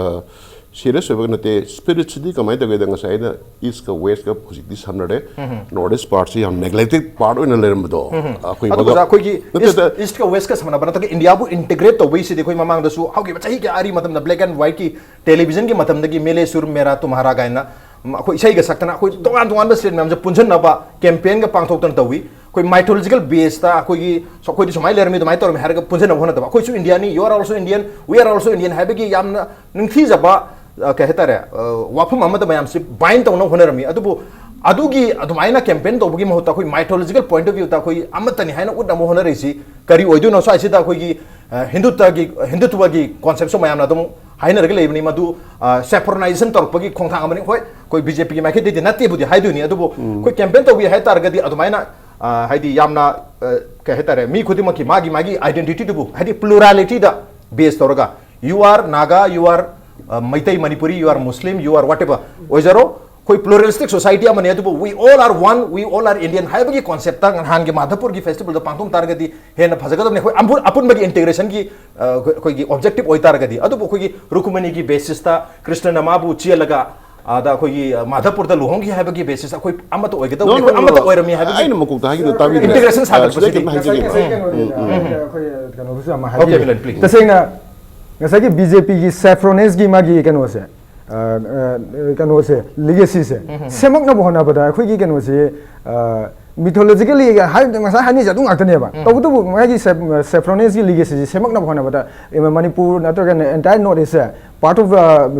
ꯁꯤꯔꯤꯌꯁ ꯑꯣꯏꯕ ꯅꯠꯇꯦ꯫ ꯁ꯭ꯄꯤꯔꯤꯠꯁꯤꯗꯤ ꯀꯃꯥꯏꯅ ꯇꯧꯒꯦꯗ, ꯉꯁꯥꯏ ꯑꯩꯅ ꯏꯁꯀ ꯋꯦꯁꯀ ꯍꯧꯖꯤꯛꯇꯤ ꯁꯝꯅꯔꯦ꯫ ꯎꯝ, ꯎꯝ꯫ ꯅꯣꯔꯠ ꯏꯁ ꯄꯥꯔꯠꯁꯤ ꯌꯥꯝ ꯅꯦꯒ꯭ꯂꯦꯛꯇꯦꯠ ꯄꯥꯔꯠ ꯑꯣꯏꯅ ꯂꯩꯔꯝꯕꯗꯣ, ꯎꯝ, ꯎꯝ꯫ ꯑꯩꯈꯣꯏ ꯑꯗꯨ ꯃꯗꯨ ꯑꯣꯖꯥ, ꯑꯩꯈꯣꯏꯒꯤ ꯅꯠꯇꯦ, ꯏꯁ-, ꯅꯠꯇꯦ꯫ ꯏꯁꯀ ꯋꯦꯁꯀ ꯁꯝꯅꯕ ꯅꯠꯇ꯭ꯔꯒ ꯏꯟꯗꯤꯌꯥꯕꯨ ꯏꯟꯇꯤꯒ꯭ꯔꯦꯠ ꯇꯧꯕꯒꯤꯁꯤꯗꯤ ꯑꯩꯈꯣꯏ ꯃꯃꯥꯡꯗꯁꯨ ꯍꯧꯈꯤꯕ ꯆꯍꯤ ꯀꯌꯥ ꯑꯔꯤ ꯃꯇꯝꯗ ꯕ꯭ꯂꯦꯛ ꯑꯦꯟ ꯋꯥꯏꯠꯀꯤ ꯇꯦꯂꯤꯚꯤꯖꯟꯒꯤ ꯃꯇꯝꯗꯒꯤ "ꯃꯤꯂꯦ ꯁꯨꯔ ꯃꯦꯔꯥ ꯇꯨꯝꯍꯥꯔꯥ" ꯀꯥꯏꯅ, ꯎꯝ, ꯑꯩꯈꯣꯏ ꯏꯁꯩꯒ ꯁꯛꯇꯅ ꯑꯩꯈꯣꯏ ꯇꯣꯉꯥꯟ ꯇꯣꯉꯥꯟꯕ ꯁ꯭ꯇꯦꯠ ꯃꯌꯥꯝꯁꯦ ꯄꯨꯟꯁꯤꯟꯅꯕ ꯀꯦꯝꯄꯦꯟꯒ ꯄꯥꯡꯊꯣꯛꯇꯅ ꯇꯧꯏ꯫ ꯑꯩꯈꯣꯏ ꯃꯥꯏꯊꯣꯂꯣꯖꯤꯀꯦꯜ ꯕꯦꯁꯇ ꯑꯩꯈꯣꯏꯒꯤ, ꯑꯩꯈꯣꯏꯗꯤ ꯁꯨꯃꯥꯏꯅ ꯂꯩꯔꯝꯃꯤ, ꯑꯗꯨꯃꯥꯏꯅ ꯇꯧꯔꯝꯃꯤ ꯍꯥꯏꯔꯒ ꯄꯨꯟꯁꯤꯟꯅꯕ ꯍꯣꯠꯅꯗꯕ꯫ ꯑꯩꯈꯣꯏꯁꯨ ꯏꯟꯗꯤꯌꯥꯅꯤ, "You are also Indian, we are also Indian" ꯍꯥꯏꯕꯒꯤ ꯌꯥꯝꯅ ꯅꯤꯡꯊꯤꯖꯕ, ꯑ, ꯀꯩ ꯍꯥꯏꯇꯥꯔꯦ, ꯑ, ꯋꯥꯐꯝ ꯑꯃꯗ ꯃꯌꯥꯝꯁꯤ ꯕꯥꯏꯟ ꯇꯧꯅꯕ ꯍꯣꯠꯅꯔꯝꯃꯤ꯫ ꯑꯗꯨꯕꯨ ꯑꯗꯨꯒꯤ ꯑꯗꯨꯃꯥꯏꯅ ꯀꯦꯝꯄꯦꯟ ꯇꯧꯕꯒꯤ ꯃꯍꯨꯠꯇ ꯑꯩꯈꯣꯏ ꯃꯥꯏꯊꯣꯂꯣꯖꯤꯀꯦꯜ ꯄꯣꯏꯟꯠ ꯑꯣꯐ ꯚ꯭ꯌꯨꯗ ꯑꯩꯈꯣꯏ ꯑꯃꯠꯇꯅꯤ ꯍꯥꯏꯅ ꯎꯠꯅꯕ ꯍꯣꯠꯅꯔꯤꯁꯤ ꯀꯔꯤ ꯑꯣꯏꯗꯣꯏꯅꯣ? ꯁ꯭ꯋꯥꯏꯁꯤꯗ ꯑꯩꯈꯣꯏꯒꯤ, ꯑ, ꯍꯤꯟꯗꯨꯇꯒꯤ, ꯍꯤꯟꯗꯨꯇ꯭ꯋꯒꯤ ꯀꯣꯟꯁꯦꯞꯁꯨ ꯃꯌꯥꯝꯅ ꯑꯗꯨꯝ ꯍꯥꯏꯅꯔꯒ ꯂꯩꯕꯅꯤ꯫ ꯃꯗꯨ, ꯑ, ꯁꯦꯐ꯭ꯔꯣꯅꯥꯏꯖꯦꯁꯟ ꯇꯧꯔꯛꯄꯒꯤ ꯈꯣꯡꯊꯥꯡ ꯑꯃꯅꯤ꯫ ꯍꯣꯏ, ꯑꯩꯈꯣꯏ ꯕꯤ ꯖꯦ ꯄꯤꯒꯤ ꯃꯥꯏꯀꯩꯗꯒꯤꯗꯤ ꯅꯠꯇꯦꯕꯨꯗꯤ ꯍꯥꯏꯗꯣꯏꯅꯤ, ꯑꯗꯨꯕꯨ ꯎꯝ꯫ ꯑꯩꯈꯣꯏ ꯀꯦꯝꯄꯦꯟ ꯇꯧꯒꯦ ꯍꯥꯏ ꯇꯥꯔꯒꯗꯤ ꯑꯗꯨꯃꯥꯏꯅ, ꯑ, ꯍꯥꯏꯗꯤ ꯌꯥꯝꯅ, ꯑ, ꯀꯩ ꯍꯥꯏꯇꯥꯔꯦ, ꯃꯤ ꯈꯨꯗꯤꯡꯃꯛꯀꯤ ꯃꯥꯒꯤ ꯃꯥꯒꯤ ꯑꯥꯏꯗꯦꯟꯇꯤꯇꯤꯗꯨꯕꯨ, ꯍꯥꯏꯗꯤ ꯄ꯭ꯂꯨꯔꯥꯂꯤꯇꯤꯗ ꯕꯦꯁ ꯇꯧꯔꯒ, "You are Naga, you are, ꯑ, Meitei Manipuri, you are Muslim, you are whatever" ꯑꯣꯏꯖꯔꯣ, ꯑꯩꯈꯣꯏ ꯄ꯭ꯂꯨꯔꯦꯂꯤꯁꯇꯤꯛ ꯁꯣꯁꯥꯏꯇꯤ ꯑꯃꯅꯤ, ꯑꯗꯨꯕꯨ "We all are one, we all are Indian" ꯍꯥꯏꯕꯒꯤ ꯀꯣꯟꯁꯦꯞꯇ ꯅꯍꯥꯟꯒꯤ ꯃꯥꯙꯕꯄꯨꯔꯒꯤ ꯐꯦꯁꯇꯤꯚꯦꯜꯗꯣ ꯄꯥꯡꯊꯣꯛ ꯇꯥꯔꯒꯗꯤ ꯍꯦꯟꯅ ꯐꯖꯒꯗꯕꯅꯤ꯫ ꯑꯩꯈꯣꯏ ꯑꯄꯨ-, ꯑꯄꯨꯟꯕꯒꯤ ꯏꯟꯇꯤꯒ꯭ꯔꯦꯁꯟꯒꯤ, ꯑ, ꯑꯩꯈꯣꯏ-, ꯑꯩꯈꯣꯏꯒꯤ ꯑꯣꯕꯖꯦꯛꯇꯤꯚ ꯑꯣꯏꯇꯥꯔꯒꯗꯤ꯫ ꯑꯗꯨꯕꯨ ꯑꯩꯈꯣꯏꯒꯤ ꯔꯨꯀꯨꯃꯅꯤꯒꯤ ꯕꯦꯁꯤꯁꯇ ꯀ꯭ꯔꯤꯁꯅꯅ ꯃꯥꯕꯨ ꯆꯦꯜꯂꯒ, ꯑꯥꯗ ꯑꯩꯈꯣꯏꯒꯤ ꯃꯥꯙꯕꯄꯨꯔꯗ ꯂꯨꯍꯣꯡꯈꯤ ꯍꯥꯏꯕꯒꯤ ꯕꯦꯁꯤꯁ ꯑꯩꯈꯣꯏ ꯑꯃꯠꯇ ꯑꯣꯏꯒꯗꯧꯕꯅꯤ, ꯑꯩꯈꯣꯏ ꯑꯃꯠꯇ ꯑꯣꯏꯔꯝꯃꯤ ꯍꯥꯏꯕꯒꯤ integration ꯁꯥꯒꯠꯄꯁꯤꯗꯤ꯫ ꯉꯁꯥꯏꯒꯤ ꯀꯩꯅꯣꯁꯦ ꯌꯥꯝ ꯍꯥꯏꯖꯒꯦ꯫ Okay, Vinod, please. ꯇꯁꯦꯡꯅ ꯉꯁꯥꯏꯒꯤ ꯕꯤ ꯖꯦ ꯄꯤꯒꯤ ꯁꯦꯐ꯭ꯔꯣꯅꯦꯁꯀꯤ ꯃꯥꯒꯤ ꯀꯩꯅꯣꯁꯦ, ꯑ, ꯑ, ꯀꯩꯅꯣꯁꯦ, ꯂꯤꯒꯦꯁꯤꯁꯦ ꯁꯦꯝꯃꯛꯅꯕ ꯍꯣꯠꯅꯕꯗ ꯑꯩꯈꯣꯏꯒꯤ ꯀꯩꯅꯣꯁꯦ, ꯑ, ꯃꯤꯊꯣꯂꯣꯖꯤꯀꯦꯜꯂꯤ ꯍꯥꯏꯕꯗꯤ ꯉꯁꯥꯏ ꯍꯥꯏꯅꯤꯡꯁꯦ ꯑꯗꯨ ꯉꯥꯛꯇꯅꯦꯕ꯫ ꯇꯧꯕꯇꯕꯨ ꯃꯥꯒꯤ ꯁꯦꯐ꯭ꯔꯣꯅꯦꯁꯀꯤ ꯂꯤꯒꯦꯁꯤꯁꯦ ꯁꯦꯝꯃꯛꯅꯕ ꯍꯣꯠꯅꯕꯗ ꯃꯅꯤꯄꯨꯔ ꯅꯠꯇ꯭ꯔꯒꯅ entire North East say part of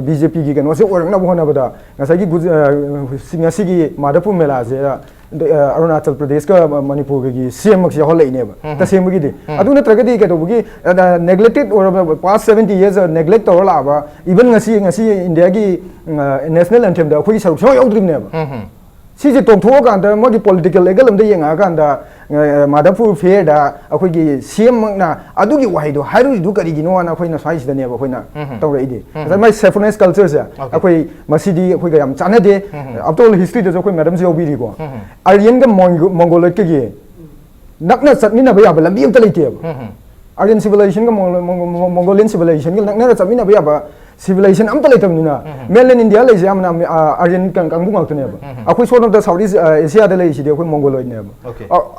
B J ꯄꯤꯒꯤ ꯀꯩꯅꯣꯁꯦ ꯑꯣꯏꯔꯛꯅꯕ ꯍꯣꯠꯅꯕꯗ ꯉꯁꯥꯏꯒꯤ ꯉꯁꯤꯒꯤ ꯃꯥꯙꯕꯄꯨꯔ ꯃꯦꯂꯥꯁꯦ ꯑꯔꯨꯅꯥꯆꯜ ꯄ꯭ꯔꯗꯦꯁꯀ ꯃꯅꯤꯄꯨꯔꯒꯒꯤ ꯁꯤ ꯑꯦꯝꯃꯛꯁꯦ ꯌꯥꯎꯍꯜꯂꯛꯏꯅꯦꯕ꯫ ꯇꯁꯦꯡꯕꯒꯤꯗꯤ ꯑꯗꯨ ꯅꯠꯇ꯭ꯔꯒꯗꯤ ꯀꯩꯗꯧꯕꯒꯤ ꯅꯦꯒ꯭ꯂꯦꯛꯇꯦꯠ ꯑꯣꯏꯔꯕ, past seventy years neglect ꯇꯧꯔ ꯂꯥꯛꯑꯕ, even ꯉꯁꯤ ꯉꯁꯤ ꯏꯟꯗꯤꯌꯥꯒꯤ ꯅꯦꯁꯅꯦꯜ ꯑꯦꯟꯊꯦꯝꯗ ꯑꯩꯈꯣꯏꯒꯤ ꯁꯔꯨꯛ ꯁꯨꯡꯌꯥꯎ ꯌꯥꯎꯗ꯭ꯔꯤꯕꯅꯦꯕ꯫ ꯁꯤꯁꯦ ꯇꯣꯛꯊꯣꯛꯑꯀꯥꯟꯗ ꯃꯣꯏꯒꯤ ꯄꯣꯂꯤꯇꯤꯀꯦꯜ ꯑꯦꯡꯒꯜ ꯑꯝꯗ ꯌꯦꯡꯉꯛꯑꯀꯥꯟꯗ ꯃꯥꯙꯕꯄꯨꯔ ꯐꯦꯌꯔꯗ ꯑꯩꯈꯣꯏꯒꯤ ꯁꯤ ꯑꯦꯝꯃꯛꯅ ꯑꯗꯨꯒꯤ ꯋꯥꯍꯩꯗꯣ ꯍꯥꯏꯔꯨꯔꯤꯗꯨ ꯀꯔꯤꯒꯤꯅꯣꯅ ꯑꯩꯈꯣꯏꯅ ꯁ꯭ꯋꯥꯏꯁꯤꯗꯅꯦꯕ ꯑꯩꯈꯣꯏꯅ ꯇꯧꯔꯛꯏꯗꯤ꯫ ꯉꯁꯥꯏ ꯃꯥꯏ ꯁꯦꯐ꯭ꯔꯣꯅꯦꯁ ꯀꯜꯆꯔꯁꯦ ꯑꯩꯈꯣꯏ ꯃꯁꯤꯗꯤ ꯑꯩꯈꯣꯏꯒ ꯌꯥꯝ ꯆꯥꯟꯅꯗꯦ꯫ After all historyꯗꯁꯨ ꯑꯩꯈꯣꯏ ꯃꯦꯗꯝꯁꯨ ꯌꯥꯎꯕꯤꯔꯤꯀꯣ꯫ ꯑꯥꯔꯌꯟꯒ ꯃꯣꯡꯒꯣꯂꯣꯏꯠꯀꯒꯤ ꯅꯛꯅ ꯆꯠꯃꯤꯟꯅꯕ ꯌꯥꯕ ꯂꯝꯕꯤ ꯑꯝꯇ ꯂꯩꯇꯦꯕ꯫ ꯑꯥꯔꯌꯟ ꯁꯤꯚꯤꯂꯥꯏꯖꯦꯁꯟꯒ ꯃꯣꯡꯒꯣꯂꯤꯌꯟ ꯁꯤꯚꯤꯂꯥꯏꯖꯦꯁꯟꯒ ꯅꯛꯅꯅ ꯆꯠꯃꯤꯟꯅꯕ ꯌꯥꯕ ꯁꯤꯚꯤꯂꯥꯏꯖꯦꯁꯟ ꯑꯝꯇ ꯂꯩꯇꯕꯅꯤꯅ ꯃꯦꯟꯂꯦꯟ ꯏꯟꯗꯤꯌꯥ ꯂꯩꯁꯦ ꯌꯥꯝꯅ ꯑꯥꯔꯌꯟ ꯀꯥꯡꯕꯨ ꯉꯥꯛꯇꯅꯦꯕ꯫ ꯑꯩꯈꯣꯏ ꯁꯣꯝ ꯅꯣꯝꯗ ꯁꯥꯎꯠ ꯏꯁ ꯑꯦꯁꯤꯌꯥꯗ ꯂꯩꯔꯤꯁꯤꯗꯤ ꯑꯩꯈꯣꯏ ꯃꯣꯡꯒꯣꯂꯣꯏꯗꯅꯦꯕ꯫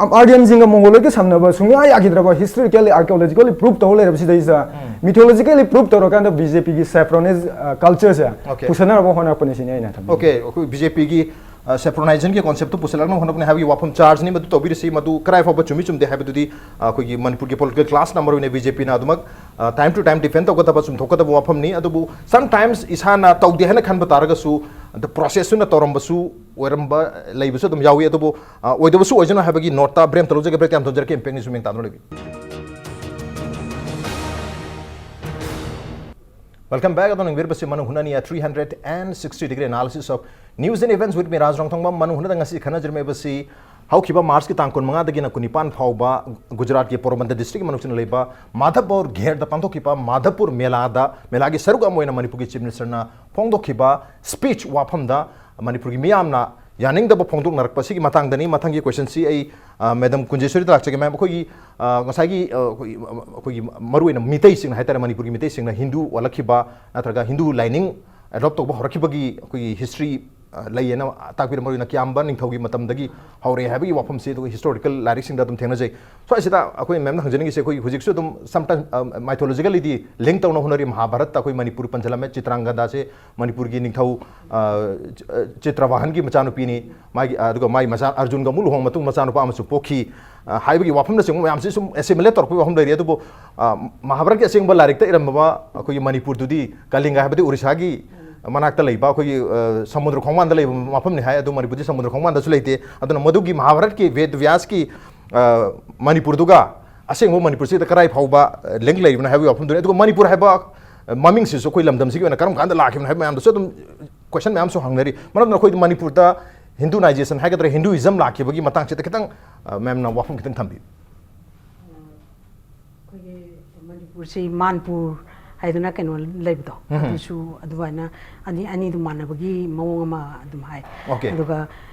ꯑꯥꯔꯌꯟꯁꯤꯡꯒ ꯃꯣꯡꯒꯣꯂꯣꯏꯗꯀ ꯁꯝꯅꯕ ꯁꯨꯡꯌꯥ ꯌꯥꯈꯤꯗ꯭ꯔꯕ ꯍꯤꯁꯇꯣꯔꯤꯀꯦꯜꯂꯤ ꯑꯥꯔꯀꯤꯑꯣꯂꯣꯖꯤꯀꯦꯜꯂꯤ ꯄ꯭ꯔꯨꯞ ꯇꯧꯔ ꯂꯩꯔꯕꯁꯤꯗꯩꯁꯤꯗ ꯃꯤꯊꯣꯂꯣꯖꯤꯀꯦꯜꯂꯤ ꯄ꯭ꯔꯨꯞ ꯇꯧꯔꯀꯥꯟꯗ ꯕꯤ ꯖꯦ ꯄꯤꯒꯤ ꯁꯦꯐ꯭ꯔꯣꯅꯦꯁ ꯀꯜꯆꯔꯁꯦ ꯄꯨꯁꯟꯅꯅꯕ ꯍꯣꯠꯅꯔꯛꯄꯅꯦ ꯁꯤꯅꯤ ꯑꯩꯅ ꯊꯝꯖꯅꯤꯡꯉꯤ꯫ Okay, ꯑꯩꯈꯣꯏ ꯕꯤ ꯖꯦ ꯄꯤꯒꯤ ꯁꯦꯐ꯭ꯔꯣꯅꯥꯏꯖꯦꯁꯟꯒꯤ ꯀꯣꯟꯁꯦꯞꯇꯨ ꯄꯨꯁꯤꯜꯂꯛꯅꯕ ꯍꯣꯠꯅꯕꯅꯤ ꯍꯥꯏꯕꯒꯤ ꯋꯥꯐꯝ ꯆꯥꯔꯖꯅꯤ, ꯃꯗꯨ ꯇꯧꯕꯤꯔꯁꯤ꯫ ꯃꯗꯨ ꯀꯔꯥꯏ ꯐꯥꯎꯕ ꯆꯨꯝꯃꯤ ꯆꯨꯝꯗꯦ ꯍꯥꯏꯕꯗꯨꯗꯤ ꯑꯩꯈꯣꯏꯒꯤ ꯃꯅꯤꯄꯨꯔꯒꯤ ꯄꯣꯂꯤꯇꯤꯀꯦꯜ ꯀ꯭ꯂꯥꯁꯅ ꯃꯔꯨꯑꯣꯏꯅ ꯕꯤ ꯖꯦ ꯄꯤꯅ ꯑꯗꯨꯃꯛ time to time defend ꯇꯧꯒꯗꯕ, ꯆꯨꯝꯊꯣꯛꯀꯗꯕ ꯋꯥꯐꯝꯅꯤ꯫ ꯑꯗꯨꯕꯨ sometimes ꯏꯁꯥꯅ ꯇꯧꯗꯦ ꯍꯥꯏꯅ ꯈꯟꯕ ꯇꯥꯔꯒꯁꯨ ꯄ꯭ꯔꯣꯁꯦꯁꯇꯨꯅ ꯇꯧꯔꯝꯕꯁꯨ ꯑꯣꯏꯔꯝꯕ ꯂꯩꯕꯁꯨ ꯑꯗꯨꯝ ꯌꯥꯎꯏ꯫ ꯑꯗꯨꯕꯨ ꯑꯣꯏꯗꯕꯁꯨ ꯑꯣꯏꯖꯅꯨ ꯍꯥꯏꯕꯒꯤ ꯅꯣꯠꯇ ꯕ꯭ꯔꯦꯛ ꯑꯝꯇ ꯂꯧꯖꯒꯦ꯫ ꯕ꯭ꯔꯦꯛ ꯌꯥꯝ ꯊꯝꯖꯔꯛꯀꯦ, ꯏꯝꯄꯦꯛ ꯅ꯭ꯌꯨꯁ ꯃꯤꯡ ꯇꯥꯗꯨꯅ ꯂꯩꯕꯤꯌꯨ꯫ Welcome back. ꯑꯗꯣ ꯅꯪꯕꯤꯔꯕꯁꯤ ꯃꯅꯨꯡ ꯍꯨꯅꯅꯤ three hundred and sixty degree analysis of news and events with me, Raj Rongthongba꯫ ꯃꯅꯨꯡ ꯍꯨꯅꯗ ꯉꯁꯤ ꯈꯟꯅꯖꯔꯝꯃꯤꯕꯁꯤ ꯍꯧꯈꯤꯕ ꯃꯥꯔꯆꯀꯤ ꯇꯥꯡ ꯀꯨꯟꯃꯉꯥꯗꯒꯤꯅ ꯀꯨꯟꯅꯤꯄꯥꯟ ꯐꯥꯎꯕ ꯒꯨꯖꯔꯥꯠꯀꯤ ꯄꯣꯔꯕꯟꯗ ꯗꯤꯁꯇ꯭ꯔꯤꯛꯀꯤ ꯃꯅꯨꯡꯗ ꯂꯩꯕ ꯃꯥꯙꯕꯄꯨꯔ ꯘꯦꯔꯗ ꯄꯥꯡꯊꯣꯛꯈꯤꯕ ꯃꯥꯙꯕꯄꯨꯔ ꯃꯦꯂꯥꯗ, ꯃꯦꯂꯥꯒꯤ ꯁꯔꯨꯛ ꯑꯃ ꯑꯣꯏꯅ ꯃꯅꯤꯄꯨꯔꯒꯤ ꯆꯤꯐ ꯃꯤꯅꯤꯁꯇꯔꯅ ꯐꯣꯡꯗꯣꯛꯈꯤꯕ ꯁ꯭ꯄꯤꯆ ꯋꯥꯐꯝꯗ ꯃꯅꯤꯄꯨꯔꯒꯤ ꯃꯤꯌꯥꯝꯅ ꯌꯥꯅꯤꯡꯗꯕ ꯐꯣꯡꯗꯣꯛꯅꯔꯛꯄ ꯑꯁꯤꯒꯤ ꯃꯇꯥꯡꯗꯅꯤ꯫ ꯃꯊꯪꯒꯤ ꯀꯣꯏꯁꯟꯁꯤ ꯑꯩ ꯃꯦꯗꯝ ꯀꯨꯟꯖꯦꯁꯣꯔꯤꯗ ꯂꯥꯛꯆꯒꯦ꯫ ꯃꯦꯝ, ꯑꯩꯈꯣꯏꯒꯤ ꯉꯁꯥꯏꯒꯤ ꯑꯩꯈꯣꯏꯒꯤ ꯃꯔꯨꯑꯣꯏꯅ ꯃꯤꯇꯩꯁꯤꯡꯅ ꯍꯥꯏꯇꯥꯔꯦ, ꯃꯅꯤꯄꯨꯔꯒꯤ ꯃꯤꯇꯩꯁꯤꯡꯅ ꯍꯤꯟꯗꯨ ꯑꯣꯜꯂꯛꯈꯤꯕ ꯅꯠꯇ꯭ꯔꯒ ꯍꯤꯟꯗꯨ ꯂꯥꯏꯅꯤꯡ ꯑꯦꯗꯣꯞ ꯇꯧꯕ ꯍꯧꯔꯛꯈꯤꯕꯒꯤ ꯑꯩꯈꯣꯏꯒꯤ ꯍꯤꯁꯇ꯭ꯔꯤ ꯂꯩꯌꯦꯅ ꯇꯥꯛꯄꯤꯔꯦ꯫ ꯃꯔꯨꯑꯣꯏꯅ ꯀꯤꯌꯥꯝꯕ ꯅꯤꯡꯊꯧꯒꯤ ꯃꯇꯝꯗꯒꯤ ꯍꯧꯔꯛꯑꯦ ꯍꯥꯏꯕꯒꯤ ꯋꯥꯐꯝꯁꯤ ꯑꯗꯨꯒ ꯍꯤꯁꯇꯣꯔꯤꯀꯦꯜ ꯂꯥꯏꯔꯤꯛꯁꯤꯡꯗ ꯑꯗꯨꯝ ꯊꯦꯡꯅꯖꯩ꯫ ꯁ꯭ꯋꯥꯏꯁꯤꯗ ꯑꯩꯈꯣꯏ ꯃꯦꯝꯅ ꯍꯪꯖꯅꯤꯡꯉꯤꯁꯦ, ꯑꯩꯈꯣꯏ ꯍꯧꯖꯤꯛꯁꯨ ꯑꯗꯨꯝ ꯁꯝꯇꯥꯏꯝ ꯃꯥꯏꯊꯣꯂꯣꯖꯤꯀꯦꯜꯂꯤꯗꯤ ꯂꯤꯡ ꯇꯧꯅ ꯍꯣꯠꯅꯔꯤ꯫ ꯃꯍꯥꯚꯥꯔꯠꯇ ꯑꯩꯈꯣꯏ ꯃꯅꯤꯄꯨꯔ ꯄꯟꯖꯜꯂꯝꯃꯦ, ꯆꯤꯇ꯭ꯔꯥꯡꯒꯗꯥꯁꯦ ꯃꯅꯤꯄꯨꯔꯒꯤ ꯅꯤꯡꯊꯧ ꯑ, ꯆ-, ꯑ, ꯆꯤꯇ꯭ꯔꯚꯥꯍꯟꯒꯤ ꯃꯆꯥꯅꯨꯄꯤꯅꯤ꯫ ꯃꯥꯒꯤ, ꯑ, ꯑꯗꯨꯒ ꯃꯥꯒꯤ ꯃꯆꯥ ꯑꯔꯖꯨꯟꯒ ꯑꯃꯨꯛ ꯂꯨꯍꯣꯡꯕ ꯃꯇꯨꯡ ꯃꯆꯥꯅꯨꯄꯥ ꯑꯃꯁꯨ ꯄꯣꯛꯈꯤ꯫ ꯑ, ꯍꯥꯏꯕꯒꯤ ꯋꯥꯐꯝꯅꯆꯤꯡꯕ ꯃꯌꯥꯝꯁꯤ ꯁꯨꯝ ꯑꯦꯁꯤꯃꯤꯂꯦꯠ ꯇꯧꯔꯛꯄꯒꯤ ꯋꯥꯐꯝ ꯂꯩꯔꯤ꯫ ꯑꯗꯨꯕꯨ, ꯑ, ꯃꯍꯥꯚꯥꯔꯠꯀꯤ ꯑꯁꯦꯡꯕ ꯂꯥꯏꯔꯤꯛꯇ ꯏꯔꯝꯕ ꯑꯩꯈꯣꯏꯒꯤ ꯃꯅꯤꯄꯨꯔꯗꯨꯗꯤ ꯀꯂꯤꯡꯒ ꯍꯥꯏꯕꯗꯤ ꯑꯣꯔꯤꯁꯥꯒꯤ ꯃꯅꯥꯛꯇ ꯂꯩꯕ ꯑꯩꯈꯣꯏꯒꯤ, ꯑ, ꯁꯃꯨꯗ꯭ꯔ ꯈꯣꯡꯕꯥꯟꯗ ꯂꯩꯕ ꯃꯐꯝꯅꯤ ꯍꯥꯏ꯫ ꯑꯗꯨ ꯃꯅꯤꯄꯨꯔꯗꯤ ꯁꯃꯨꯗ꯭ꯔ ꯈꯣꯡꯕꯥꯟꯗꯁꯨ ꯂꯩꯇꯦ꯫ ꯑꯗꯨꯅ ꯃꯗꯨꯒꯤ ꯃꯍꯥꯚꯥꯔꯠꯀꯤ ꯕꯦꯗ ꯕ꯭ꯌꯥꯁꯀꯤ, ꯑ, ꯃꯅꯤꯄꯨꯔꯗꯨꯒ ꯑꯁꯦꯡꯕ ꯃꯅꯤꯄꯨꯔꯁꯤꯗ ꯀꯔꯥꯏ ꯐꯥꯎꯕ, ꯑ, ꯂꯤꯡ ꯂꯩꯔꯤꯕꯅꯣ ꯍꯥꯏꯕꯒꯤ ꯋꯥꯐꯝꯗꯨꯅꯤ꯫ ꯑꯗꯨꯒ ꯃꯅꯤꯄꯨꯔ ꯍꯥꯏꯕ, ꯑ, ꯃꯃꯤꯡꯁꯤꯁꯨ ꯑꯩꯈꯣꯏ ꯂꯝꯗꯝꯁꯤꯒꯤ ꯑꯣꯏꯅ ꯀꯔꯝ ꯀꯥꯟꯗ ꯂꯥꯛꯈꯤꯕꯅꯣ ꯍꯥꯏꯕ ꯃꯌꯥꯝꯗꯨꯁꯨ ꯑꯗꯨꯝ ꯀꯣꯏꯁꯟ ꯃꯌꯥꯝꯁꯨ ꯍꯪꯅꯔꯤ꯫ ꯃꯔꯝꯅ ꯑꯩꯈꯣꯏꯗꯤ ꯃꯅꯤꯄꯨꯔꯗ ꯍꯤꯟꯗꯨꯅꯥꯏꯖꯦꯁꯟ ꯍꯥꯏꯒꯗ꯭ꯔꯥ, ꯍꯤꯟꯗꯨꯏꯖꯝ ꯂꯥꯛꯈꯤꯕꯒꯤ ꯃꯇꯥꯡꯁꯤꯗ ꯈꯤꯇꯪ, ꯑ, ꯃꯦꯝꯅ ꯋꯥꯐꯝ ꯈꯤꯇꯪ ꯊꯝꯕꯤꯌꯨ꯫ ꯑꯩꯈꯣꯏꯒꯤ ꯃꯅꯤꯄꯨꯔꯁꯤ ꯃꯥꯟꯄꯨꯔ ꯍꯥꯏꯗꯅ ꯀꯩꯅꯣ ꯂꯩꯕꯗꯣ, ꯎꯝ꯫ ꯑꯗꯨꯁꯨ ꯑꯗꯨꯃꯥꯏꯅ ꯑꯅꯤ, ꯑꯅꯤꯗꯨ ꯃꯥꯟꯅꯕꯒꯤ ꯃꯑꯣꯡ ꯑꯃ ꯑꯗꯨꯝ ꯍꯥꯏ꯫ ꯑꯣꯀꯦ꯫ ꯑꯗꯨꯒ,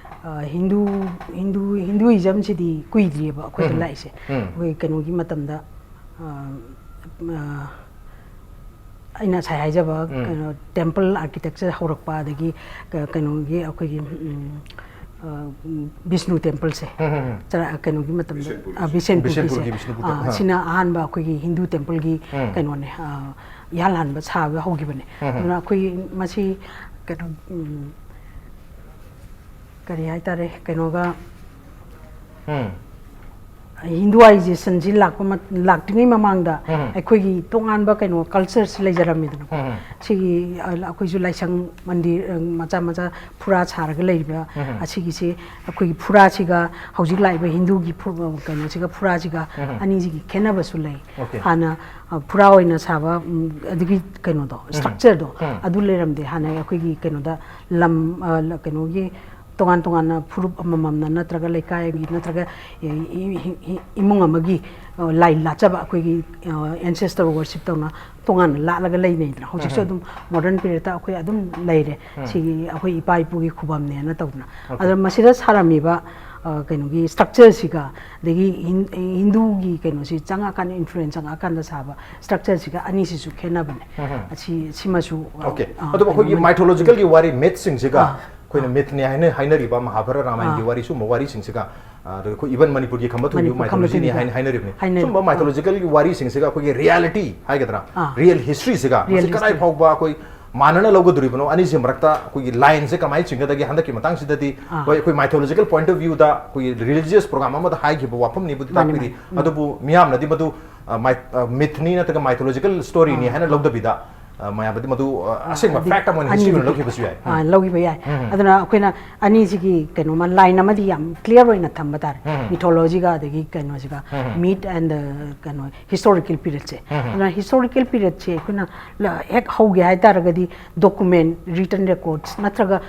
ꯑ, ꯍꯤꯟꯗꯨ, ꯍꯤꯟꯗꯨ, ꯍꯤꯟꯗꯨꯏꯖꯝꯁꯤꯗꯤ ꯀꯨꯏꯗ꯭ꯔꯤꯑꯕ ꯑꯩꯈꯣꯏꯗ ꯎꯝ꯫ ꯂꯥꯛꯏꯁꯦ꯫ ꯎꯝ꯫ ꯑꯩꯈꯣꯏ ꯀꯩꯅꯣꯒꯤ ꯃꯇꯝꯗ, ꯑ, ꯑ, ꯑꯩꯅ ꯉꯁꯥꯏ ꯍꯥꯏꯖꯕ ꯎꯝ꯫ ꯀꯩꯅꯣ, ꯇꯦꯝꯄꯜ ꯑꯥꯔꯀꯤꯇꯦꯛꯆꯔ ꯍꯧꯔꯛꯄ, ꯑꯗꯒꯤ ꯀ-, ꯀꯩꯅꯣꯒꯤ ꯑꯩꯈꯣꯏꯒꯤ, ꯎꯝ, ꯑ, ꯎꯝ, ꯕꯤꯁꯅꯨ ꯇꯦꯝꯄꯜꯁꯦ, ꯎꯝ, ꯎꯝ, ꯎꯝ꯫ ꯆꯔꯥ-, ꯀꯩꯅꯣꯒꯤ ꯃꯇꯝꯗ, ꯕꯤꯁꯦꯟꯄꯨꯔꯒꯤ꯫ ꯑ, ꯕꯤꯁꯦꯟꯄꯨꯔꯒꯤꯁꯦ, ꯕꯤꯁꯦꯟꯄꯨꯔꯒꯤ ꯕꯤꯁꯅꯨ ꯑ, ꯇꯦꯝꯄꯜ, ꯑꯥ꯫ ꯁꯤꯅ ꯑꯍꯥꯟꯕ ꯑꯩꯈꯣꯏꯒꯤ ꯍꯤꯟꯗꯨ ꯇꯦꯝꯄꯜꯒꯤ ꯎꯝ꯫ ꯀꯩꯅꯣꯅꯦ, ꯑ, ꯏꯍꯥꯟ ꯍꯥꯟꯕ ꯁꯥꯕ ꯍꯧꯈꯤꯕꯅꯦ꯫ ꯎꯝ, ꯎꯝ꯫ ꯑꯗꯨꯅ ꯑꯩꯈꯣꯏ ꯃꯁꯤ ꯀꯩꯅꯣ, ꯎꯝ, ꯀꯔꯤ ꯍꯥꯏꯇꯥꯔꯦ, ꯀꯩꯅꯣꯒ, ꯎꯝ꯫ ꯍꯤꯟꯗꯨꯑꯥꯏꯖꯦꯁꯟꯁꯤ ꯂꯥꯛꯄ ꯃ-, ꯂꯥꯛꯇ꯭ꯔꯤꯉꯩ ꯃꯃꯥꯡꯗ ꯎꯝ꯫ ꯑꯩꯈꯣꯏꯒꯤ ꯇꯣꯉꯥꯟꯕ ꯀꯩꯅꯣ ꯀꯜꯆꯔꯁꯤ ꯂꯩꯖꯔꯝꯃꯤꯗꯅꯀꯣ꯫ ꯎꯝ꯫ ꯁꯤꯒꯤ, ꯑ, ꯑꯩꯈꯣꯏꯁꯨ ꯂꯥꯏꯁꯪ ꯃꯟꯗꯤꯔ, ꯑ, ꯃꯆꯥ ꯃꯆꯥ ꯐꯨꯔꯥ ꯁꯥꯔꯒ ꯂꯩꯔꯤꯕ ꯎꯝ꯫ ꯑꯁꯤꯒꯤꯁꯤ ꯑꯩꯈꯣꯏꯒꯤ ꯐꯨꯔꯥꯁꯤꯒ ꯍꯧꯖꯤꯛ ꯂꯥꯛꯏꯕ ꯍꯤꯟꯗꯨꯒꯤ ꯐꯨ-, ꯀꯩꯅꯣꯁꯤꯒ ꯐꯨꯔꯥꯁꯤꯒ ꯎꯝ꯫ ꯑꯅꯤꯁꯤꯒꯤ ꯈꯦꯠꯅꯕꯁꯨ ꯂꯩ꯫ ꯑꯣꯀꯦ꯫ ꯍꯥꯟꯅ, ꯑ, ꯐꯨꯔꯥ ꯑꯣꯏꯅ ꯁꯥꯕ, ꯎꯝ, ꯑꯗꯨꯒꯤ ꯀꯩꯅꯣꯗꯣ, ꯎꯝ꯫ ꯁ꯭ꯇ꯭ꯔꯛꯆꯔꯗꯣ ꯎꯝ꯫ ꯑꯗꯨ ꯂꯩꯔꯝꯗꯦ꯫ ꯍꯥꯟꯅ ꯑꯩꯈꯣꯏꯒꯤ ꯀꯩꯅꯣꯗ ꯂꯝ, ꯑ, ꯂ-, ꯀꯩꯅꯣꯒꯤ ꯇꯣꯉꯥꯟ ꯇꯣꯉꯥꯟꯅ ꯐꯨꯔꯨꯞ ꯑꯃꯃꯝꯅ ꯅꯠꯇ꯭ꯔꯒ ꯂꯩꯀꯥꯏꯒꯤ ꯅꯠꯇ꯭ꯔꯒ ꯏ- ꯏ- ꯏ- ꯏꯃꯨꯡ ꯑꯃꯒꯤ ꯑ, ꯂꯥꯏ ꯂꯥꯠꯆꯕ ꯑꯩꯈꯣꯏꯒꯤ ꯑꯦꯟꯁꯦꯁꯇꯔ ꯋꯔꯁꯤꯞ ꯇꯧꯅ ꯇꯣꯉꯥꯟꯅ ꯂꯥꯠꯂꯒ ꯂꯩꯅꯩꯗꯅ꯫ ꯍꯧꯖꯤꯛꯁꯨ ꯑꯗꯨꯝ ꯃꯣꯗꯔꯟ ꯄꯤꯔꯤꯌꯠꯇ ꯑꯩꯈꯣꯏ ꯑꯗꯨꯝ ꯂꯩꯔꯦ꯫ ꯁꯤꯒꯤ ꯑꯩꯈꯣꯏ ꯏꯄꯥ ꯏꯄꯨꯒꯤ ꯈꯨꯕꯝꯅꯦꯅ ꯇꯧꯗꯅ꯫ ꯑꯗ ꯃꯁꯤꯗ ꯁꯥꯔꯝꯃꯤꯕ ꯑ, ꯀꯩꯅꯣꯒꯤ ꯁ꯭ꯇ꯭ꯔꯛꯆꯔꯁꯤꯒ, ꯑꯗꯒꯤ ꯍꯤꯟ- ꯍꯤꯟꯗꯨꯒꯤ ꯀꯩꯅꯣꯁꯤ ꯆꯪꯉꯛꯑꯀꯥꯟꯗ, ꯏꯟꯐ꯭ꯂꯨꯌꯦꯟꯁ ꯆꯪꯉꯛꯑꯀꯥꯟꯗ ꯁꯥꯕ ꯁ꯭ꯇ꯭ꯔꯛꯆꯔꯁꯤꯒ ꯑꯅꯤꯁꯤꯁꯨ ꯈꯦꯠꯅꯕꯅꯦ꯫ ꯑꯁꯤ ꯁꯤꯃꯁꯨ ꯑ, ꯑꯣꯀꯦ꯫ ꯑ, ꯑꯗꯨꯕꯨ ꯑꯩꯈꯣꯏꯒꯤ ꯀꯩꯅꯣꯃꯅꯤ꯫ ꯃꯥꯏꯊꯣꯂꯣꯖꯤꯀꯦꯜꯒꯤ ꯋꯥꯔꯤ, ꯃꯤꯠꯁꯤꯡꯁꯤꯒ ꯑꯥ꯫ ꯑꯩꯈꯣꯏꯅ ꯃꯤꯠꯅꯤ ꯍꯥꯏꯅ ꯍꯥꯏꯅꯔꯤꯕ ꯃꯍꯥꯚꯥꯔꯠ, ꯔꯥꯃꯥꯌꯟꯒꯤ ꯑꯥ꯫ ꯋꯥꯔꯤ, ꯁꯨꯝꯕ ꯋꯥꯔꯤꯁꯤꯡꯁꯤꯒ, ꯑ, ꯑꯗ ꯑꯩꯈꯣꯏ ꯏꯚꯟ ꯃꯅꯤꯄꯨꯔꯒꯤ ꯈꯝꯕ ꯊꯣꯏꯕꯤꯕꯨ ꯃꯅꯤꯄꯨꯔ ꯈꯝꯕ ꯃꯥꯏꯊꯣꯂꯣꯖꯤꯅꯤ ꯊꯣꯏꯕꯤꯒ ꯍꯥꯏꯅ ꯍꯥꯏꯅꯔꯤꯕꯅꯤ꯫ ꯍꯥꯏꯅꯔꯤ꯫ ꯁꯨꯝꯕ ꯑꯥ꯫ ꯃꯥꯏꯊꯣꯂꯣꯖꯤꯀꯦꯜꯒꯤ ꯋꯥꯔꯤꯁꯤꯡꯁꯤꯒ ꯑꯩꯈꯣꯏꯒꯤ ꯔꯤꯌꯦꯂꯤꯇꯤ ꯍꯥꯏꯒꯗ꯭ꯔꯥ, ꯑꯥ꯫ ꯔꯤꯌꯦꯜ ꯍꯤꯁꯇ꯭ꯔꯤꯁꯤꯒ ꯃꯁꯤ ꯔꯤꯌꯦꯜ ꯀꯗꯥꯏ ꯐꯥꯎꯕ ꯑꯩꯈꯣꯏ ꯃꯥꯟꯅꯅ ꯂꯧꯒꯗꯧꯔꯤꯕꯅꯣ? ꯑꯅꯤꯁꯤ ꯃꯔꯛꯇ ꯑꯩꯈꯣꯏꯒꯤ ꯂꯥꯏꯟꯁꯦ ꯀꯃꯥꯏꯅ ꯆꯤꯡꯒꯗꯒꯦ? ꯍꯟꯗꯛꯀꯤ ꯃꯇꯥꯡꯁꯤꯗꯗꯤ ꯑꯥ꯫ ꯍꯣꯏ, ꯑꯩꯈꯣꯏ ꯃꯥꯏꯊꯣꯂꯣꯖꯤꯀꯦꯜ ꯄꯣꯏꯟꯠ ꯑꯣꯐ ꯚ꯭ꯌꯨꯗ ꯑꯩꯈꯣꯏꯒꯤ ꯔꯤꯂꯤꯖꯤꯌꯁ ꯄ꯭ꯔꯣꯒ꯭ꯔꯥꯝ ꯑꯃꯗ ꯍꯥꯏꯈꯤꯕ ꯋꯥꯐꯝꯅꯤꯕꯨꯗꯤ ꯃꯥꯅꯦ, ꯇꯥꯛꯄꯤꯔꯤ꯫ ꯃꯥꯅꯦ꯫ ꯑꯗꯨꯕꯨ ꯃꯤꯌꯥꯝꯅꯗꯤ ꯃꯗꯨ, ꯑ, ꯃꯥꯏ-, ꯑ, ꯃꯤꯠꯅꯤ ꯅꯠꯇ꯭ꯔꯒ ꯃꯥꯏꯊꯣꯂꯣꯖꯤꯀꯦꯜ ꯁ꯭ꯇꯣꯔꯤꯅꯤ ꯑꯥ, ꯍꯥꯏꯅ ꯑꯥ꯫ ꯂꯧꯗꯕꯤꯗ, ꯑ, ꯃꯌꯥꯝꯗꯗꯤ ꯃꯗꯨ, ꯑ, ꯑꯁꯦꯡꯕ ꯑꯗꯤ ꯐꯦꯛꯠ ꯑꯃ ꯑꯣꯏꯅ, ꯍꯤꯁꯇ꯭ꯔꯤ ꯑꯣꯏꯅ ꯑꯅꯤꯗꯨꯒꯤ, ꯂꯧꯈꯤꯕꯁꯨ ꯌꯥꯏ꯫ ꯑꯥ, ꯂꯧꯈꯤꯕ ꯌꯥꯏ꯫ ꯑꯗꯨꯅ ꯑꯩꯈꯣꯏꯅ ꯑꯅꯤꯁꯤꯒꯤ ꯀꯩꯅꯣꯃ ꯂꯥꯏꯟ ꯑꯃꯗꯤ ꯌꯥꯝ ꯀ꯭ꯂꯤꯌꯥꯔ ꯑꯣꯏꯅ ꯊꯝꯕ ꯇꯥꯔꯦ꯫ ꯃꯤꯊꯣꯂꯣꯖꯤꯒ ꯑꯗꯒꯤ ꯀꯩꯅꯣꯁꯤꯒ, ꯃꯤꯠ ꯑꯦꯟ ꯀꯩꯅꯣ ꯍꯤꯁꯇꯣꯔꯤꯀꯦꯜ ꯄꯤꯔꯤꯌꯠꯁꯦ꯫ ꯑꯗꯨꯅ ꯍꯤꯁꯇꯣꯔꯤꯀꯦꯜ ꯄꯤꯔꯤꯌꯠꯁꯦ ꯑꯩꯈꯣꯏꯅ ꯂ-, ꯍꯦꯛ ꯍꯧꯒꯦ ꯍꯥꯏ ꯇꯥꯔꯒꯗꯤ ꯗꯣꯀꯨꯃꯦꯟ, ꯔꯤꯇꯟ ꯔꯦꯀꯣꯔꯠꯁ ꯅꯠꯇ꯭ꯔꯒ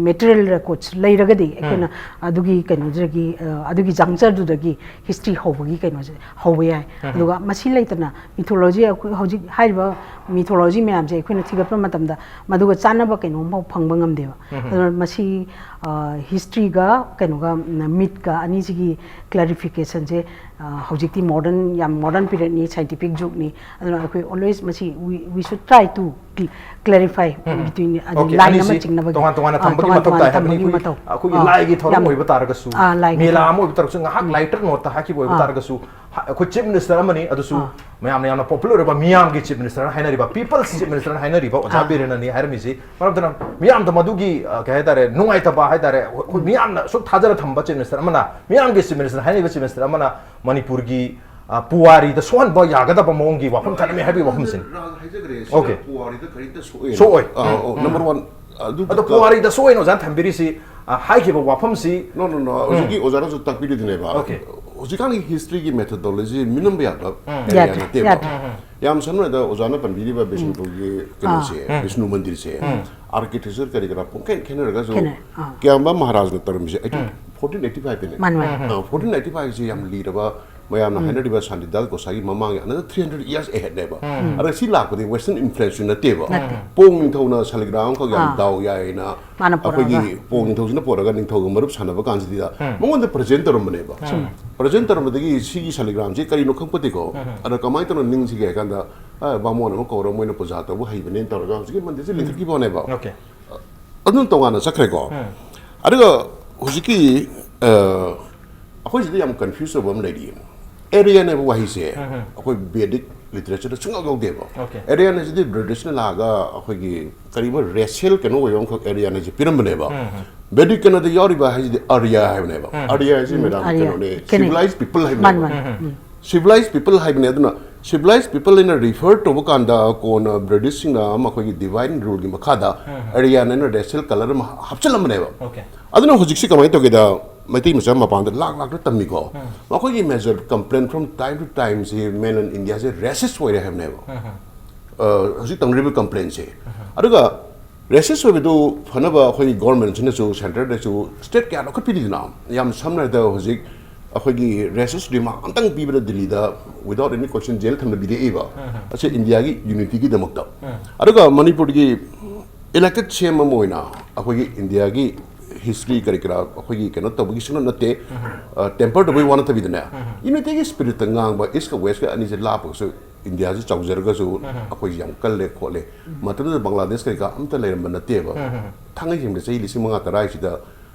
ꯃꯦꯇꯔꯤꯌꯦꯜ ꯔꯦꯀꯣꯔꯠꯁ ꯂꯩꯔꯒꯗꯤ ꯑꯩꯈꯣꯏꯅ ꯑꯗꯨꯒꯤ ꯀꯩꯅꯣꯗꯒꯤ, ꯑ, ꯑꯗꯨꯒꯤ ꯖꯪꯆꯔꯗꯨꯗꯒꯤ ꯍꯤꯁꯇ꯭ꯔꯤ ꯍꯧꯕꯒꯤ ꯀꯩꯅꯣꯁꯦ ꯍꯧꯕ ꯌꯥꯏ꯫ ꯑꯗꯨꯒ ꯃꯁꯤ ꯂꯩꯇꯅ ꯃꯤꯊꯣꯂꯣꯖꯤ, ꯑꯩꯈꯣꯏ ꯍꯧꯖꯤꯛ ꯍꯥꯏꯔꯤꯕ ꯃꯤꯊꯣꯂꯣꯖꯤ ꯃꯌꯥꯝꯁꯦ ꯑꯩꯈꯣꯏꯅ ꯊꯤꯒꯠꯄ ꯃꯇꯝꯗ ꯃꯗꯨꯒ ꯆꯥꯟꯅꯕ ꯀꯩꯅꯣꯝꯐꯥꯎ ꯐꯪꯕ ꯉꯝꯗꯦꯕ꯫ ꯑꯗꯨꯅ ꯃꯁꯤ, ꯑ, ꯍꯤꯁꯇ꯭ꯔꯤꯒ ꯀꯩꯅꯣꯒ, ꯎꯝ, ꯃꯤꯠꯀ ꯑꯅꯤꯁꯤꯒꯤ ꯀ꯭ꯂꯦꯔꯤꯐꯤꯀꯦꯁꯟꯁꯦ, ꯑ, ꯍꯧꯖꯤꯛꯇꯤ ꯃꯣꯗꯔꯟ, ꯌꯥꯝ ꯃꯣꯗꯔꯟ ꯄꯤꯔꯤꯌꯠꯅꯤ, ꯁꯥꯏꯟꯇꯤꯐꯤꯛ ꯖꯨꯒꯅꯤ꯫ ꯑꯗꯨꯅ ꯑꯩꯈꯣꯏ ꯑꯣꯜꯋꯦꯁ ꯃꯁꯤ, we, we should try to clarify between, ꯑꯗꯨ ꯑꯣꯀꯦ, ꯂꯥꯏꯟ ꯑꯃ ꯑꯅꯤꯁꯤ ꯆꯤꯡꯅꯕꯒꯤ, ꯇꯣꯉꯥꯟ ꯇꯣꯉꯥꯟꯅ ꯑ, ꯊꯝꯕꯒꯤ ꯇꯣꯉꯥꯟ ꯃꯊꯧ ꯇꯣꯉꯥꯟꯅ ꯇꯥꯏ ꯍꯥꯏꯕꯅꯤ꯫ ꯊꯝꯕꯒꯤ ꯑꯩꯈꯣꯏ, ꯃꯊꯧ꯫ ꯑꯩꯈꯣꯏꯒꯤ ꯑ, ꯂꯥꯏꯒꯤ ꯊꯧꯔꯝ ꯌꯥꯝ, ꯑꯣꯏꯕ ꯇꯥꯔꯒꯁꯨ, ꯑ, ꯂꯥꯏꯒꯤ ꯃꯦꯂꯥ ꯊꯧꯔꯝ꯫ ꯑꯃ ꯑꯣꯏꯕ ꯇꯥꯔꯒꯁꯨ, ꯉꯥꯏꯍꯥꯛ ꯑꯥ꯫ ꯂꯥꯏꯇꯔ ꯅꯣꯠꯇ ꯍꯥꯏꯈꯤꯕ ꯑꯣꯏꯕ ꯑꯥ꯫ ꯇꯥꯔꯒꯁꯨ, ꯍ-, ꯑꯩꯈꯣꯏ ꯆꯤꯐ ꯃꯤꯅꯤꯁꯇꯔ ꯑꯃꯅꯤ, ꯑꯗꯨꯁꯨ ꯑꯥ꯫ ꯃꯌꯥꯝꯅ ꯌꯥꯝꯅ ꯄꯣꯄꯨꯂꯔ ꯑꯣꯏꯕ, ꯃꯤꯌꯥꯝꯒꯤ ꯆꯤꯐ ꯃꯤꯅꯤꯁꯇꯔ ꯍꯥꯏꯅꯔꯤꯕ, ꯄꯤꯄꯜꯁ ꯆꯤꯐ ꯃꯤꯅꯤꯁꯇꯔ ꯍꯥꯏꯅꯔꯤꯕ ꯑꯣꯖꯥ ꯑꯥ꯫ ꯕꯤꯔꯦꯟꯅꯅꯤ ꯍꯥꯏꯔꯝꯃꯤꯁꯤ꯫ ꯃꯔꯝ ꯑꯗꯨꯅ ꯃꯤꯌꯥꯝꯗ ꯃꯗꯨꯒꯤ, ꯑ, ꯀꯩ ꯍꯥꯏꯇꯥꯔꯦ, ꯅꯨꯡꯉꯥꯏꯇꯕ ꯍꯥꯏꯇꯥꯔꯦ, ꯑꯩꯈꯣꯏ ꯃꯤꯌꯥꯝꯅ ꯁꯨꯛ ꯊꯥꯖꯅ ꯊꯝꯕ ꯆꯤꯐ ꯃꯤꯅꯤꯁꯇꯔ ꯑꯃꯅ, ꯃꯤꯌꯥꯝꯒꯤ ꯆꯤꯐ ꯃꯤꯅꯤꯁꯇꯔ ꯍꯥꯏꯔꯤꯕ ꯆꯤꯐ ꯃꯤꯅꯤꯁꯇꯔ ꯑꯃꯅ ꯃꯅꯤꯄꯨꯔꯒꯤ, ꯑ, ꯄꯨꯋꯥꯔꯤꯗ ꯁꯣꯛꯍꯟꯕ ꯌꯥꯒꯗꯕ ꯃꯑꯣꯡꯒꯤ ꯋꯥꯐꯝ ꯊꯅꯝꯃꯤ ꯍꯥꯏꯕꯒꯤ ꯋꯥꯐꯝꯁꯤꯅꯤ꯫ ꯔꯥꯖ ꯍꯥꯏꯖꯈ꯭ꯔꯦ, ꯁꯤꯗ ꯑꯣꯀꯦ꯫ ꯄꯨꯋꯥꯔꯤꯗ ꯀꯔꯤꯝꯇ ꯁꯣꯛꯑꯣꯏ꯫ ꯁꯣꯛꯑꯣꯏ꯫ ꯑꯥ, ꯑꯣ, ꯅꯝꯕꯔ ꯋꯥꯟ꯫ ꯑꯗꯣ ꯄꯨꯋꯥꯔꯤꯗ ꯁꯣꯛꯑꯣꯏꯅ ꯑꯣꯖꯥꯅ ꯊꯝꯕꯤꯔꯤꯁꯤ, ꯑ, ꯍꯥꯏꯈꯤꯕ ꯋꯥꯐꯝꯁꯤ ꯅꯣ, ꯅꯣ, ꯅꯣ, ꯍꯧꯖꯤꯛꯀꯤ ꯑꯣꯖꯥꯅꯁꯨ ꯇꯥꯛꯄꯤꯔꯤꯗꯨꯅꯦꯕ꯫ ꯑꯣꯀꯦ꯫ ꯍꯧꯖꯤꯛꯀꯥꯟꯒꯤ ꯍꯤꯁꯇ꯭ꯔꯤꯒꯤ ꯃꯦꯊꯣꯗꯣꯂꯣꯖꯤ ꯃꯤꯅꯝꯕ ꯌꯥꯕ ꯎꯝ. ꯑꯦꯔꯤꯌꯥ ꯌꯥꯗꯦ, ꯅꯠꯇꯦꯕ꯫ ꯌꯥꯗꯦ. ꯌꯥꯝ ꯁꯝꯅ ꯍꯥꯏꯔꯕꯗ ꯑꯣꯖꯥꯅ ꯄꯟꯕꯤꯔꯤꯕ ꯕꯤꯁꯅꯨꯄꯨꯔꯒꯤ ꯀꯩꯅꯣꯁꯦ, ꯎꯝ. ꯕꯤꯁꯅꯨ ꯃꯟꯗꯤꯔꯁꯦ, ꯎꯝ. ꯑꯥꯔꯀꯤꯇꯦꯛꯆꯔ ꯀꯔꯤ ꯀꯔꯥ ꯄꯨꯡꯈꯦꯟ ꯈꯦꯠꯅꯔꯒꯁꯨ ꯈꯦꯠꯅꯩ, ꯑꯥ. ꯀꯌꯥꯝꯕ ꯃꯍꯥꯔꯥꯖꯅ ꯇꯧꯔꯝꯃꯤꯁꯦ ꯑꯩꯠꯇꯤꯟ ꯎꯝ. ꯐꯣꯔꯇꯤꯟ ꯑꯩꯠꯇꯤ ꯐꯥꯏꯚꯇꯅꯦ꯫ ꯃꯥꯅꯤ, ꯃꯥꯅꯤ. ꯎꯝ. ꯐꯣꯔꯇꯤꯟ ꯑꯩꯠꯇꯤ ꯐꯥꯏꯚꯁꯤ ꯌꯥꯝ ꯂꯤꯔꯕ, ꯃꯌꯥꯝꯅ ꯍꯥꯏꯅꯔꯤꯕ ꯁꯥꯟꯇꯤꯗꯥꯁ ꯒꯣꯁꯥꯏꯒꯤ ꯃꯃꯥꯡꯒꯤ another three hundred years aheadꯅꯦꯕ꯫ ꯎꯝ. ꯑꯗ ꯁꯤ ꯂꯥꯛꯄꯗꯤ ꯋꯦꯁꯇꯔꯟ ꯏꯟꯐ꯭ꯂꯨꯌꯦꯟꯁꯁꯨ ꯅꯠꯇꯦꯕ꯫ ꯅꯠꯇꯦ. ꯄꯣꯡ ꯅꯤꯡꯊꯧꯅ ꯁꯥꯂꯤꯒ꯭ꯔꯥꯝ ꯑꯃꯈꯛ ꯌꯥꯝ ꯑꯥ. ꯗꯥꯎ ꯌꯥꯏꯅ ꯃꯥꯅ ꯄꯨꯔꯛꯑꯒ. ꯑꯩꯈꯣꯏꯒꯤ ꯄꯣꯡ ꯅꯤꯡꯊꯧꯁꯤꯅ ꯄꯨꯔꯛꯑꯒ ꯅꯤꯡꯊꯧꯒ ꯃꯔꯨꯞ ꯁꯥꯟꯅꯕ ꯀꯥꯟꯁꯤꯗ ꯎꯝ. ꯃꯉꯣꯟꯗ ꯄ꯭ꯔꯖꯦꯟ ꯇꯧꯔꯝꯕꯅꯦꯕ꯫ ꯆꯨꯝꯃꯦ. ꯄ꯭ꯔꯖꯦꯟ ꯇꯧꯔꯝꯕꯗꯒꯤ ꯁꯤꯒꯤ ꯁꯥꯂꯤꯒ꯭ꯔꯥꯝꯁꯤ ꯀꯔꯤꯅꯣ ꯈꯪꯄꯣꯠꯇꯦꯀꯣ꯫ ꯎꯝ. ꯑꯗ ꯀꯃꯥꯏꯅ ꯇꯧꯅ ꯅꯤꯡꯁꯤꯒꯦ ꯍꯥꯏ ꯀꯥꯟꯗ, "ꯑ, ꯕꯥꯃꯣꯟ ꯑꯃ ꯀꯧꯔ ꯃꯣꯏꯅ ꯄꯨꯖꯥ ꯇꯧꯕ ꯍꯩꯕꯅꯦꯅ" ꯇꯧꯔꯒ ꯍꯧꯖꯤꯛꯀꯤ ꯃꯟꯗꯤꯔꯁꯤ ꯂꯤꯡꯈꯠꯈꯤꯕꯅꯦꯕ꯫ ꯑꯣꯀꯦ. ꯑꯗꯨꯝ ꯇꯣꯉꯥꯟꯅ ꯆꯠꯈ꯭ꯔꯦꯀꯣ꯫ ꯎꯝ. ꯑꯗꯨꯒ ꯍꯧꯖꯤꯛꯀꯤ, ꯑ, ꯑꯩꯈꯣꯏ ꯁꯤꯗ ꯌꯥꯝ ꯀꯟꯐ꯭ꯌꯨꯁ ꯇꯧꯕ ꯑꯃ ꯂꯩꯔꯤ꯫ ꯑꯦꯔꯤꯌꯟ ꯍꯥꯏꯕ ꯋꯥꯍꯩꯁꯦ ꯎꯝ. ꯑꯩꯈꯣꯏ ꯕꯦꯗꯤꯛ ꯂꯤꯇꯔꯦꯆꯔꯗ ꯁꯨꯡꯌꯥꯎ ꯌꯥꯎꯗꯦꯕ꯫ ꯑꯣꯀꯦ. ꯑꯦꯔꯤꯌꯟ ꯍꯥꯏꯁꯤꯗꯤ ꯕ꯭ꯔꯤꯇꯤꯁꯅ ꯂꯥꯛꯑꯒ ꯑꯩꯈꯣꯏꯒꯤ ꯀꯔꯤꯒꯨꯝꯕ ꯔꯦꯁꯤꯌꯦꯜ ꯀꯩꯅꯣ ꯑꯣꯏꯕ ꯑꯃꯈꯛ ꯑꯦꯔꯤꯌꯟ ꯍꯥꯏꯁꯦ ꯄꯤꯔꯝꯕꯅꯦꯕ꯫ ꯎꯝ. ꯕꯦꯗꯤꯛ ꯀꯩꯅꯣꯗ ꯌꯥꯎꯔꯤꯕ ꯍꯥꯏꯁꯤꯗꯤ ꯑꯥꯔꯌꯥ ꯍꯥꯏꯕꯅꯦꯕ꯫ ꯎꯝ. ꯑꯥꯔꯌꯥ ꯍꯥꯏꯁꯤ ꯎꯝ, ꯃꯦꯗꯥꯝ ꯑꯥꯔꯌꯥ. ꯀꯩꯅꯣꯅꯦ, ꯈꯦꯠꯅꯩ. ꯁꯤꯚꯤꯂꯥꯏꯁ ꯄꯤꯄꯜ ꯃꯥꯅꯤ, ꯍꯥꯏꯕꯅꯦꯕ꯫ ꯃꯥꯅꯤ. ꯎꯝ. ꯁꯤꯚꯤꯂꯥꯏꯁ ꯄꯤꯄꯜ ꯍꯥꯏꯕꯅꯦ꯫ ꯑꯗꯨꯅ ꯁꯤꯚꯤꯂꯥꯏꯁ ꯄꯤꯄꯜ ꯍꯥꯏꯅ ꯔꯤꯐꯔ ꯇꯧꯕ ꯀꯥꯟꯗ ꯀꯣꯟꯅ ꯕ꯭ꯔꯤꯇꯤꯁꯁꯤꯡꯅ ꯑꯃ ꯑꯩꯈꯣꯏꯒꯤ ꯗꯤꯚꯥꯏꯟ ꯔꯨꯜꯒꯤ ꯃꯈꯥꯗ ꯎꯝ. ꯑꯥꯔꯌꯥꯟ ꯍꯥꯏꯅ ꯔꯦꯁꯤꯌꯦꯜ ꯀꯂꯔ ꯑꯃ ꯍꯥꯞꯆꯤꯜꯂꯝꯕꯅꯦꯕ꯫ ꯑꯣꯀꯦ. ꯑꯗꯨꯅ ꯍꯧꯖꯤꯛꯁꯤ ꯀꯃꯥꯏꯅ ꯇꯧꯒꯦꯗ, ꯃꯩꯇꯩ ꯃꯆꯥ ꯃꯄꯥꯟꯗ ꯂꯥꯛ ꯂꯥꯛꯇ ꯇꯝꯃꯤꯀꯣ꯫ ꯎꯝ. ꯃꯈꯣꯏꯒꯤ major complain from time to time ꯁꯤ mainland India ꯁꯦ ꯔꯦꯁꯤꯁ ꯑꯣꯏꯔꯦ ꯍꯥꯏꯕꯅꯦꯕ꯫ ꯎꯝ. ꯑ, ꯍꯧꯖꯤꯛ ꯇꯧꯅꯔꯤꯕ ꯀꯝꯄ꯭ꯂꯦꯟꯁꯦ꯫ ꯑꯗꯨꯒ ꯔꯦꯁꯤꯁ ꯑꯣꯏꯕꯗꯨ ꯐꯅꯕ ꯑꯩꯈꯣꯏꯒꯤ ꯒꯣꯔꯃꯦꯟꯁꯤꯅꯁꯨ, ꯁꯦꯟꯇꯔꯗꯁꯨ ꯁ꯭ꯇꯦꯠ ꯀꯌꯥ ꯂꯧꯈꯠꯄꯤꯔꯤꯗꯅ꯫ ꯌꯥꯝ ꯁꯝꯅ ꯍꯥꯏꯔꯕꯗ ꯍꯧꯖꯤꯛ ꯑꯩꯈꯣꯏꯒꯤ ꯔꯦꯁꯤꯁ ꯔꯤꯃꯥꯔꯛ ꯑꯝꯇꯪ ꯄꯤꯕꯗ ꯗꯤꯜꯂꯤꯗ without any question ꯖꯦꯜ ꯊꯝꯅꯕꯤꯔꯛꯏꯕ꯫ ꯑꯁꯤ ꯏꯟꯗꯤꯌꯥꯒꯤ ꯌꯨꯅꯤꯇꯤꯒꯤꯗꯃꯛꯇ꯫ ꯑꯗꯨꯒ ꯃꯅꯤꯄꯨꯔꯒꯤ ꯏꯂꯦꯛꯇꯦꯗ ꯁꯤ ꯑꯦꯝ ꯑꯃ ꯑꯣꯏꯅ ꯑꯩꯈꯣꯏꯒꯤ ꯏꯟꯗꯤꯌꯥꯒꯤ ꯍꯤꯁꯇ꯭ꯔꯤ ꯀꯔꯤ ꯀꯔꯥ ꯑꯩꯈꯣꯏꯒꯤ ꯀꯩꯅꯣ ꯇꯧꯕꯒꯤ ꯁꯨꯡꯅꯠ ꯅꯠꯇꯦ, ꯇꯦꯝꯄꯔ ꯇꯧꯕꯒꯤ ꯋꯥ ꯅꯠꯇꯕꯤꯗꯅꯦ, ꯌꯨꯅꯤꯇꯤꯒꯤ ꯁ꯭ꯄꯤꯔꯤꯠꯇ ꯉꯥꯡꯕ, ꯏꯁꯀ ꯋꯦꯁꯀ ꯑꯅꯤꯁꯦ ꯂꯥꯞꯄꯒꯁꯨ ꯏꯟꯗꯤꯌꯥꯁꯤ ꯆꯥꯎꯖꯔꯒꯁꯨ ꯑꯩꯈꯣꯏꯁꯤ ꯌꯥꯝ ꯀꯜꯂꯦ ꯈꯣꯠꯂꯦ꯫ ꯃꯇꯝꯗꯨꯗ ꯕꯪꯒ꯭ꯂꯥꯗꯦꯁ ꯀꯔꯤ ꯀꯔꯥ ꯑꯝꯇ ꯂꯩꯔꯝꯕ ꯅꯠꯇꯦꯕ꯫ ꯊꯥꯡꯉꯩ ꯁꯦꯡꯅ ꯆꯍꯤ ꯂꯤꯁꯤꯡ ꯃꯉꯥ ꯇꯔꯥ ꯍꯥꯏꯁꯤꯗ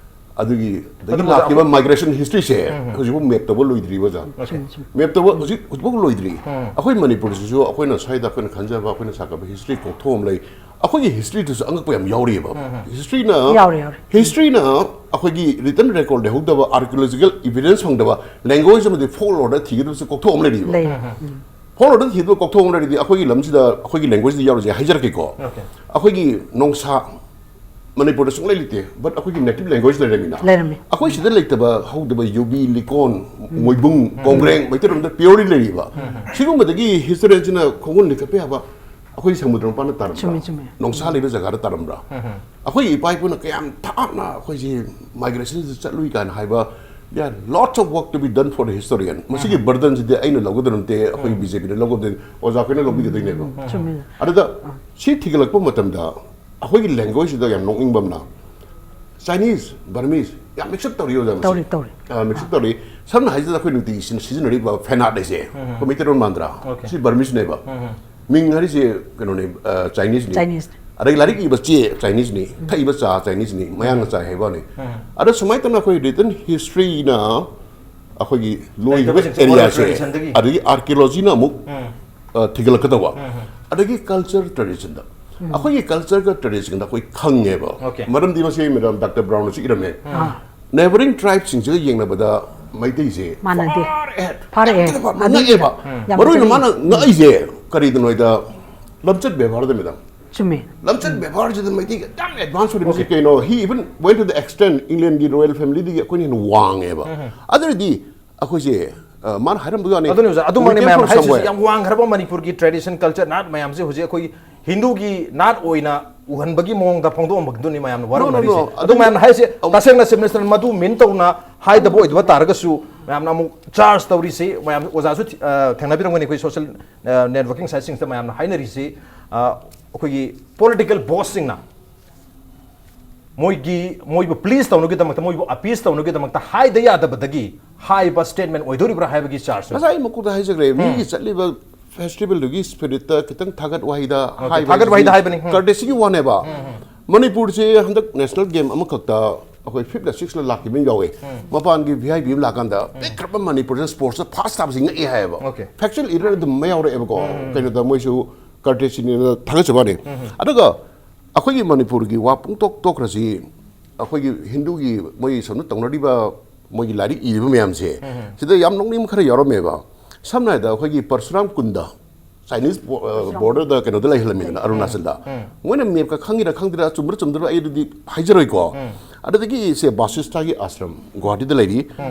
ꯑꯗꯨꯒꯤ ꯑꯗꯒꯤ ꯑꯗꯨ ꯂꯥꯛꯈꯤꯕ ꯑꯩꯈꯣꯏ ꯃꯥꯏꯒ꯭ꯔꯦꯁꯟ ꯍꯤꯁꯇ꯭ꯔꯤꯁꯦ ꯍꯧꯖꯤꯛꯐꯥꯎ ꯃꯦꯞ ꯇꯧꯕ ꯂꯣꯏꯗ꯭ꯔꯤꯕ ꯑꯣꯖꯥ꯫ ꯑꯣꯀꯦ. ꯃꯦꯞ ꯇꯧꯕ ꯍꯧꯖꯤꯛ ꯍꯧꯖꯤꯛꯐꯥꯎ ꯂꯣꯏꯗ꯭ꯔꯤ꯫ ꯎꯝ. ꯑꯩꯈꯣꯏ ꯃꯅꯤꯄꯨꯔꯁꯤꯁꯨ ꯑꯩꯈꯣꯏꯅ ꯁ꯭ꯋꯥꯏꯗ ꯑꯩꯈꯣꯏꯅ ꯈꯟꯖꯕ, ꯑꯩꯈꯣꯏꯅ ꯁꯥꯒꯠꯄ ꯍꯤꯁꯇ꯭ꯔꯤ ꯀꯣꯛꯊꯣꯛ ꯑꯃ ꯂꯩ꯫ ꯑꯩꯈꯣꯏꯒꯤ ꯍꯤꯁꯇ꯭ꯔꯤꯗꯨꯁꯨ ꯑꯉꯛꯄ ꯌꯥꯝ ꯌꯥꯎꯔꯤꯑꯕ꯫ ꯍꯤꯁꯇ꯭ꯔꯤꯅ ꯌꯥꯎꯔꯤ, ꯌꯥꯎꯔꯤ. ꯍꯤꯁꯇ꯭ꯔꯤꯅ ꯑꯩꯈꯣꯏꯒꯤ ꯔꯤꯇꯟ ꯔꯦꯀꯣꯔꯗ ꯂꯩꯍꯧꯗꯕ, ꯑꯥꯔꯀꯤꯑꯣꯂꯣꯖꯤꯀꯦꯜ ꯏꯚꯤꯗꯦꯟꯁ ꯐꯪꯗꯕ, ꯂꯦꯡꯒ꯭ꯋꯦꯖ ꯑꯃꯗꯤ ꯐꯣꯛ ꯂꯣꯔꯗ ꯊꯤꯒꯗꯕꯁꯨ ꯀꯣꯛꯊꯣꯛ ꯑꯃ ꯂꯩꯔꯤꯕ꯫ ꯂꯩ. ꯐꯣꯛ ꯂꯣꯔꯗ ꯊꯤꯒꯗꯕ ꯀꯣꯛꯊꯣꯛ ꯑꯃ ꯂꯩꯔꯗꯤ ꯑꯩꯈꯣꯏꯒꯤ ꯂꯝꯁꯤꯗ ꯑꯩꯈꯣꯏꯒꯤ ꯂꯦꯡꯒ꯭ꯋꯦꯖꯇ ꯌꯥꯎꯔꯤꯁꯦ ꯍꯥꯏꯖꯔꯛꯀꯦꯀꯣ꯫ ꯑꯣꯀꯦ. ꯑꯩꯈꯣꯏꯒꯤ ꯅꯣꯡꯁꯥ, ꯃꯅꯤꯄꯨꯔꯗ ꯁꯨꯡꯂꯩ ꯂꯩꯇꯦ, but ꯑꯩꯈꯣꯏꯒꯤ native language ꯂꯩꯔꯝꯃꯤꯅ꯫ ꯂꯩꯔꯝꯃꯤ꯫ ꯑꯩꯈꯣꯏ ꯁꯤꯗ ꯂꯩꯇꯕ ꯍꯧꯗꯕ ꯌꯨꯕꯤ, ꯂꯤꯀꯣꯟ, ꯃꯣꯏꯕꯨꯡ, ꯀꯣꯡꯒ꯭ꯔꯦꯡ, ꯃꯩꯇꯩꯔꯣꯟꯗ purely ꯂꯩꯔꯤꯕ꯫ ꯁꯤꯒꯨꯝꯕꯗꯒꯤ historianꯁꯤꯅ ꯈꯣꯡꯒꯨꯜ ꯂꯤꯡꯈꯠꯄ ꯌꯥꯕ꯫ ꯑꯩꯈꯣꯏ ꯁꯃꯨꯗ꯭ꯔ ꯃꯄꯥꯟꯗ ꯇꯥꯔꯝꯕ꯭ꯔꯥ? ꯆꯨꯝꯃꯤ, ꯆꯨꯝꯃꯤ꯫ ꯅꯣꯡꯁꯥ ꯂꯩꯕ ꯖꯒꯥꯗ ꯇꯥꯔꯝꯕ꯭ꯔꯥ? ꯑꯩꯈꯣꯏ ꯏꯄꯥ ꯏꯄꯨꯅ ꯀꯌꯥꯝ ꯊꯥꯞꯅ ꯑꯩꯈꯣꯏꯁꯤ migrationꯁꯤꯗ ꯆꯠꯂꯨꯏ ꯀꯥꯏꯅ ꯍꯥꯏꯕ, there are lots of work to be done for the historian꯫ ꯃꯁꯤꯒꯤ burdenꯁꯤꯗꯤ ꯑꯩꯅ ꯂꯧꯒꯗꯕ ꯅꯠꯇꯦ, ꯑꯩꯈꯣꯏ BJPꯅ ꯂꯧꯒꯗꯕꯅꯤ, ꯑꯣꯖꯥ ꯑꯩꯈꯣꯏꯅ ꯂꯧꯕꯤꯒꯗꯣꯏꯅꯦꯕ꯫ ꯆꯨꯝꯃꯤ꯫ ꯑꯗꯨꯗ ꯁꯤ ꯊꯤꯒꯠꯂꯛꯄ ꯃꯇꯝꯗ ꯑꯩꯈꯣꯏꯒꯤ languageꯁꯤꯗ ꯌꯥꯝ ꯅꯣꯛꯅꯤꯡꯕ ꯑꯃꯅ, Chinese, Burmese ꯌꯥꯝ mix up ꯇꯧꯔꯤ, ꯑꯣꯖꯥ, ꯃꯁꯤ꯫ ꯇꯧꯔꯤ, ꯇꯧꯔꯤ꯫ ꯑ, mix up ꯇꯧꯔꯤ꯫ ꯁꯝꯅ ꯍꯥꯏꯁꯤꯗ ꯑꯩꯈꯣꯏ ꯅꯨꯡꯇꯤꯒꯤ ꯁꯤꯖꯤꯟ-, ꯁꯤꯖꯤꯟꯅꯔꯤꯕ ꯐꯦꯅꯥꯠ ꯍꯥꯏꯁꯦ, ꯑꯩꯈꯣꯏ ꯃꯩꯇꯩꯔꯣꯟ ꯃꯥꯟꯗ꯭ꯔꯥ? Okay. ꯁꯤ Burmeseꯅꯦꯕ꯫ ꯃꯤꯡ ꯍꯥꯏꯔꯤꯁꯦ ꯀꯩꯅꯣꯅꯦ, ꯑ, Chineseꯅꯤ꯫ Chineseꯅꯤ꯫ ꯑꯗꯩ ꯂꯥꯏꯔꯤꯛ ꯏꯕ ꯆꯦ Chineseꯅꯤ, ꯊꯛꯏꯕ ꯆꯥ Chineseꯅꯤ, ꯃꯌꯥꯡꯅ ꯆꯥꯏ ꯍꯥꯏꯕ ꯋꯥꯅꯤ꯫ ꯑꯗ ꯁꯨꯃꯥꯏꯅ ꯇꯧꯅ ꯑꯩꯈꯣꯏ written historyꯅ ꯑꯩꯈꯣꯏꯒꯤ ꯂꯣꯏꯈꯤꯕ ꯂꯩꯇꯕꯁꯤꯡꯁꯦ oral areaꯁꯦ, traditionꯗꯒꯤ꯫ ꯑꯗꯒꯤ archaeologyꯅ ꯑꯃꯨꯛ, ꯑ, ꯊꯤꯒꯠꯂꯛꯀꯗꯧꯕ꯫ ꯑꯗꯒꯤ culture traditionꯗ, ꯑꯩꯈꯣꯏꯒꯤ cultureꯒ traditionꯗ ꯑꯩꯈꯣꯏ ꯈꯪꯉꯦꯕ꯫ Okay. ꯃꯔꯝꯗꯤ ꯃꯁꯤ ꯃꯦꯗꯥꯝ ꯗꯥꯛꯇꯔ ꯕ꯭ꯔꯥꯎꯟꯅꯁꯨ ꯏꯔꯝꯃꯦ꯫ Neighbouring tribeꯁꯤꯡꯁꯤꯒ ꯌꯦꯡꯅꯕꯗ ꯃꯩꯇꯩꯁꯦ ꯃꯥꯟꯅꯗꯦ꯫ far ahead, Far ahead꯫ ꯌꯥꯝꯅ ꯉꯛꯑꯦꯕ꯫ ꯌꯥꯝ ꯃꯔꯨ ꯑꯣꯏꯅ ꯆꯠꯅꯤꯡꯉꯤ꯫ ꯃꯥꯅ ꯉꯛꯏꯁꯦ ꯀꯔꯤꯗꯅꯣ ꯍꯥꯏꯗ, ꯂꯝꯆꯠ ꯕꯦꯕꯥꯔꯗ, ꯃꯦꯗꯥꯝ꯫ ꯆꯨꯝꯃꯤ꯫ ꯂꯝꯆꯠ ꯕꯦꯕꯥꯔꯁꯤꯗ ꯃꯩꯇꯩꯒ ꯌꯥꯝ advance ꯑꯣꯏꯔꯤꯕꯁꯤ ꯀꯩꯅꯣ? He even went to the extent Englandꯒꯤ royal familyꯗꯒꯤ ꯑꯩꯈꯣꯏꯅ ꯍꯦꯟꯅ ꯋꯥꯡꯉꯦꯕ꯫ ꯑꯗꯨꯅꯗꯤ ꯑꯩꯈꯣꯏꯁꯦ, ꯑ, ꯃꯥꯅ ꯍꯥꯏꯔꯝꯕꯒꯤ ꯋꯥꯅꯤ꯫ ꯑꯗꯨꯅꯤ ꯑꯣꯖꯥ, ꯑꯗꯨꯃꯛꯅꯤ We came ꯃꯌꯥꯝ from ꯍꯥꯏꯁꯤꯁꯨ somewhere. ꯌꯥꯝ ꯋꯥꯡꯈ꯭ꯔꯕ ꯃꯅꯤꯄꯨꯔꯒꯤ tradition, culture, ꯅꯥꯠ ꯃꯌꯥꯝꯁꯦ ꯍꯧꯖꯤꯛ ꯑꯩꯈꯣꯏ ꯍꯤꯟꯗꯨꯒꯤ ꯅꯥꯠ ꯑꯣꯏꯅ ꯎꯍꯟꯕꯒꯤ ꯃꯑꯣꯡꯗ ꯐꯣꯡꯗꯣꯛꯑꯝꯕꯗꯨꯅꯤ ꯃꯌꯥꯝꯅ ꯋꯥꯔꯧꯅꯔꯤꯁꯦ꯫ No, no, no. ꯑꯗꯨ ꯃꯌꯥꯝꯅ ꯍꯥꯏꯁꯦ ꯇꯁꯦꯡꯅ ꯆꯨꯝꯃꯤ ꯅꯠꯇ꯭ꯔꯒ ꯃꯗꯨ mean ꯇꯧꯅ ꯍꯥꯏꯗꯕ ꯑꯣꯏꯗꯕ ꯇꯥꯔꯒꯁꯨ ꯃꯌꯥꯝꯅ ꯑꯃꯨꯛ charge ꯇꯧꯔꯤꯁꯤ꯫ ꯃꯌꯥꯝ ꯑꯣꯖꯥꯁꯨ ꯊꯤ-, ꯑ, ꯊꯦꯡꯅꯕꯤꯔꯝꯒꯅꯤ ꯑꯩꯈꯣꯏ social, ꯑ, networking siteꯁꯤꯡꯁꯤꯗ ꯃꯌꯥꯝꯅ ꯍꯥꯏꯅꯔꯤꯁꯤ, ꯑ, ꯑꯩꯈꯣꯏꯒꯤ political bossꯁꯤꯡꯅ ꯃꯣꯏꯒꯤ, ꯃꯣꯏꯕꯨ please ꯇꯧꯅꯕꯒꯤꯗꯃꯛꯇ, ꯃꯣꯏꯕꯨ appease ꯇꯧꯅꯕꯒꯤꯗꯃꯛꯇ ꯍꯥꯏꯗ ꯌꯥꯗꯕꯗꯒꯤ ꯍꯥꯏꯕ statement ꯑꯣꯏꯗꯣꯔꯤꯕ꯭ꯔꯥ ꯍꯥꯏꯕꯒꯤ charge꯫ ꯉꯁꯥꯏ ꯑꯩ ꯃꯀꯣꯛꯇ ꯍꯥꯏꯖꯈ꯭ꯔꯦ, ꯃꯤꯒꯤ ꯆꯠꯂꯤꯕ festivalꯗꯨꯒꯤ spiritꯇ ꯈꯤꯇꯪ ꯊꯥꯒꯠ ꯋꯥꯍꯩꯗ Okay, ꯍꯥꯏꯕ ꯊꯥꯒꯠ ꯋꯥꯍꯩꯗ ꯍꯥꯏꯁꯤꯗꯤ ꯍꯥꯏꯕꯅꯤ꯫ ꯎꯝ꯫ Courtesyꯒꯤ ꯋꯥꯅꯦꯕ꯫ ꯃꯅꯤꯄꯨꯔꯁꯦ ꯍꯟꯗꯛ national game ꯑꯃꯈꯛꯇ ꯑꯩꯈꯣꯏ fifth ꯂ sixth ꯂ ꯂꯥꯛꯈꯤꯕ ꯑꯃ ꯌꯥꯎꯋꯦ꯫ ꯃꯄꯥꯟꯒꯤ V I P ꯑꯃ ꯂꯥꯛꯀꯥꯟꯗ ꯄꯤꯛꯈ꯭ꯔꯕ ꯃꯅꯤꯄꯨꯔꯁꯤꯅ sportsꯇ first ꯇꯥꯕꯁꯤ ꯉꯛꯑꯦ ꯍꯥꯏꯌꯦꯕ꯫ Okay. Factual error ꯑꯗꯨꯝ ꯌꯥꯎꯔꯛꯑꯦꯕꯀꯣ꯫ ꯀꯩꯅꯣꯗ ꯃꯣꯏꯁꯨ courtesyꯅꯦꯅ ꯊꯥꯒꯠꯆꯕ ꯋꯥꯅꯤ꯫ ꯑꯗꯨꯒ ꯑꯩꯈꯣꯏꯒꯤ ꯃꯅꯤꯄꯨꯔꯒꯤ ꯋꯥ ꯄꯨꯡꯇꯣꯛ ꯇꯣꯛꯈ꯭ꯔꯁꯤ, ꯑꯩꯈꯣꯏꯒꯤ ꯍꯤꯟꯗꯨꯒꯤ ꯃꯣꯏ ꯁꯣꯝꯗ ꯇꯧꯅꯔꯤꯕ ꯃꯣꯏꯒꯤ ꯂꯥꯏꯔꯤꯛ ꯏꯔꯤꯕ ꯃꯌꯥꯝꯁꯦ, ꯁꯤꯗ ꯌꯥꯝ ꯅꯣꯛꯅꯤꯡꯕ ꯈꯔ ꯌꯥꯎꯔꯝꯃꯦꯕ꯫ ꯁꯝꯅ ꯍꯥꯏꯔꯕꯗ ꯑꯩꯈꯣꯏꯒꯤ ꯄꯔꯁꯨꯔꯥꯝ ꯀꯨꯟꯗ ꯆꯥꯏꯅꯤꯁ ꯕꯣꯔꯗꯔꯗ ꯀꯩꯅꯣꯗ ꯂꯩꯍꯜꯂꯝꯃꯤꯗꯅ, ꯑꯔꯨꯅꯥꯆꯜꯗ꯫ ꯃꯣꯏꯅ ꯃꯦꯞꯀ ꯈꯪꯉꯤꯔꯥ ꯈꯪꯗ꯭ꯔꯥ, ꯆꯨꯝꯕ꯭ꯔꯥ ꯆꯨꯝꯗ꯭ꯔꯥ ꯑꯩ ꯑꯗꯨꯗꯤ ꯍꯥꯏꯖꯔꯣꯏꯀꯣ꯫ ꯑꯗꯨꯗꯒꯤ ꯁꯦ ꯕꯥꯁꯤꯁꯊꯥꯒꯤ ꯑꯥꯁ꯭ꯔꯝ ꯒꯨꯋꯥꯍꯥꯇꯤꯗ ꯂꯩꯔꯤ꯫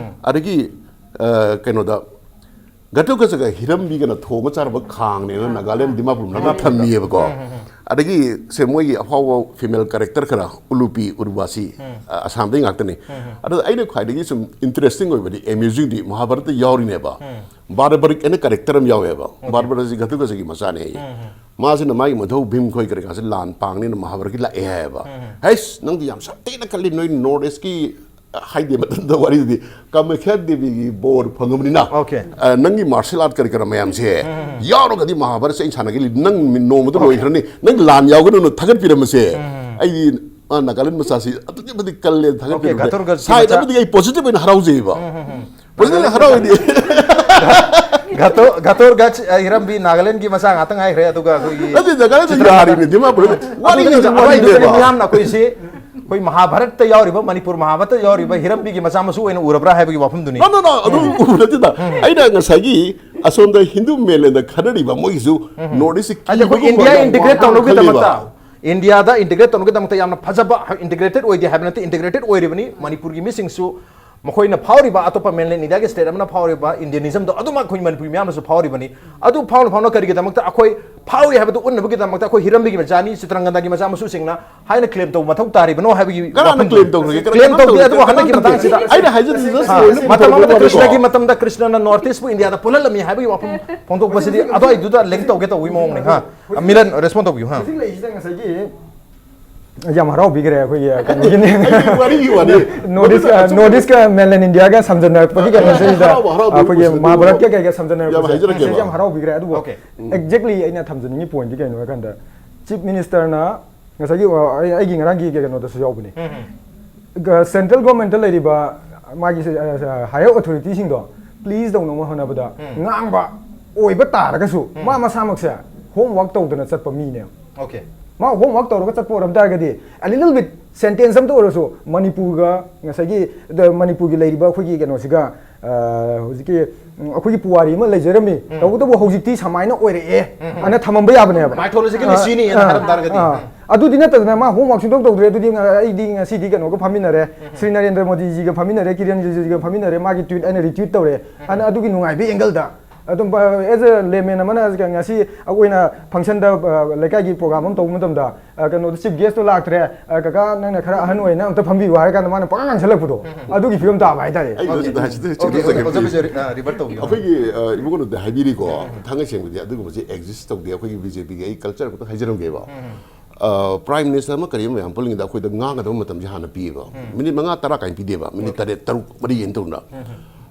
ꯑꯗꯒꯤ ꯑ, ꯀꯩꯅꯣꯗ ꯘꯇꯣꯠꯀꯆꯒ ꯍꯤꯔꯝꯕꯤꯒꯅ ꯊꯣꯡꯉ ꯆꯥꯔꯕ ꯈꯥꯡꯅꯦꯅ ꯅꯥꯒꯥꯂꯦꯟ ꯗꯤꯃꯥꯄꯨꯔ ꯃꯅꯥꯛꯇ ꯊꯝꯃꯤꯑꯕꯀꯣ꯫ ꯑꯗꯒꯤ ꯁꯦ ꯃꯣꯏꯒꯤ ꯑꯐꯥꯎꯕ ꯐꯤꯃꯦꯜ ꯀꯦꯔꯦꯛꯇꯔ ꯈꯔ, ꯎꯂꯨꯄꯤ, ꯎꯔꯕꯥꯁꯤ, ꯑ, ꯑꯁꯥꯝꯗꯩ ꯉꯥꯛꯇꯅꯤ꯫ ꯑꯗꯨꯗ ꯑꯩꯅ ꯈ꯭ꯋꯥꯏꯗꯒꯤ ꯁꯨꯝ ꯏꯟꯇꯔꯦꯁꯇꯤꯡ ꯑꯣꯏꯕꯗꯤ, ꯑꯦꯃ꯭ꯌꯨꯖꯤꯡꯗꯤ ꯃꯍꯥꯚꯥꯔꯠꯇ ꯌꯥꯎꯔꯤꯅꯦꯕ꯫ ꯕꯥꯔꯕꯔꯤꯛ ꯍꯥꯏꯅ ꯀꯦꯔꯦꯛꯇꯔ ꯑꯃ ꯌꯥꯎꯋꯦꯕ꯫ ꯕꯥꯔꯕꯔꯁꯤ ꯘꯇꯣꯠꯀꯆꯒꯤ ꯃꯆꯥꯅꯦ ꯍꯥꯏꯌꯦ꯫ ꯃꯥꯁꯤꯅ ꯃꯥꯒꯤ ꯃꯙꯧ ꯚꯤꯝ ꯈꯣꯏ ꯀꯔꯤ ꯀꯥꯁꯦ ꯂꯥꯟ ꯄꯥꯡꯅꯤꯅ ꯃꯍꯥꯚꯥꯔꯠꯀꯤ ꯂꯥꯛꯑꯦ ꯍꯥꯏꯌꯦꯕ꯫ "ꯍꯩꯁ, ꯅꯪꯗꯤ ꯌꯥꯝ ꯁꯥꯊꯤꯅ ꯀꯜꯂꯤ, ꯅꯣꯏ ꯅꯣꯔꯠ ꯏꯁꯀꯤ ꯍꯥꯏꯗꯦ ꯃꯇꯝꯗ ꯋꯥꯔꯤꯗꯨꯗꯤ, ꯀꯥꯃꯈ꯭ꯌꯥ ꯗꯦꯕꯤꯒꯤ ꯕꯣꯔ ꯐꯪꯉꯕꯅꯤꯅ, Okay. ꯑ, ꯅꯪꯒꯤ ꯃꯥꯔꯁꯦꯜ ꯑꯥꯔꯠ ꯀꯔꯤ ꯀꯔꯥ ꯃꯌꯥꯝꯁꯦ ꯌꯥꯎꯔꯒꯗꯤ ꯃꯍꯥꯚꯥꯔꯠꯁꯦ ꯑꯩ ꯁꯥꯟꯅꯒꯦ, ꯅꯪ ꯅꯣꯡꯃꯗ ꯂꯣꯏꯈ꯭ꯔꯅꯤ, ꯅꯪ ꯂꯥꯟ ꯌꯥꯎꯒꯅꯨꯅ ꯊꯥꯒꯠꯄꯤꯔꯝꯕꯁꯦ ꯑꯩꯗꯤ, ꯑ, ꯅꯥꯒꯥꯂꯦꯟ ꯃꯆꯥꯁꯤ ꯑꯗꯨꯛꯀꯤ ꯃꯇꯤꯛ ꯀꯜꯂꯦ ꯊꯥꯒꯠꯄꯤꯔꯝꯕꯁꯦ꯫ ꯘꯇꯣꯠꯀꯆꯒꯤ ꯁꯥꯏꯠ ꯃꯆꯥ ꯑꯃꯗꯒꯤ ꯑꯩ ꯄꯣꯖꯤꯇꯤꯚ ꯑꯣꯏꯅ ꯍꯔꯥꯎꯖꯩꯕ꯫ ꯄꯣꯖꯤꯇꯤꯚ ꯍꯔꯥꯎꯔꯗꯤ꯫ ꯘꯇꯣꯠ, ꯘꯇꯣꯠꯀꯆ, ꯑ, ꯍꯤꯔꯝꯕꯤ ꯅꯥꯒꯥꯂꯦꯟꯒꯤ ꯃꯆꯥ ꯉꯥꯛꯇ ꯉꯥꯏꯈ꯭ꯔꯦ, ꯑꯗꯨꯒ ꯑꯩꯈꯣꯏꯒꯤ ꯅꯠꯇꯦ, ꯅꯥꯒꯥꯂꯦꯟꯗ ꯆꯤꯇ꯭ꯔ ꯌꯥꯔꯤꯅꯦ, ꯗꯤꯃꯥꯄꯨꯔꯗ꯫ ꯑꯗꯨꯗꯤ ꯋꯥꯔꯤꯒꯤ ꯑꯗꯨꯗꯤ ꯋꯥꯔꯤꯅꯦꯕ꯫ ꯃꯤꯌꯥꯝꯅ ꯑꯩꯈꯣꯏꯁꯤ ꯑꯩꯈꯣꯏ ꯃꯍꯥꯚꯥꯔꯠꯇ ꯌꯥꯎꯔꯤꯕ ꯃꯅꯤꯄꯨꯔ ꯃꯍꯥꯚꯥꯔꯠꯇ ꯌꯥꯎꯔꯤꯕ ꯍꯤꯔꯝꯕꯤꯒꯤ ꯃꯆꯥ ꯃꯁꯨ ꯑꯣꯏꯅ ꯎꯔꯕ꯭ꯔꯥ ꯍꯥꯏꯕꯒꯤ ꯋꯥꯐꯝꯗꯨꯅꯤ꯫ No, no, no, ꯑꯗꯨ ꯎꯕ ꯅꯠꯇꯦꯗ꯫ ꯑꯩꯅ ꯉꯁꯥꯏꯒꯤ ꯑꯁꯣꯝꯗ ꯍꯤꯟꯗꯨ ꯃꯦꯟꯂꯦꯟꯗ ꯈꯟꯅꯔꯤꯕ ꯃꯣꯏꯒꯤꯁꯨ North East ꯍꯥꯏꯗꯤ ꯑꯩꯈꯣꯏ ꯀꯤꯕꯒꯨꯝꯕ ꯏꯟꯗꯤꯌꯥ ꯌꯥꯝ ꯏꯟꯇꯤꯒ꯭ꯔꯦꯠ ꯋꯥꯡꯅ ꯇꯧꯅꯕꯒꯤꯗꯃꯛꯇ, ꯈꯜꯂꯤꯕ꯫ ꯏꯟꯗꯤꯌꯥꯗ ꯏꯟꯇꯤꯒ꯭ꯔꯦꯠ ꯇꯧꯅꯕꯒꯤꯗꯃꯛꯇ ꯌꯥꯝꯅ ꯐꯖꯕ, ꯏꯟꯇꯤꯒ꯭ꯔꯦꯇꯦꯠ ꯑꯣꯏꯗꯦ ꯍꯥꯏꯕ ꯅꯠꯇꯦ, ꯏꯟꯇꯤꯒ꯭ꯔꯦꯇꯦꯠ ꯑꯣꯏꯔꯤꯕꯅꯤ꯫ ꯃꯅꯤꯄꯨꯔꯒꯤ ꯃꯤꯁꯤꯡꯁꯨ ꯃꯈꯣꯏꯅ ꯐꯥꯎꯔꯤꯕ, ꯑꯇꯣꯞꯄ ꯃꯦꯟꯂꯦꯟ ꯏꯟꯗꯤꯌꯥꯒꯤ ꯁ꯭ꯇꯦꯠ ꯑꯃꯅ ꯐꯥꯎꯔꯤꯕ ꯏꯟꯗꯤꯌꯥꯅꯤꯖꯝꯗꯣ ꯑꯗꯨꯃꯛ ꯑꯩꯈꯣꯏ ꯃꯅꯤꯄꯨꯔꯤ ꯃꯤꯌꯥꯝꯅꯁꯨ ꯐꯥꯎꯔꯤꯕꯅꯤ꯫ ꯑꯗꯨ ꯐꯥꯎꯅ ꯐꯥꯎꯅ ꯀꯔꯤꯒꯤꯗꯃꯛꯇ ꯑꯩꯈꯣꯏ ꯐꯥꯎꯔꯤ ꯍꯥꯏꯕꯗꯨ ꯎꯠꯅꯕꯒꯤꯗꯃꯛꯇ ꯑꯩꯈꯣꯏ ꯍꯤꯔꯝꯕꯤꯒꯤ ꯃꯆꯥꯅꯤ, ꯆꯤꯇ꯭ꯔꯪꯒꯟꯗꯒꯤ ꯃꯆꯥ ꯃꯁꯨꯁꯤꯡꯅ ꯍꯥꯏꯅ ꯀ꯭ꯂꯦꯝ ꯇꯧꯕ ꯃꯊꯧ ꯇꯥꯔꯤꯕꯅꯣ ꯍꯥꯏꯕꯒꯤ ꯀꯅꯥꯅ ꯋꯥꯐꯝꯗꯨꯅꯤ꯫ ꯀ꯭ꯂꯦꯝ ꯇꯧꯈ꯭ꯔꯒꯦ? ꯀ꯭ꯂꯦꯝ ꯀꯅꯥꯅ ꯇꯧꯗꯦ, ꯇꯧꯈ꯭ꯔꯒꯦ? ꯑꯗꯨꯕꯨ ꯍꯟꯗꯛꯀꯤ ꯀꯅꯥꯅ ꯃꯇꯥꯡꯁꯤꯗ ꯇꯧꯈ꯭ꯔꯒꯦ? ꯑꯩꯅ ꯍꯥꯏꯖꯅꯤꯡꯉꯤꯁꯤꯅ ꯁꯤ ꯍꯥ, ꯃꯇꯝ ꯑꯃꯗ ꯋꯥꯔꯤꯀꯣ꯫ ꯀ꯭ꯔꯤꯁꯅꯒꯤ ꯃꯇꯝꯗ ꯀ꯭ꯔꯤꯁꯅꯅ ꯅꯣꯔꯠ ꯏꯁꯄꯨ ꯏꯟꯗꯤꯌꯥꯗ ꯄꯨꯜꯍꯜꯂꯝꯃꯤ ꯍꯥꯏꯕꯒꯤ ꯋꯥꯐꯝ ꯐꯣꯡꯗꯣꯛꯄꯁꯤꯗꯤ ꯑꯗꯨꯋꯥꯏꯗꯨꯗ ꯂꯤꯡ ꯇꯧꯒꯦ ꯇꯧꯕꯒꯤ ꯃꯑꯣꯡꯅꯤ꯫ ꯍꯥ, ꯃꯤꯂꯟ, ꯔꯦꯁꯄꯣꯟ ꯇꯧꯕꯤꯌꯨ꯫ ꯍꯥ꯫ ꯍꯧꯖꯤꯛ ꯂꯩꯔꯤꯁꯤꯗ ꯉꯁꯥꯏꯒꯤ ꯌꯥꯝ ꯍꯔꯥꯎꯕꯤꯈ꯭ꯔꯦ ꯑꯩꯈꯣꯏꯒꯤ ꯀꯩꯅꯣꯒꯤꯅꯤ꯫ ꯑꯩꯒꯤ ꯋꯥꯔꯤꯒꯤ ꯋꯥꯅꯤ꯫ ꯅꯣꯔꯠ ꯏꯁ, ꯃꯗꯨꯅ ꯑꯆꯨꯝꯕ ꯅꯣꯔꯠ ꯏꯁꯀ ꯃꯦꯟꯂꯦꯟ ꯏꯟꯗꯤꯌꯥꯒ ꯁꯝꯖꯟꯅꯔꯛꯄꯒꯤ ꯀꯩꯅꯣꯁꯤꯗ ꯍꯔꯥꯎꯕ, ꯍꯔꯥꯎꯕ ꯑꯩꯈꯣꯏꯒꯤ ꯎꯠꯄꯁꯤꯗ ꯃꯍꯥꯚꯥꯔꯠꯀ ꯀꯩꯒ ꯁꯝꯖꯟꯅꯔꯛꯄꯁꯦ ꯌꯥꯝ ꯍꯥꯏꯖꯔꯛꯀꯦꯕ꯫ ꯁꯤꯁꯦ ꯌꯥꯝ ꯍꯔꯥꯎꯕꯤꯈ꯭ꯔꯦ꯫ ꯑꯗꯨꯕꯨ Okay. Exactly ꯑꯩꯅ ꯊꯝꯖꯅꯤꯡꯉꯤ ꯄꯣꯏꯟꯗꯤ ꯀꯩꯅꯣ ꯍꯥꯏ ꯀꯥꯟꯗ, ꯆꯤꯐ ꯃꯤꯅꯤꯁꯇꯔꯅ ꯉꯁꯥꯏꯒꯤ, ꯑ, ꯑꯩ, ꯑꯩꯒꯤ ꯉꯔꯥꯡꯒꯤ ꯀꯩꯅꯣꯗꯁꯨ ꯌꯥꯎꯕꯅꯤ꯫ ꯎꯝ, ꯎꯝ꯫ ꯒ-, ꯁꯦꯟꯇ꯭ꯔꯦꯜ ꯒꯣꯔꯃꯦꯟꯇ ꯂꯩꯔꯤꯕ ꯃꯥꯒꯤ, ꯑ, ꯑ, ꯍꯥꯌꯔ ꯑꯣꯊꯣꯔꯤꯇꯤꯁꯤꯡꯗꯣ ꯄ꯭ꯂꯤꯖ ꯇꯧꯅꯕ ꯍꯣꯠꯅꯕꯗ ꯎꯝ꯫ ꯉꯥꯡꯕ ꯑꯣꯏꯕ ꯇꯥꯔꯒꯁꯨ ꯎꯝ꯫ ꯃꯥ ꯃꯁꯥꯃꯛꯁꯦ ꯍꯣꯝꯋꯥꯔꯛ ꯇꯧꯗꯅ ꯆꯠꯄ ꯃꯤꯅꯦ꯫ Okay꯫ ꯃꯥ ꯍꯣꯝꯋꯥꯔꯛ ꯇꯧꯔꯒ ꯆꯠꯄ ꯑꯣꯏꯔꯝ ꯇꯥꯔꯒꯗꯤ, a little bit sentence ꯑꯝꯇ ꯑꯣꯏꯔꯁꯨ ꯃꯅꯤꯄꯨꯔꯒ ꯉꯁꯥꯏꯒꯤ, ꯗ-, ꯃꯅꯤꯄꯨꯔꯒꯤ ꯂꯩꯔꯤꯕ ꯑꯩꯈꯣꯏꯒꯤ ꯀꯩꯅꯣꯁꯤꯒ ꯑ, ꯍꯧꯖꯤꯛꯀꯤ, ꯎꯝ, ꯑꯩꯈꯣꯏꯒꯤ ꯄꯨꯋꯥꯔꯤ ꯑꯃ ꯂꯩꯖꯔꯝꯃꯤ, ꯇꯧꯕꯇꯕꯨ ꯍꯧꯖꯤꯛꯇꯤ ꯁꯃꯥꯏꯅ ꯑꯣꯏꯔꯛꯑꯦ ꯑꯅ ꯊꯝꯃꯝꯕ ꯌꯥꯕꯅꯦꯕ꯫ Mythological ꯑ, historyꯅꯤ ꯑꯅ ꯑ, ꯍꯥꯏꯔꯝ ꯇꯥꯔꯒꯗꯤ꯫ ꯑ, ꯑꯗꯨꯗꯤ ꯅꯠꯇꯗꯅ ꯃꯥ homework ꯁꯨꯡꯇꯧ ꯇꯧꯗ꯭ꯔꯦ, ꯑꯗꯨꯗꯤ ꯉ-, ꯑꯩꯗꯤ ꯉꯁꯤꯗꯤ ꯀꯩꯅꯣꯒ ꯐꯝꯃꯤꯟꯅꯔꯦ, ꯁ꯭ꯔꯤ ꯅꯔꯦꯟꯗ꯭ꯔ ꯃꯣꯗꯤꯖꯤꯒ ꯐꯝꯃꯤꯟꯅꯔꯦ, ꯀꯤꯔꯟ ꯔꯤꯖꯤꯖꯨꯒ ꯐꯝꯃꯤꯟꯅꯔꯦ, ꯃꯥꯒꯤ tweet ꯑꯩꯅ retweet ꯇꯧꯔꯦ꯫ ꯑꯗꯨꯅ ꯑꯗꯨꯒꯤ ꯅꯨꯡꯉꯥꯏꯕ angle ꯗ ꯑꯗꯨꯝ, ꯑ, as a layman ꯑꯃꯅ ꯉꯁꯤ ꯑꯩꯈꯣꯏꯅ function ꯗ, ꯑ, ꯂꯩꯀꯥꯏꯒꯤ program ꯑꯃ ꯇꯧꯕ ꯃꯇꯝꯗ, ꯑ, ꯀꯩꯅꯣꯗ chief guest ꯇꯣ ꯂꯥꯛꯇ꯭ꯔꯦ, ꯑ, "ꯀꯀꯥ, ꯅꯪꯅ ꯈꯔ ꯑꯍꯟ ꯑꯣꯏꯅ ꯑꯝꯇ ꯐꯝꯕꯤꯌꯨ" ꯍꯥꯏꯔ ꯀꯥꯟꯗ ꯃꯥꯅ ꯄꯉꯥꯡ ꯉꯥꯡꯁꯜꯂꯛꯄꯗꯣ, ꯑꯗꯨꯒꯤ ꯐꯤꯕꯝ ꯇꯥꯕ ꯍꯥꯏꯇꯥꯔꯦ꯫ ꯑꯩ ꯍꯧꯖꯤꯛ ꯍꯥꯏꯁꯤꯗ ꯑꯣꯀꯦ, ꯆꯤꯡꯊꯣꯛꯆꯒꯦ꯫ ꯑꯣꯖꯥ ꯕꯤꯖꯦ, ꯑ, revert ꯇꯧꯕꯤꯌꯨ꯫ ꯑꯩꯈꯣꯏꯒꯤ, ꯑ, ꯏꯕꯨꯡꯉꯣꯗ ꯍꯥꯏꯕꯤꯔꯤꯀꯣ, ꯊꯥꯡꯒꯩ ꯁꯦꯡꯕꯗꯤ ꯑꯗꯨꯒꯨꯝꯕꯁꯦ exist ꯇꯧꯗꯦ꯫ ꯑꯩꯈꯣꯏꯒꯤ BJP ꯒꯤ ꯑꯩ culture ꯈꯛꯇ ꯍꯥꯏꯖꯔꯝꯒꯦꯕ꯫ ꯑ, prime minister ꯑꯃ ꯀꯔꯤ ꯑꯃ ꯃꯌꯥꯝ ꯄꯨꯜꯂꯤꯉꯩꯗ ꯑꯩꯈꯣꯏꯗ ꯉꯥꯡꯒꯗꯕ ꯃꯇꯝꯁꯦ ꯍꯥꯟꯅ ꯄꯤꯌꯦꯕ꯫ Minute ꯃꯉꯥ, ꯇꯔꯥ ꯀꯥꯏꯅ ꯄꯤꯗꯦꯕ꯫ Minute ꯇꯔꯦꯠ, ꯇꯔꯨꯛ, ꯃꯔꯤ ꯍꯦꯟꯅ ꯇꯧꯅ꯫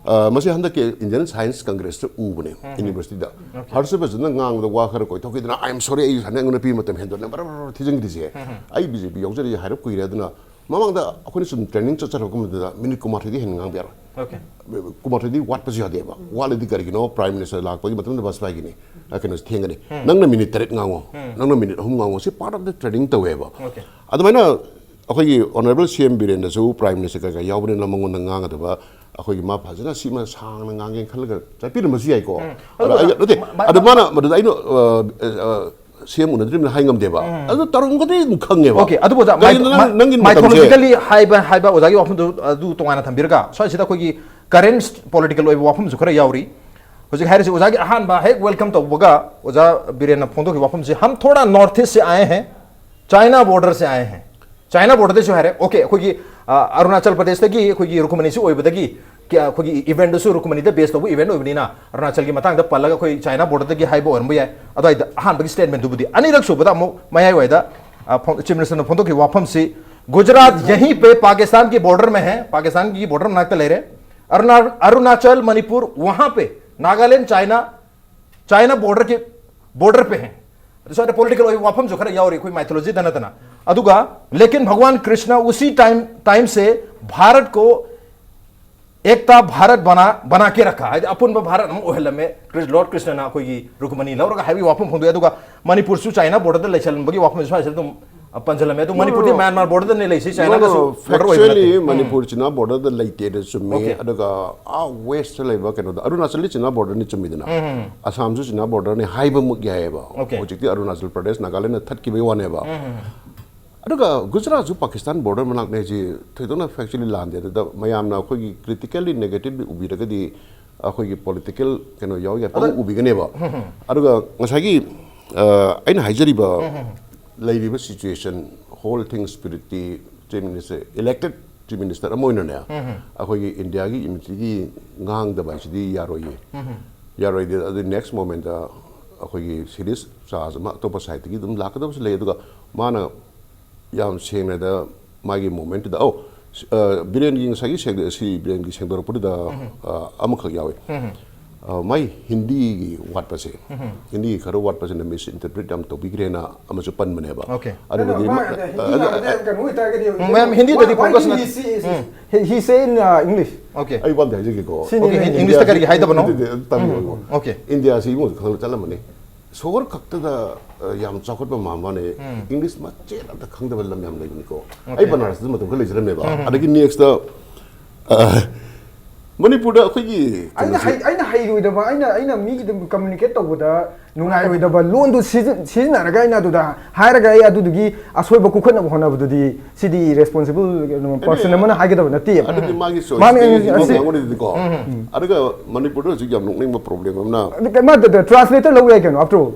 ꯑ, ꯃꯁꯤ ꯍꯟꯗꯛꯀꯤ Indian Science Congress ꯇ ꯎꯕꯅꯦ, university ꯗ꯫ ꯍꯔꯁ ꯕꯖꯟꯅ ꯉꯥꯡꯕꯗ ꯋꯥ ꯈꯔ ꯀꯣꯏꯊꯣꯛꯈꯤꯗꯅ, "I am sorry, ꯑꯩ ꯁꯥꯟꯅ ꯑꯩꯉꯣꯟꯗ ꯄꯤꯕ ꯃꯇꯝ ꯍꯦꯟꯗꯣꯛꯂꯦ", ꯕꯔ ꯕꯔ ꯕꯔ ꯊꯤꯖꯤꯟꯈ꯭ꯔꯤꯁꯦ꯫ ꯑꯩ BJP ꯌꯥꯎꯖꯔꯛꯏꯁꯦ ꯍꯥꯏꯔꯞ ꯀꯨꯏꯔꯦ, ꯑꯗꯨꯅ ꯃꯃꯥꯡꯗ ꯑꯩꯈꯣꯏꯅ ꯁꯨꯝ training ꯆꯠꯆꯔꯛꯄ ꯃꯇꯝꯗ minute ꯀꯨꯟꯃꯥꯊꯣꯏꯗꯤ ꯍꯦꯟꯅ ꯉꯥꯡꯕ ꯌꯥꯔꯣꯏ꯫ ꯑꯣꯀꯦ꯫ ꯀꯨꯟꯃꯥꯊꯣꯏꯗꯤ ꯋꯥꯠꯄꯁꯨ ꯌꯥꯗꯦꯕ꯫ ꯋꯥꯠꯂꯗꯤ ꯀꯔꯤꯒꯤꯅꯣ? Prime Minister ꯂꯥꯛꯄꯒꯤ ꯃꯇꯝꯗ ꯕꯥꯖꯄꯥꯏꯒꯤꯅꯤ꯫ ꯑ, ꯀꯩꯅꯣꯁꯦ ꯊꯦꯡꯒꯅꯤ꯫ ꯅꯪꯅ minute ꯇꯔꯦꯠ ꯉꯥꯡꯉꯣ, ꯅꯪꯅ minute ꯑꯍꯨꯝ ꯉꯥꯡꯉꯣ, ꯁꯤ part of the training ꯇꯧꯋꯦꯕ꯫ ꯑꯣꯀꯦ꯫ ꯑꯗꯨꯃꯥꯏꯅ ꯑꯩꯈꯣꯏꯒꯤ honourable CM ꯕꯤꯔꯦꯟꯗꯁꯨ Prime Minister ꯀꯩꯀꯥ ꯌꯥꯎꯕꯅꯤꯅ ꯃꯉꯣꯟꯗ ꯉꯥꯡꯒꯗꯕ ꯑꯩꯈꯣꯏꯒꯤ ꯃꯥ ꯐꯖꯅ ꯁꯤꯃ ꯁꯥꯡꯅ ꯉꯥꯡꯒꯦꯅ ꯈꯜꯂꯒ ꯆꯠꯄꯤꯔꯝꯕꯁꯨ ꯌꯥꯏꯀꯣ꯫ ꯑꯗꯣ ꯑꯗꯨ ꯑꯩ, ꯅꯠꯇꯦ, ꯃ-, ꯃ-, ꯑꯗꯨ ꯃꯥꯅ ꯃꯗꯨꯗ ꯑꯩꯅ, ꯑ, ꯑ, CM ꯎꯅꯗ꯭ꯔꯤꯕꯅꯤꯅ ꯍꯥꯏ ꯉꯝꯗꯦꯕ꯫ ꯑꯗꯨ ꯇꯧꯔꯝꯒꯗꯤ ꯑꯗꯨꯝ ꯈꯪꯉꯦꯕ꯫ ꯑꯣꯀꯦ, ꯑꯗꯨꯕꯨ ꯑꯣꯖꯥ, ꯀꯩꯒꯤꯅꯣ ꯃꯥꯏ-, ꯅꯪ-, ꯃꯥꯏ-, ꯅꯪꯒꯤ ꯃꯇꯝꯁꯦ mythologically ꯍꯥꯏꯕ, ꯍꯥꯏꯕ ꯑꯣꯖꯥꯒꯤ ꯋꯥꯐꯝꯗꯨ ꯑꯗꯨ ꯇꯣꯉꯥꯟꯅ ꯊꯝꯕꯤꯔꯒ, ꯁ꯭ꯋꯥꯏꯁꯤꯗ ꯑꯩꯈꯣꯏꯒꯤ current political ꯑꯣꯏꯕ ꯋꯥꯐꯝꯁꯨ ꯈꯔ ꯌꯥꯎꯔꯤ꯫ ꯍꯧꯖꯤꯛ ꯍꯥꯏꯔꯤꯁꯤ ꯑꯣꯖꯥꯒꯤ ꯑꯍꯥꯟꯕ ꯍꯦꯛ welcome ꯇꯧꯕꯒ ꯑꯣꯖꯥ ꯕꯤꯔꯦꯟꯅ ꯐꯣꯡꯗꯣꯛꯈꯤꯕ ꯋꯥꯐꯝꯁꯤ, "हम थोड़ा North East से आए हैं, China border से आए हैं, China border ꯗꯁꯨ ꯍꯥꯏꯔꯦ"꯫ ꯑꯣꯀꯦ, ꯑꯩꯈꯣꯏꯒꯤ, ꯑ, ꯑꯔꯨꯅꯥꯆꯜ ꯄ꯭ꯔꯗꯦꯁꯇꯒꯤ ꯑꯩꯈꯣꯏꯒꯤ ꯔꯨꯀꯃꯅꯤꯁꯨ ꯑꯣꯏꯕꯗꯒꯤ ꯀ-, ꯑꯩꯈꯣꯏꯒꯤ event ꯗꯨꯁꯨ ꯔꯨꯀꯃꯅꯤꯗ base ꯇꯧꯕ event ꯑꯣꯏꯕꯅꯤꯅ ꯑꯔꯨꯅꯥꯆꯜꯒꯤ ꯃꯇꯥꯡꯗ ꯄꯜꯂꯒ ꯑꯩꯈꯣꯏ China border ꯗꯒꯤ ꯍꯥꯏꯕ ꯑꯣꯏꯔꯝꯕ ꯌꯥꯏ꯫ ꯑꯗꯨꯋꯥꯏꯗ ꯑꯍꯥꯟꯕꯒꯤ statement ꯗꯨꯕꯨꯗꯤ꯫ ꯑꯅꯤꯔꯛ ꯁꯨꯕꯗ ꯑꯃꯨꯛ ꯃꯌꯥꯏ ꯋꯥꯏꯗ, ꯑ, ꯐꯣꯡ-, Chief Minister ꯅ ꯐꯣꯡꯗꯣꯛꯈꯤꯕ ꯋꯥꯐꯝꯁꯤ, "गुजरात यहीं पे पाकिस्तान की border में है, ꯄꯥꯀꯤꯁꯇꯥꯟꯒꯤ border ꯃꯅꯥꯛꯇ ꯂꯩꯔꯦ꯫ अरुणा-, अरुणाचल मणिपुर वहाँ पे, नागालैंड चाइना, चाइना border के, border पे हैं"꯫ ꯑꯗꯨ ꯁ꯭ꯋꯥꯏꯗ political ꯑꯣꯏꯕ ꯋꯥꯐꯝꯁꯨ ꯈꯔ ꯌꯥꯎꯔꯤ ꯑꯩꯈꯣꯏ mythology ꯗ ꯅꯠꯇꯅ꯫ ꯑꯗꯨꯒ, "लेकिन भगवान कृष्ण उसी time, time से भारत को एकता भारत बना, बना के रखा", ꯍꯥꯏꯗꯤ ꯑꯄꯨꯟꯕ ꯚꯥꯔꯠ ꯑꯃ ꯑꯣꯏꯍꯜꯂꯝꯃꯦ ꯀ꯭ꯔꯤ-, Lord ꯀ꯭ꯔꯤꯁꯅꯅ ꯑꯩꯈꯣꯏꯒꯤ ꯔꯨꯀꯃꯅꯤ ꯂꯧꯔꯒ ꯍꯥꯏꯕꯒꯤ ꯋꯥꯐꯝ ꯐꯣꯡꯗꯣꯛꯑꯦ꯫ ꯑꯗꯨꯒ ꯃꯅꯤꯄꯨꯔꯁꯨ China border ꯗ ꯂꯩꯁꯜꯂꯝꯕꯒꯤ ꯋꯥꯐꯝꯁꯨ ꯁ꯭ꯋꯥꯏꯁꯤꯗ ꯑꯗꯨꯝ ꯑ, ꯄꯟꯖꯜꯂꯝꯃꯦ꯫ ꯑꯗꯨ ꯃꯅꯤꯄꯨꯔꯗꯤ ꯃ꯭ꯌꯥꯟꯃꯥꯔ ꯕꯣꯔꯗꯔꯗꯅꯦ ꯂꯩꯁꯤ, ꯆꯥꯏꯅꯥꯒꯁꯨ ꯕꯣꯔꯗꯔ ꯑꯣꯏꯕ ꯐꯦꯛꯆꯨꯑꯦꯂꯤ ꯅꯠꯇꯦ꯫ ꯃꯅꯤꯄꯨꯔ ꯆꯤꯅꯥ ꯕꯣꯔꯗꯔꯗ ꯂꯩꯇꯦꯅ ꯆꯨꯝꯃꯤ꯫ ꯑꯣꯀꯦ꯫ ꯑꯗꯨꯒ ꯑꯥ ꯋꯦꯁꯇ ꯂꯩꯕ ꯀꯩꯅꯣꯗ, ꯑꯔꯨꯅꯥꯆꯜꯗꯤ ꯆꯤꯅꯥ ꯕꯣꯔꯗꯔꯅꯤ ꯆꯨꯝꯃꯤꯗꯅ꯫ ꯑꯁꯥꯝꯁꯨ ꯆꯤꯅꯥ ꯕꯣꯔꯗꯔꯅꯤ ꯍꯥꯏꯕꯃꯛ ꯌꯥꯏꯑꯕ꯫ ꯑꯣꯀꯦ꯫ ꯍꯧꯖꯤꯛꯇꯤ ꯑꯔꯨꯅꯥꯆꯜ ꯄ꯭ꯔꯗꯦꯁ, ꯅꯥꯒꯥꯂꯦꯟꯗ ꯊꯠꯈꯤꯕꯩ ꯋꯥꯅꯦꯕ꯫ ꯑꯗꯨꯒ ꯒꯨꯖꯔꯥꯠꯁꯨ ꯄꯥꯀꯤꯁꯇꯥꯟ ꯕꯣꯔꯗꯔ ꯃꯅꯥꯛꯅꯦ ꯍꯥꯏꯁꯤ ꯊꯣꯏꯗꯣꯛꯅ ꯐꯦꯛꯆꯨꯑꯦꯂꯤ ꯂꯥꯟꯗꯦ꯫ ꯑꯗꯨꯗ ꯃꯌꯥꯝꯅ ꯑꯩꯈꯣꯏꯒꯤ ꯀ꯭ꯔꯤꯇꯤꯀꯦꯜꯂꯤ ꯅꯦꯒꯦꯇꯤꯚꯂꯤ ꯎꯕꯤꯔꯒꯗꯤ ꯑꯩꯈꯣꯏꯒꯤ ꯄꯣꯂꯤꯇꯤꯀꯦꯜ ꯀꯩꯅꯣ ꯌꯥꯎꯔꯤ ꯀꯥꯏꯅ ꯑꯗ ꯄꯪꯎ ꯎꯕꯤꯒꯅꯦꯕ꯫ ꯑꯗꯨꯒ ꯉꯁꯥꯏꯒꯤ, ꯑ, ꯑꯩꯅ ꯍꯥꯏꯖꯔꯤꯕ ꯂꯩꯔꯤꯕ ꯁꯤꯆꯨꯋꯦꯁꯟ, ꯍꯣꯜ ꯊꯤꯡ ꯁ꯭ꯄꯤꯔꯤꯠꯇꯤ ꯆꯤꯐ ꯃꯤꯅꯤꯁꯇꯔ, ꯏꯂꯦꯛꯇꯦꯗ ꯆꯤꯐ ꯃꯤꯅꯤꯁꯇꯔ ꯑꯃ ꯑꯣꯏꯅꯅꯦ, ꯑꯩꯈꯣꯏꯒꯤ ꯏꯟꯗꯤꯌꯥꯒꯤ ꯌꯨꯅꯤꯇꯤꯒꯤ ꯉꯥꯡꯗꯕ ꯍꯥꯏꯁꯤꯗꯤ ꯌꯥꯔꯣꯏꯌꯦ꯫ ꯌꯥꯔꯣꯏꯗꯤ ꯑꯗꯨ ꯅꯦꯛꯁ ꯃꯣꯃꯦꯟꯗ ꯑꯩꯈꯣꯏꯒꯤ ꯁꯤꯔꯤꯌꯁ ꯆꯥꯔꯖ ꯑꯃ ꯑꯇꯣꯞꯄ ꯁꯥꯏꯠꯇꯒꯤ ꯑꯗꯨꯝ ꯂꯥꯛꯀꯗꯕꯁꯨ ꯂꯩ꯫ ꯑꯗꯨꯒ ꯃꯥꯅ ꯌꯥꯝ ꯁꯦꯡꯅꯗ ꯃꯥꯒꯤ ꯃꯣꯃꯦꯟꯠꯇꯨꯗ, ꯑꯧ, ꯑ, ꯕꯤꯔꯦꯟꯒꯤ ꯉꯁꯥꯏꯒꯤ ꯁꯦꯡꯗ-, ꯁꯤ ꯕꯤꯔꯦꯟꯒꯤ ꯁꯦꯡꯗꯣꯔꯛꯄꯗꯨꯗ, ꯑ, ꯑꯃꯈꯛ ꯌꯥꯎꯋꯤ꯫ ꯑ, ꯃꯥꯏ ꯍꯤꯟꯗꯤꯒꯤ ꯋꯥꯠꯄꯁꯦ, ꯍꯤꯟꯗꯤꯒꯤ ꯈꯔ ꯋꯥꯠꯄꯁꯤꯅ ꯃꯤꯁ ꯏꯟꯇꯔꯄ꯭ꯔꯤꯠ ꯌꯥꯝ ꯇꯧꯕꯤꯈ꯭ꯔꯦꯅ ꯑꯃꯁꯨ ꯄꯟꯕꯅꯦꯕ꯫ ꯑꯣꯀꯦ꯫ ꯑꯗꯨꯒꯗꯤ ꯑꯗꯣ ꯃꯥ-, ꯃꯥ-, ꯍꯤꯟꯗꯤ ꯑ, ꯉꯥꯡꯕꯗ ꯑ, ꯀꯩꯅꯣ ꯑꯣꯏꯇꯥꯔꯒꯗꯤ, ꯎꯝ, ꯃꯌꯥꯝ ꯍꯤꯟꯗꯤꯗꯗꯤ why focus did ꯅ-, he say, he say in, uh, English? Okay. ꯑꯩ ꯋꯥ ꯑꯝꯇ ꯍꯥꯏꯖꯒꯦꯀꯣ꯫ ꯁꯤꯅꯤ ꯑꯣꯀꯦ, ꯍꯤꯟ-, ꯏꯟꯗꯤꯌꯥꯁꯤ, ꯏꯪꯂꯤꯁꯇ ꯀꯔꯤ ꯍꯥꯏꯗꯕꯅꯣ? ꯅꯠꯇꯦ, ꯅꯠꯇꯦ, ꯇꯥꯕꯤꯌꯨ, ꯎꯝ, ꯇꯥꯕꯤꯌꯨ꯫ ꯑꯣꯀꯦ꯫ ꯏꯟꯗꯤꯌꯥꯁꯤ ꯏꯕꯨꯡꯉꯣ ꯈꯪꯅ ꯆꯠꯂꯝꯃꯅꯤ꯫ ꯁꯣꯍꯣꯔ ꯈꯛꯇꯗ, ꯑ, ꯌꯥꯝ ꯆꯥꯎꯈꯠꯄ ꯃꯥꯟꯕ ꯋꯥꯅꯦ꯫ ꯎꯝ꯫ ꯏꯪꯂꯤꯁ ꯃꯆꯦꯠ ꯑꯝꯇ ꯈꯪꯗꯕ ꯂꯝ ꯌꯥꯝ ꯂꯩꯕꯅꯤꯀꯣ꯫ ꯑꯣꯀꯦ꯫ ꯑꯩ ꯕꯅꯥꯔꯁꯇ ꯃꯇꯝ ꯈꯔ ꯂꯩꯖꯔꯝꯃꯦꯕ꯫ ꯎꯝ꯫ ꯑꯗꯒꯤ ꯅꯦꯛꯁꯇ, ꯑ, ꯃꯅꯤꯄꯨꯔꯗ ꯑꯩꯈꯣꯏꯒꯤ ꯑꯩꯅ ꯀꯩꯅꯣꯁꯦ ꯍꯩ-, ꯑꯩꯅ ꯍꯩꯔꯣꯏꯗꯕ, ꯑꯩꯅ, ꯑꯩꯅ ꯃꯤꯒꯤꯗ ꯀꯝꯃꯨꯅꯤꯀꯦꯠ ꯇꯧꯕꯗ ꯅꯨꯡꯉꯥꯏꯔꯣꯏꯗꯕ ꯂꯣꯟꯗꯨ ꯁꯤꯖꯤꯟ-, ꯁꯤꯖꯤꯟꯅꯔꯒ ꯑꯩꯅ ꯑꯗꯨꯗ ꯍꯥꯏꯔꯒ ꯑꯩ ꯑꯗꯨꯗꯨꯒꯤ ꯑꯁꯣꯏꯕ ꯀꯣꯛꯈꯠꯅꯕ ꯍꯣꯠꯅꯕꯗꯨꯗꯤ ꯁꯤꯗꯤ ꯔꯦꯁꯄꯣꯟꯁꯤꯕꯜ ꯄꯔꯁꯟ ꯑꯗꯨꯗꯤ ꯑꯃꯅ ꯍꯥꯏꯒꯗꯕ ꯅꯠꯇꯦꯕ꯫ ꯑꯗꯨꯗꯤ ꯃꯥꯒꯤ ꯃꯥꯅꯦ, ꯆꯣꯏꯁꯇꯤ ꯑꯁꯤ ꯃꯤ ꯑꯃꯗꯤꯀꯣ꯫ ꯎꯝ꯫ ꯑꯗꯨꯒ ꯃꯅꯤꯄꯨꯔꯗ ꯍꯧꯖꯤꯛ ꯌꯥꯝ ꯅꯣꯛꯅꯤꯡꯕ ꯄ꯭ꯔꯣꯕ꯭ꯂꯦꯝ ꯑꯃꯅ ꯑꯗꯨ ꯀꯩꯝ ꯅꯠꯇꯦ, ꯇ꯭ꯔꯥꯟꯁꯂꯦꯇꯔ ꯂꯧꯕ ꯌꯥꯏ ꯀꯩꯅꯣ, after all꯫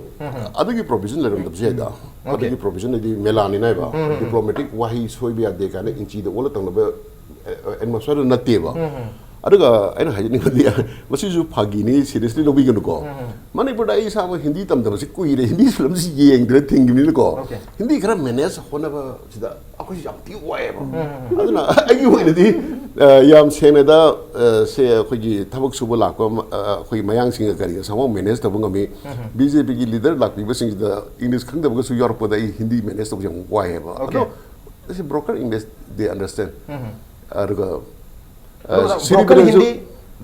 ꯑꯗꯨꯒꯤ ꯄ꯭ꯔꯣꯕꯤꯖꯟ ꯂꯩꯔꯝꯗꯕꯁꯨ ꯌꯥꯏꯗ꯫ ꯑꯣꯀꯦ꯫ ꯑꯗꯨꯒꯤ ꯄ꯭ꯔꯣꯕꯤꯖꯟ ꯍꯥꯏꯗꯤ ꯃꯦꯂꯥꯅꯤꯅ ꯍꯥꯏꯕ, ꯗꯤꯄ꯭ꯂꯣꯃꯦꯇꯤꯛ ꯋꯥꯍꯩ ꯁꯣꯏꯕ ꯌꯥꯗꯦ ꯀꯥꯏꯅ ꯏꯟꯆꯤꯗ ꯑꯣꯜꯂ ꯇꯧꯅꯕ, ꯑꯦ, ꯑꯦꯠꯃꯣꯁꯐꯤꯌꯔꯗꯨ ꯅꯠꯇꯦꯕ꯫ ꯑꯗꯨꯒ ꯑꯩꯅ ꯍꯥꯏꯖꯅꯤꯡꯕꯗꯤ, ꯃꯁꯤꯁꯨ ꯐꯥꯒꯤꯅꯤ, ꯁꯤꯔꯤꯌꯁꯂꯤ ꯂꯧꯕꯤꯒꯅꯨꯀꯣ꯫ ꯃꯅꯤꯄꯨꯔꯗ ꯑꯩ ꯏꯁꯥꯃꯛ ꯍꯤꯟꯗꯤ ꯇꯝꯗꯕꯁꯤ ꯀꯨꯏꯔꯦ, ꯍꯤꯟꯗꯤ ꯐꯤꯂꯝꯁꯤ ꯌꯦꯡꯗꯅ ꯊꯤꯡꯈꯤꯕꯅꯤꯅꯀꯣ꯫ ꯑꯣꯀꯦ꯫ ꯍꯤꯟꯗꯤ ꯈꯔ ꯃꯦꯅꯦꯖ ꯍꯣꯠꯅꯕꯁꯤꯗ ꯑꯩꯈꯣꯏꯁꯨ ꯌꯥꯝ ꯊꯤ ꯋꯥꯏꯑꯦꯕ꯫ ꯑꯗꯨꯅ ꯑꯩꯒꯤ ꯑꯣꯏꯅꯗꯤ, ꯑ, ꯌꯥꯝ ꯁꯦꯡꯅꯗ, ꯑ, ꯁꯦ ꯑꯩꯈꯣꯏꯒꯤ ꯊꯕꯛ ꯁꯨꯕ ꯂꯥꯛꯄ ꯑꯃ, ꯑ, ꯑꯩꯈꯣꯏꯒꯤ ꯃꯌꯥꯡꯁꯤꯡꯒ ꯀꯔꯤꯒ somehow ꯃꯦꯅꯦꯖ ꯇꯧꯕ ꯉꯝꯃꯤ꯫ ꯕꯤ ꯖꯦ ꯄꯤꯒꯤ ꯂꯤꯗꯔ ꯂꯥꯛꯄꯤꯕꯁꯤꯡꯁꯤꯗ ꯏꯪꯂꯤꯁ ꯈꯪꯗꯕꯒꯁꯨ ꯌꯥꯎꯔꯛꯄꯗ ꯑꯩ ꯍꯤꯟꯗꯤ ꯃꯦꯅꯦꯖ ꯇꯧꯕꯁꯦ ꯌꯥꯝ ꯋꯥꯏꯑꯦꯕ꯫ ꯑꯣꯀꯦ꯫ ꯑꯗꯣ ꯁꯤ broken English they understand꯫ ꯑꯗꯨꯒ, ꯑ, ꯑꯗꯨꯒ ꯁꯤꯔꯤ broken ꯕꯤꯔꯦꯟꯁꯨ Hindi,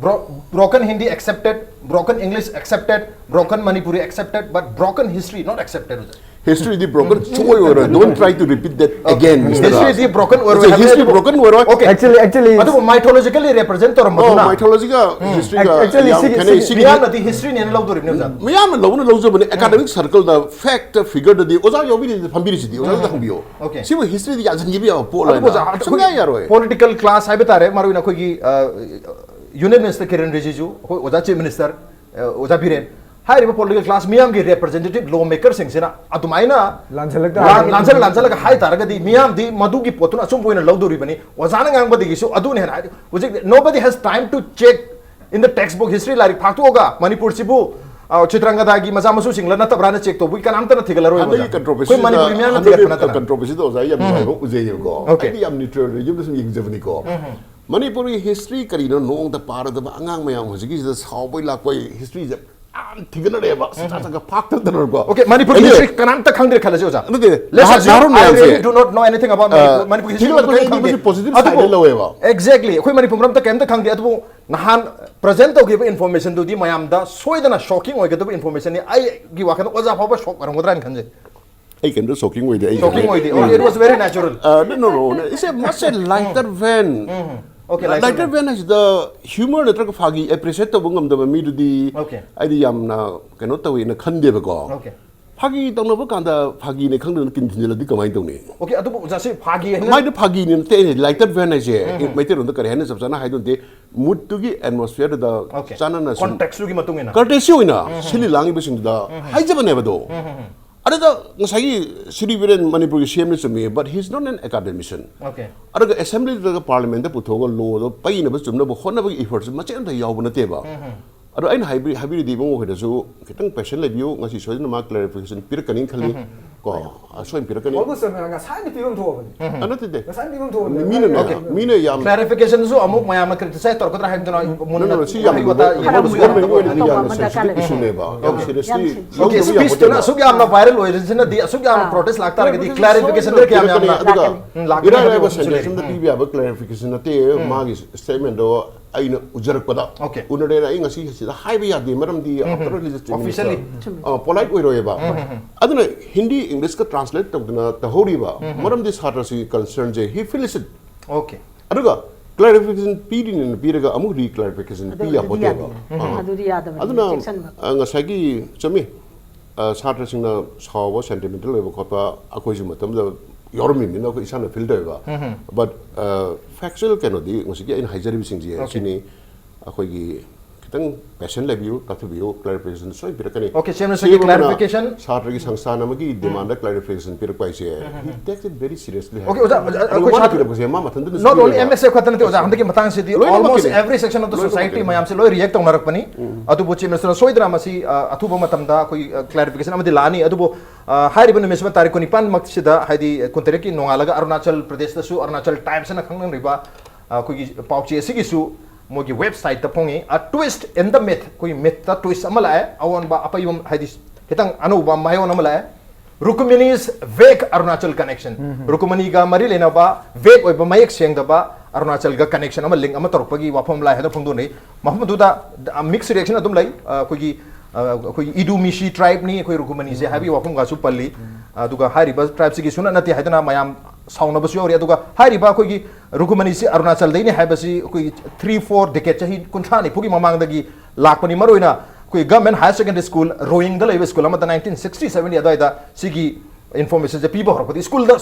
bro-, broken Hindi accepted, broken English accepted, broken Manipuri accepted, but broken history not accepted, ꯑꯣꯖꯥ꯫ History ꯗꯤ broken ꯁꯨꯡꯑꯣꯏ ꯑꯣꯏꯔꯣꯏ. Don't try to repeat that again, Mister History D Raj. Broken ꯑꯣꯏꯔꯣꯏ ꯍꯧꯖꯤꯛ ꯍꯥꯏꯕꯅꯤ history ꯑꯗꯨꯕꯨ broken ꯑꯣꯏꯔꯣꯏ. Okay. Actually, actually, ꯑꯗꯨꯕꯨ mythologically represent ꯇꯧꯔꯝꯕꯗꯨꯅ Mythology ꯒ history ꯒ Actually, ꯌꯥꯝ ꯁꯤꯒꯤ- ꯈꯦꯠꯅꯩ. ꯁꯤꯒꯤ ꯃꯤꯌꯥꯝꯅꯗꯤ history ꯅꯦꯅ ꯂꯧꯗꯣꯔꯤꯕꯅꯤ ꯑꯣꯖꯥ. ꯃꯤꯌꯥꯝꯅ ꯂꯧꯅ ꯂꯧꯖꯕꯅꯦ꯫ Academic circle ꯗ fact figure ꯗꯗꯤ ꯑꯣꯖꯥ ꯌꯥꯎꯕꯤꯔꯤꯗꯤ ꯐꯝꯕꯤꯔꯤꯁꯤꯗꯤ ꯑꯣꯖꯥꯗ ꯍꯪꯕꯤꯌꯣ. Okay. ꯁꯤꯕꯨ history ꯗ ꯌꯥꯟꯁꯤꯟꯈꯤꯕ ꯌꯥꯕ ꯄꯣꯠ ꯑꯗꯨꯕꯨ ꯂꯩꯅ ꯑꯣꯖꯥ, ꯑꯩꯈꯣꯏ ꯁꯨꯡꯌꯥ ꯌꯥꯔꯣꯏ. Political class ꯍꯥꯏꯕ ꯇꯥꯔꯦ, ꯃꯔꯨꯑꯣꯏꯅ ꯑꯩꯈꯣꯏꯒꯤ ꯌꯨꯅꯤꯌꯟ ꯃꯤꯅꯤꯁꯇꯔ ꯀꯤꯔꯟ ꯔꯤꯖꯤꯖꯨ, ꯑꯩꯈꯣꯏ ꯑꯣꯖꯥ ꯆꯤꯐ ꯃꯤꯅꯤꯁꯇꯔ, ꯑꯣꯖꯥ ꯕꯤꯔꯦꯟ, ꯍꯥꯏꯔꯤꯕ political class ꯃꯤꯌꯥꯝꯒꯤ representative law maker ꯁꯤꯡꯁꯤꯅ ꯑꯗꯨꯃꯥꯏꯅ ꯂꯥꯟꯁꯤꯜꯂꯛꯇ ꯂꯥꯟ- ꯂꯥꯟꯁꯤꯜ ꯂꯥꯟꯁꯤꯜꯂꯒ ꯍꯥꯏ ꯇꯥꯔꯒꯗꯤ ꯃꯤꯌꯥꯝꯗꯤ ꯃꯗꯨꯒꯤ ꯄꯣꯠꯇꯨꯅ ꯑꯆꯨꯝꯕ ꯑꯣꯏꯅ ꯂꯧꯗꯣꯔꯤꯕꯅꯤ꯫ ꯑꯣꯖꯥꯅ ꯉꯥꯡꯕꯗꯒꯤꯁꯨ ꯑꯗꯨꯅ ꯍꯦꯟꯅ ꯍꯥꯏꯗꯤ ꯍꯧꯖꯤꯛ nobody has time to check in the text book history. ꯂꯥꯏꯔꯤꯛ ꯐꯥꯛꯇꯣꯛꯑꯒ ꯃꯅꯤꯄꯨꯔꯁꯤꯕꯨ ꯑ, ꯆꯤꯇ꯭ꯔꯪꯒꯗꯥꯒꯤ ꯃꯆꯥ ꯃꯁꯨꯁꯤꯡꯂ ꯅꯠꯇꯕ꯭ꯔꯥꯅ check ꯇꯧꯕꯒꯤ ꯀꯅꯥꯝꯇꯅ ꯊꯤꯒꯠꯂꯔꯣꯏ ꯑꯣꯖꯥ. ꯍꯟꯗꯛꯀꯤ controversy ꯑꯩꯈꯣꯏ ꯃꯅꯤꯄꯨꯔꯒꯤ ꯃꯤꯌꯥꯝꯅ ꯊꯤꯒꯠꯄ ꯅꯠꯇꯅ. Controversy ꯗ ꯑꯣꯖꯥ ꯌꯥꯝ ꯅꯨꯡꯉꯥꯏꯕ ꯎꯖꯩꯌꯦꯕꯀꯣ. Okay. ꯑꯩꯗꯤ ꯌꯥꯝ neutral ꯗ ꯌꯨꯝꯗ ꯁꯨꯝ ꯌꯦꯡꯖꯕꯅꯤꯀꯣ. ꯃꯅꯤꯄꯨꯔꯒꯤ history ꯀꯔꯤꯅꯣ ꯅꯣꯡꯃꯇ ꯄꯥꯔꯗꯕ ꯑꯉꯥꯡ ꯃꯌꯥꯝ ꯍꯧꯖꯤꯛꯀꯤꯁꯤꯗ ꯁꯥꯎꯕꯩ ꯂꯥꯛꯄꯩ history ꯁꯦ ꯌꯥꯝ ꯊꯤꯒꯠꯅꯔꯦꯕ ꯁꯤꯇꯥ ꯁꯪꯒ ꯐꯥꯛꯇꯗꯅꯀꯣ. Okay, ꯃꯅꯤꯄꯨꯔꯒꯤ ꯑꯩꯗꯤ history ꯀꯅꯥꯝꯇ ꯈꯪꯗ꯭ꯔꯦ ꯈꯜꯂꯁꯤ ꯑꯣꯖꯥ. ꯅꯠꯇꯦ, Let's ꯅꯍꯥ- assume ꯅꯍꯥꯔꯣꯜ I ꯃꯌꯥꯝꯁꯦ, really do not know anything about ꯑ, Manipur. ꯃꯅꯤꯄꯨꯔꯒꯤ history ꯊꯤꯒꯠꯂꯛꯄꯁꯦ ꯃꯇꯥꯡ ꯈꯪꯗꯦ. ꯑꯩꯗꯤ positive ꯑꯗꯨꯕꯨ side ꯂꯧꯋꯦꯕ. Exactly. ꯑꯩꯈꯣꯏ ꯃꯅꯤꯄꯨꯔ ꯃꯔꯝꯗ ꯀꯩꯝꯇ ꯈꯪꯗꯦ꯫ ꯑꯗꯨꯕꯨ ꯅꯍꯥꯟ present ꯇꯧꯈꯤꯕ information ꯗꯨꯗꯤ ꯃꯌꯥꯝꯗ ꯁꯣꯏꯗꯅ shocking ꯑꯣꯏꯒꯗꯕ information ꯅꯤ꯫ ꯑꯩꯒꯤ ꯋꯥꯈꯜꯗ ꯑꯣꯖꯥ ꯐꯥꯎꯕ shock ꯑꯣꯏꯔꯝꯒꯗ꯭ꯔꯥ ꯍꯥꯏꯅ ꯈꯟꯖꯩ. ꯑꯩ ꯀꯩꯝꯇ shocking ꯑꯣꯏꯗꯦ. ꯑꯩ Shocking ꯑꯣꯏꯗꯦ. Okay, it was very natural. Uh, no, no, no, no. It's a much a lighter vein. Okay, Lighter vein ꯍꯥꯏꯁꯤꯗ humor ꯅꯠꯇ꯭ꯔꯒ ꯐꯥꯒꯤ appreciate ꯇꯧꯕ ꯉꯝꯗꯕ ꯃꯤꯗꯨꯗꯤ Okay. ꯑꯩꯗꯤ ꯌꯥꯝꯅ ꯀꯩꯅꯣ ꯇꯧꯋꯦꯅ ꯈꯟꯗꯦꯕꯀꯣ. Okay. ꯐꯥꯒꯤ ꯇꯧꯅꯕ ꯀꯥꯟꯗ ꯐꯥꯒꯤꯅꯦ ꯈꯪꯗꯅ ꯀꯤꯟ ꯊꯤꯟꯖꯤꯜꯂꯗꯤ ꯀꯃꯥꯏꯅ ꯇꯧꯅꯤ? Okay, ꯑꯗꯨꯕꯨ ꯑꯣꯖꯥꯁꯤ ꯐꯥꯒꯤ ꯍꯥꯏꯅ ꯃꯥꯏꯗꯤ ꯐꯥꯒꯤꯅꯦ ꯅꯠꯇꯦ, lighter vein ꯍꯥꯏꯁꯦ ꯃꯩꯇꯩꯂꯣꯟꯗ ꯀꯔꯤ ꯍꯥꯏꯅ ꯆꯞ ꯆꯥꯅ ꯍꯥꯏꯗꯣꯏꯅꯣ? Mood ꯇꯨꯒꯤ atmosphere ꯗꯨꯗ Okay. ꯆꯥꯟꯅꯅ ꯁꯨꯝ Context ꯇꯨꯒꯤ ꯃꯇꯨꯡ ꯏꯟꯅ. Courtesy ꯑꯣꯏꯅ ꯁꯤꯜꯂꯤ ꯂꯥꯡꯉꯤꯕꯁꯤꯡꯗꯨꯗ ꯍꯥꯏꯖꯕꯅꯦꯕ ꯑꯗꯣ. ꯑꯗꯨꯗ ꯉꯁꯥꯏꯒꯤ ꯁ꯭ꯔꯤ ꯕꯤꯔꯦꯟ ꯃꯅꯤꯄꯨꯔꯒꯤ C M ꯅ ꯆꯨꯝꯃꯤ, but he's not an academician. Okay. ꯑꯗꯨꯒ assembly ꯅꯠꯇ꯭ꯔꯒ parliament ꯗ ꯄꯨꯊꯣꯛꯑꯒ law ꯗꯣ ꯄꯩꯅꯕ ꯆꯨꯝꯅꯕ ꯍꯣꯠꯅꯕꯒꯤ effort ꯁꯤ ꯃꯆꯦꯠ ꯑꯃꯠꯇ ꯌꯥꯎꯕ ꯅꯠꯇꯦꯕ. ꯑꯗꯣ ꯑꯩꯅ ꯍꯥꯏꯕꯤ- ꯍꯥꯏꯕꯤꯔꯗꯤ ꯏꯕꯨꯡꯉꯣ ꯍꯣꯏꯗꯁꯨ ꯈꯤꯇꯪ patient ꯂꯩꯕꯤꯌꯨ, ꯉꯁꯤ ꯁꯣꯏꯗꯅ ꯃꯥ clarification ꯄꯤꯔꯛꯀꯅꯤꯅ ꯈꯜꯂꯤ. ꯀꯣ, ꯑ, ꯁꯣꯏꯅ ꯄꯤꯔꯛꯀꯅꯤ. Almost ꯉꯁꯥꯏꯅ ꯄꯤꯐꯝ ꯊꯣꯛꯑꯕꯅꯤ. ꯑ, ꯅꯠꯇꯦ, ꯉꯁꯥꯏꯅ ꯄꯤꯐꯝ ꯊꯣꯛꯑꯕꯅꯤ. ꯃꯤꯅꯅꯦ, ꯃꯤꯅ ꯌꯥꯝ Clarification ꯁꯨ ꯑꯃꯨꯛ ꯃꯌꯥꯝꯅ criticize ꯇꯧꯔꯛꯀꯗ꯭ꯔꯥ ꯍꯥꯏꯕꯗꯨꯅ ꯃꯨꯟꯅ No, no, no, ꯁꯤ ꯌꯥꯝ ꯋꯥꯍꯩ ꯂꯨꯕ- ꯋꯥꯇꯥ ꯌꯥꯝꯅ government ꯒꯤ ꯑꯣꯏꯅꯗꯤ ꯇꯧꯕ ꯌꯥꯝꯅ ꯑꯃ ꯗꯔꯀꯥꯔ sensitive ꯂꯩ꯫ issue ꯅꯦꯕ. ꯌꯥꯝ Okay. seriously ꯌꯥꯝ Okay, ꯂꯧꯗꯕ speech ꯇꯨꯅ ꯌꯥꯄꯣꯠꯇꯦꯕ. ꯑꯁꯨꯛ ꯌꯥꯝꯅ viral ꯑꯣꯏꯔꯤꯁꯤꯅꯗꯤ ꯑꯁꯨꯛ ꯌꯥꯝꯅ protest ꯂꯥꯛꯇꯥꯔꯒꯗꯤ clarification ꯗ ꯀꯌꯥꯝ ꯌꯥꯝꯅ ꯑꯗꯨꯒ ꯎꯝ, ꯂꯥꯛꯀꯅꯤ ꯏꯔꯥꯏ ꯂꯥꯏꯕ ꯍꯥꯏꯕ ꯑꯃꯁꯨ sentence ꯂꯩ꯫ ꯑꯃꯗ ꯄꯤꯕ ꯌꯥꯕ clarification ꯅꯠꯇꯦ, ꯃꯥꯒꯤ statement ꯗꯣ ꯑꯩꯅ ꯎꯖꯔꯛꯄꯗ Okay. ꯎꯅꯔꯦꯅ ꯑꯩ ꯉꯁꯤ ꯁꯤꯗ ꯍꯥꯏꯕ ꯌꯥꯗꯦ, ꯃꯔꯝꯗꯤ after religious Officially. ꯄꯣꯂꯥꯏꯠ ꯑꯣꯏꯔꯣꯏꯕ꯫ ꯑꯗꯨꯅ ꯍꯤꯟꯗꯤ ꯏꯪꯂꯤꯁꯀ ꯇ꯭ꯔꯥꯟꯁꯂꯦꯠ ꯇꯧꯗꯅ ꯇꯧꯍꯧꯔꯤꯕ ꯃꯔꯝꯗꯤ ꯁꯥꯇ꯭ꯔꯁꯤꯒꯤ ꯀꯟꯁꯔꯟꯁꯦ he feels it꯫ Okay. ꯑꯗꯨꯒ ꯀ꯭ꯂꯥꯔꯤꯐꯤꯀꯦꯁꯟ ꯄꯤꯔꯤꯅꯦꯅ ꯄꯤꯔꯒ ꯑꯃꯨꯛ ꯔꯤꯀ꯭ꯂꯥꯔꯤꯐꯤꯀꯦꯁꯟ ꯄꯤ ꯑꯗꯨ- ꯑꯗꯨꯗꯤ ꯌꯥꯄꯣꯠꯇꯦꯕ꯫ ꯌꯥꯗꯦ꯫ ꯑꯥ꯫ ꯑꯗꯨꯗꯤ ꯌꯥꯗꯕꯅꯤ, ꯑꯗꯨꯅ ꯆꯦꯛꯁꯟꯕ꯫ ꯑ, ꯉꯁꯥꯏꯒꯤ ꯆꯨꯝꯃꯤ, ꯑ, ꯁꯥꯇ꯭ꯔꯁꯤꯡꯅ ꯁꯥꯎꯕ, ꯁꯦꯟꯇꯤꯃꯦꯟꯇꯦꯜ ꯑꯣꯏꯕ ꯈꯣꯠꯄ ꯑꯩꯈꯣꯏꯁꯨ ꯃꯇꯝꯗ ꯌꯥꯎꯔꯝꯃꯤꯕꯅꯤꯅ ꯑꯩꯈꯣꯏ ꯏꯁꯥꯅ ꯐꯤꯜ ꯇꯧꯋꯦꯕ꯫ But ꯐꯦꯛꯆꯨꯑꯦꯜ ꯀꯩꯅꯣꯗꯤ ꯉꯁꯥꯏꯒꯤ ꯑꯩꯅ ꯍꯥꯏꯖꯔꯤꯕꯁꯤꯡꯁꯦ Okay. ꯁꯤꯅꯤ꯫ ꯑꯩꯈꯣꯏꯒꯤ ꯈꯤꯇꯪ ꯄꯦꯁꯦꯟ ꯂꯩꯕꯤꯌꯨ, ꯇꯥꯊꯕꯤꯌꯨ, ꯀ꯭ꯂꯥꯔꯤꯐꯤꯀꯦꯁꯟ ꯁꯣꯏ ꯄꯤꯔꯛꯀꯅꯤ꯫ Okay, ꯆꯦ ꯃꯤꯅꯤꯁꯇꯔꯒꯤ ꯁꯤ ꯑꯃꯅ clarification. ꯁꯥꯇ꯭ꯔꯒꯤ ꯁꯪꯁꯊꯥꯟ ꯑꯃꯒꯤ ꯗꯤꯃꯥꯟꯗ ꯀ꯭ꯂꯥꯔꯤꯐꯤꯀꯦꯁꯟ ꯄꯤꯔꯛꯄ ꯍꯥꯏꯁꯦ he takes it very seriously Okay, ꯑꯣꯖꯥ, ꯑꯣꯖꯥ, ꯑꯗꯨꯒ ꯑꯩꯈꯣꯏ ꯃꯥꯅ ꯁꯥꯇ꯭ꯔ- ꯄꯤꯔꯛꯄꯁꯦ ꯃꯥ ꯃꯊꯟꯇꯅ Not only ꯁꯣꯏꯔꯣꯏꯕ꯫ M S F ꯈꯛꯇ ꯅꯠꯇꯦ ꯑꯣꯖꯥ, ꯍꯟꯗꯛꯀꯤ ꯃꯇꯥꯡꯁꯤꯗꯤ almost ꯂꯣꯏꯅꯃꯛꯀꯤꯅꯤ꯫ every section of the society ꯂꯣꯏꯅꯃꯛꯀꯤꯅꯤ꯫ ꯃꯌꯥꯝꯁꯦ ꯂꯣꯏ ꯔꯤꯌꯦꯛ ꯇꯧꯅꯔꯛꯄꯅꯤ꯫ ꯑꯗꯨꯕꯨ ꯆꯤꯐ ꯃꯤꯅꯤꯁꯇꯔꯅ ꯁꯣꯏꯗꯅ ꯃꯁꯤ ꯑ, ꯑꯊꯨꯕ ꯃꯇꯝꯗ ꯑꯩꯈꯣꯏ ꯀ꯭ꯂꯥꯔꯤꯐꯤꯀꯦꯁꯟ ꯑꯃꯗꯤ ꯂꯥꯛꯑꯅꯤ꯫ ꯑꯗꯨꯕꯨ ꯑ, ꯍꯥꯏꯔꯤꯕ ꯅꯨꯃꯤꯠꯁꯤꯃ ꯇꯥꯔꯤꯛ ꯀꯨꯟꯅꯤꯄꯥꯟꯃꯛꯁꯤꯗ, ꯍꯥꯏꯗꯤ ꯀꯨꯟꯇꯔꯦꯠꯀꯤ ꯅꯣꯡꯉꯥꯜꯂꯒ ꯑꯔꯨꯅꯥꯆꯜ ꯄ꯭ꯔꯗꯦꯁꯇꯁꯨ ꯑꯔꯨꯅꯥꯆꯜ ꯇꯥꯏꯝꯁ ꯍꯥꯏꯅ ꯈꯪꯅꯔꯤꯕ ꯑ, ꯑꯩꯈꯣꯏꯒꯤ ꯄꯥꯎꯆꯦ ꯑꯁꯤꯒꯤꯁꯨ ꯃꯣꯏꯒꯤ ꯋꯦꯕꯁꯥꯏꯠꯇ ꯐꯣꯡꯉꯤ꯫ A twist in the myth, ꯑꯩꯈꯣꯏꯒꯤ ꯃꯤꯠꯇ ꯇ꯭ꯋꯤꯁ ꯑꯃ ꯂꯥꯛꯑꯦ, ꯑꯑꯣꯟꯕ ꯑꯄꯩꯕ, ꯍꯥꯏꯗꯤ ꯈꯤꯇꯪ ꯑꯅꯧꯕ ꯃꯥꯏꯑꯣꯟ ꯑꯃ ꯂꯥꯛꯑꯦ꯫ Rukmini's vague Arunachal connection. ꯔꯨꯀꯃꯅꯤꯒ ꯃꯔꯤ ꯂꯩꯅꯕ ꯚꯦꯒ ꯑꯣꯏꯕ, ꯃꯌꯦꯛ ꯁꯦꯡꯗꯕ ꯑꯔꯨꯅꯥꯆꯜꯒ ꯀꯅꯦꯛꯁꯟ ꯑꯃ, ꯂꯤꯡ ꯑꯃ ꯇꯧꯔꯛꯄꯒꯤ ꯋꯥꯐꯝ ꯂꯥꯛꯑꯦ ꯍꯥꯏꯅ ꯐꯣꯡꯗꯣꯛꯅꯩ꯫ ꯃꯐꯝ ꯑꯗꯨꯗ ꯃꯤꯛꯁ ꯔꯤꯌꯦꯛꯁꯟ ꯑꯗꯨꯝ ꯂꯩ꯫ ꯑ, ꯑꯩꯈꯣꯏꯒꯤ ꯑ, ꯑꯩꯈꯣꯏꯒꯤ ꯏꯗꯨ ꯃꯤꯁꯤ ꯇ꯭ꯔꯥꯏꯕꯅꯤ ꯑꯩꯈꯣꯏ ꯔꯨꯀꯃꯅꯤꯁꯦ ꯍꯥꯏꯕꯒꯤ ꯋꯥꯐꯝꯒꯁꯨ ꯄꯜꯂꯤ꯫ ꯑꯗꯨꯒ ꯍꯥꯏꯔꯤꯕ ꯇ꯭ꯔꯥꯏꯕꯁꯤꯒꯤ ꯁꯨꯡꯅꯠ ꯅꯠꯇꯦ ꯍꯥꯏꯗꯨꯅ ꯃꯌꯥꯝ ꯁꯥꯎꯅꯕꯁꯨ ꯌꯥꯎꯔꯤ꯫ ꯑꯗꯨꯒ ꯍꯥꯏꯔꯤꯕ ꯑꯩꯈꯣꯏꯒꯤ ꯔꯨꯀꯃꯅꯤꯁꯤ ꯑꯔꯨꯅꯥꯆꯜꯗꯩꯅꯤ ꯍꯥꯏꯕꯁꯤ ꯑꯩꯈꯣꯏꯒꯤ ꯊ꯭ꯔꯤ ꯐꯣꯔ ꯗꯦꯀꯦꯠ, ꯆꯍꯤ ꯀꯨꯟꯊ꯭ꯔꯥ ꯅꯤꯐꯨꯒꯤ ꯃꯃꯥꯡꯗꯒꯤ ꯂꯥꯛꯄꯅꯤ꯫ ꯃꯔꯨꯑꯣꯏꯅ ꯑꯩꯈꯣꯏ ꯒꯚꯔꯟꯃꯦꯟ ꯍꯥꯌꯔ ꯁꯦꯀꯦꯟꯗꯔꯤ ꯁ꯭ꯀꯨꯜ ꯔꯣꯌꯤꯡꯗ ꯂꯩꯕ ꯁ꯭ꯀꯨꯜ ꯑꯃꯗ ꯅꯥꯏꯟꯇꯤꯟ ꯁꯤꯛꯁꯇꯤ ꯁꯚꯦꯟꯒꯤ ꯑꯗꯨꯋꯥꯏꯗ ꯁꯤꯒꯤ ꯏꯟꯐꯣꯔꯃꯦꯁꯟꯁꯦ ꯄꯤꯕ ꯍꯧꯔꯛꯄꯗꯒꯤ, ꯁ꯭ꯀꯨꯜꯗ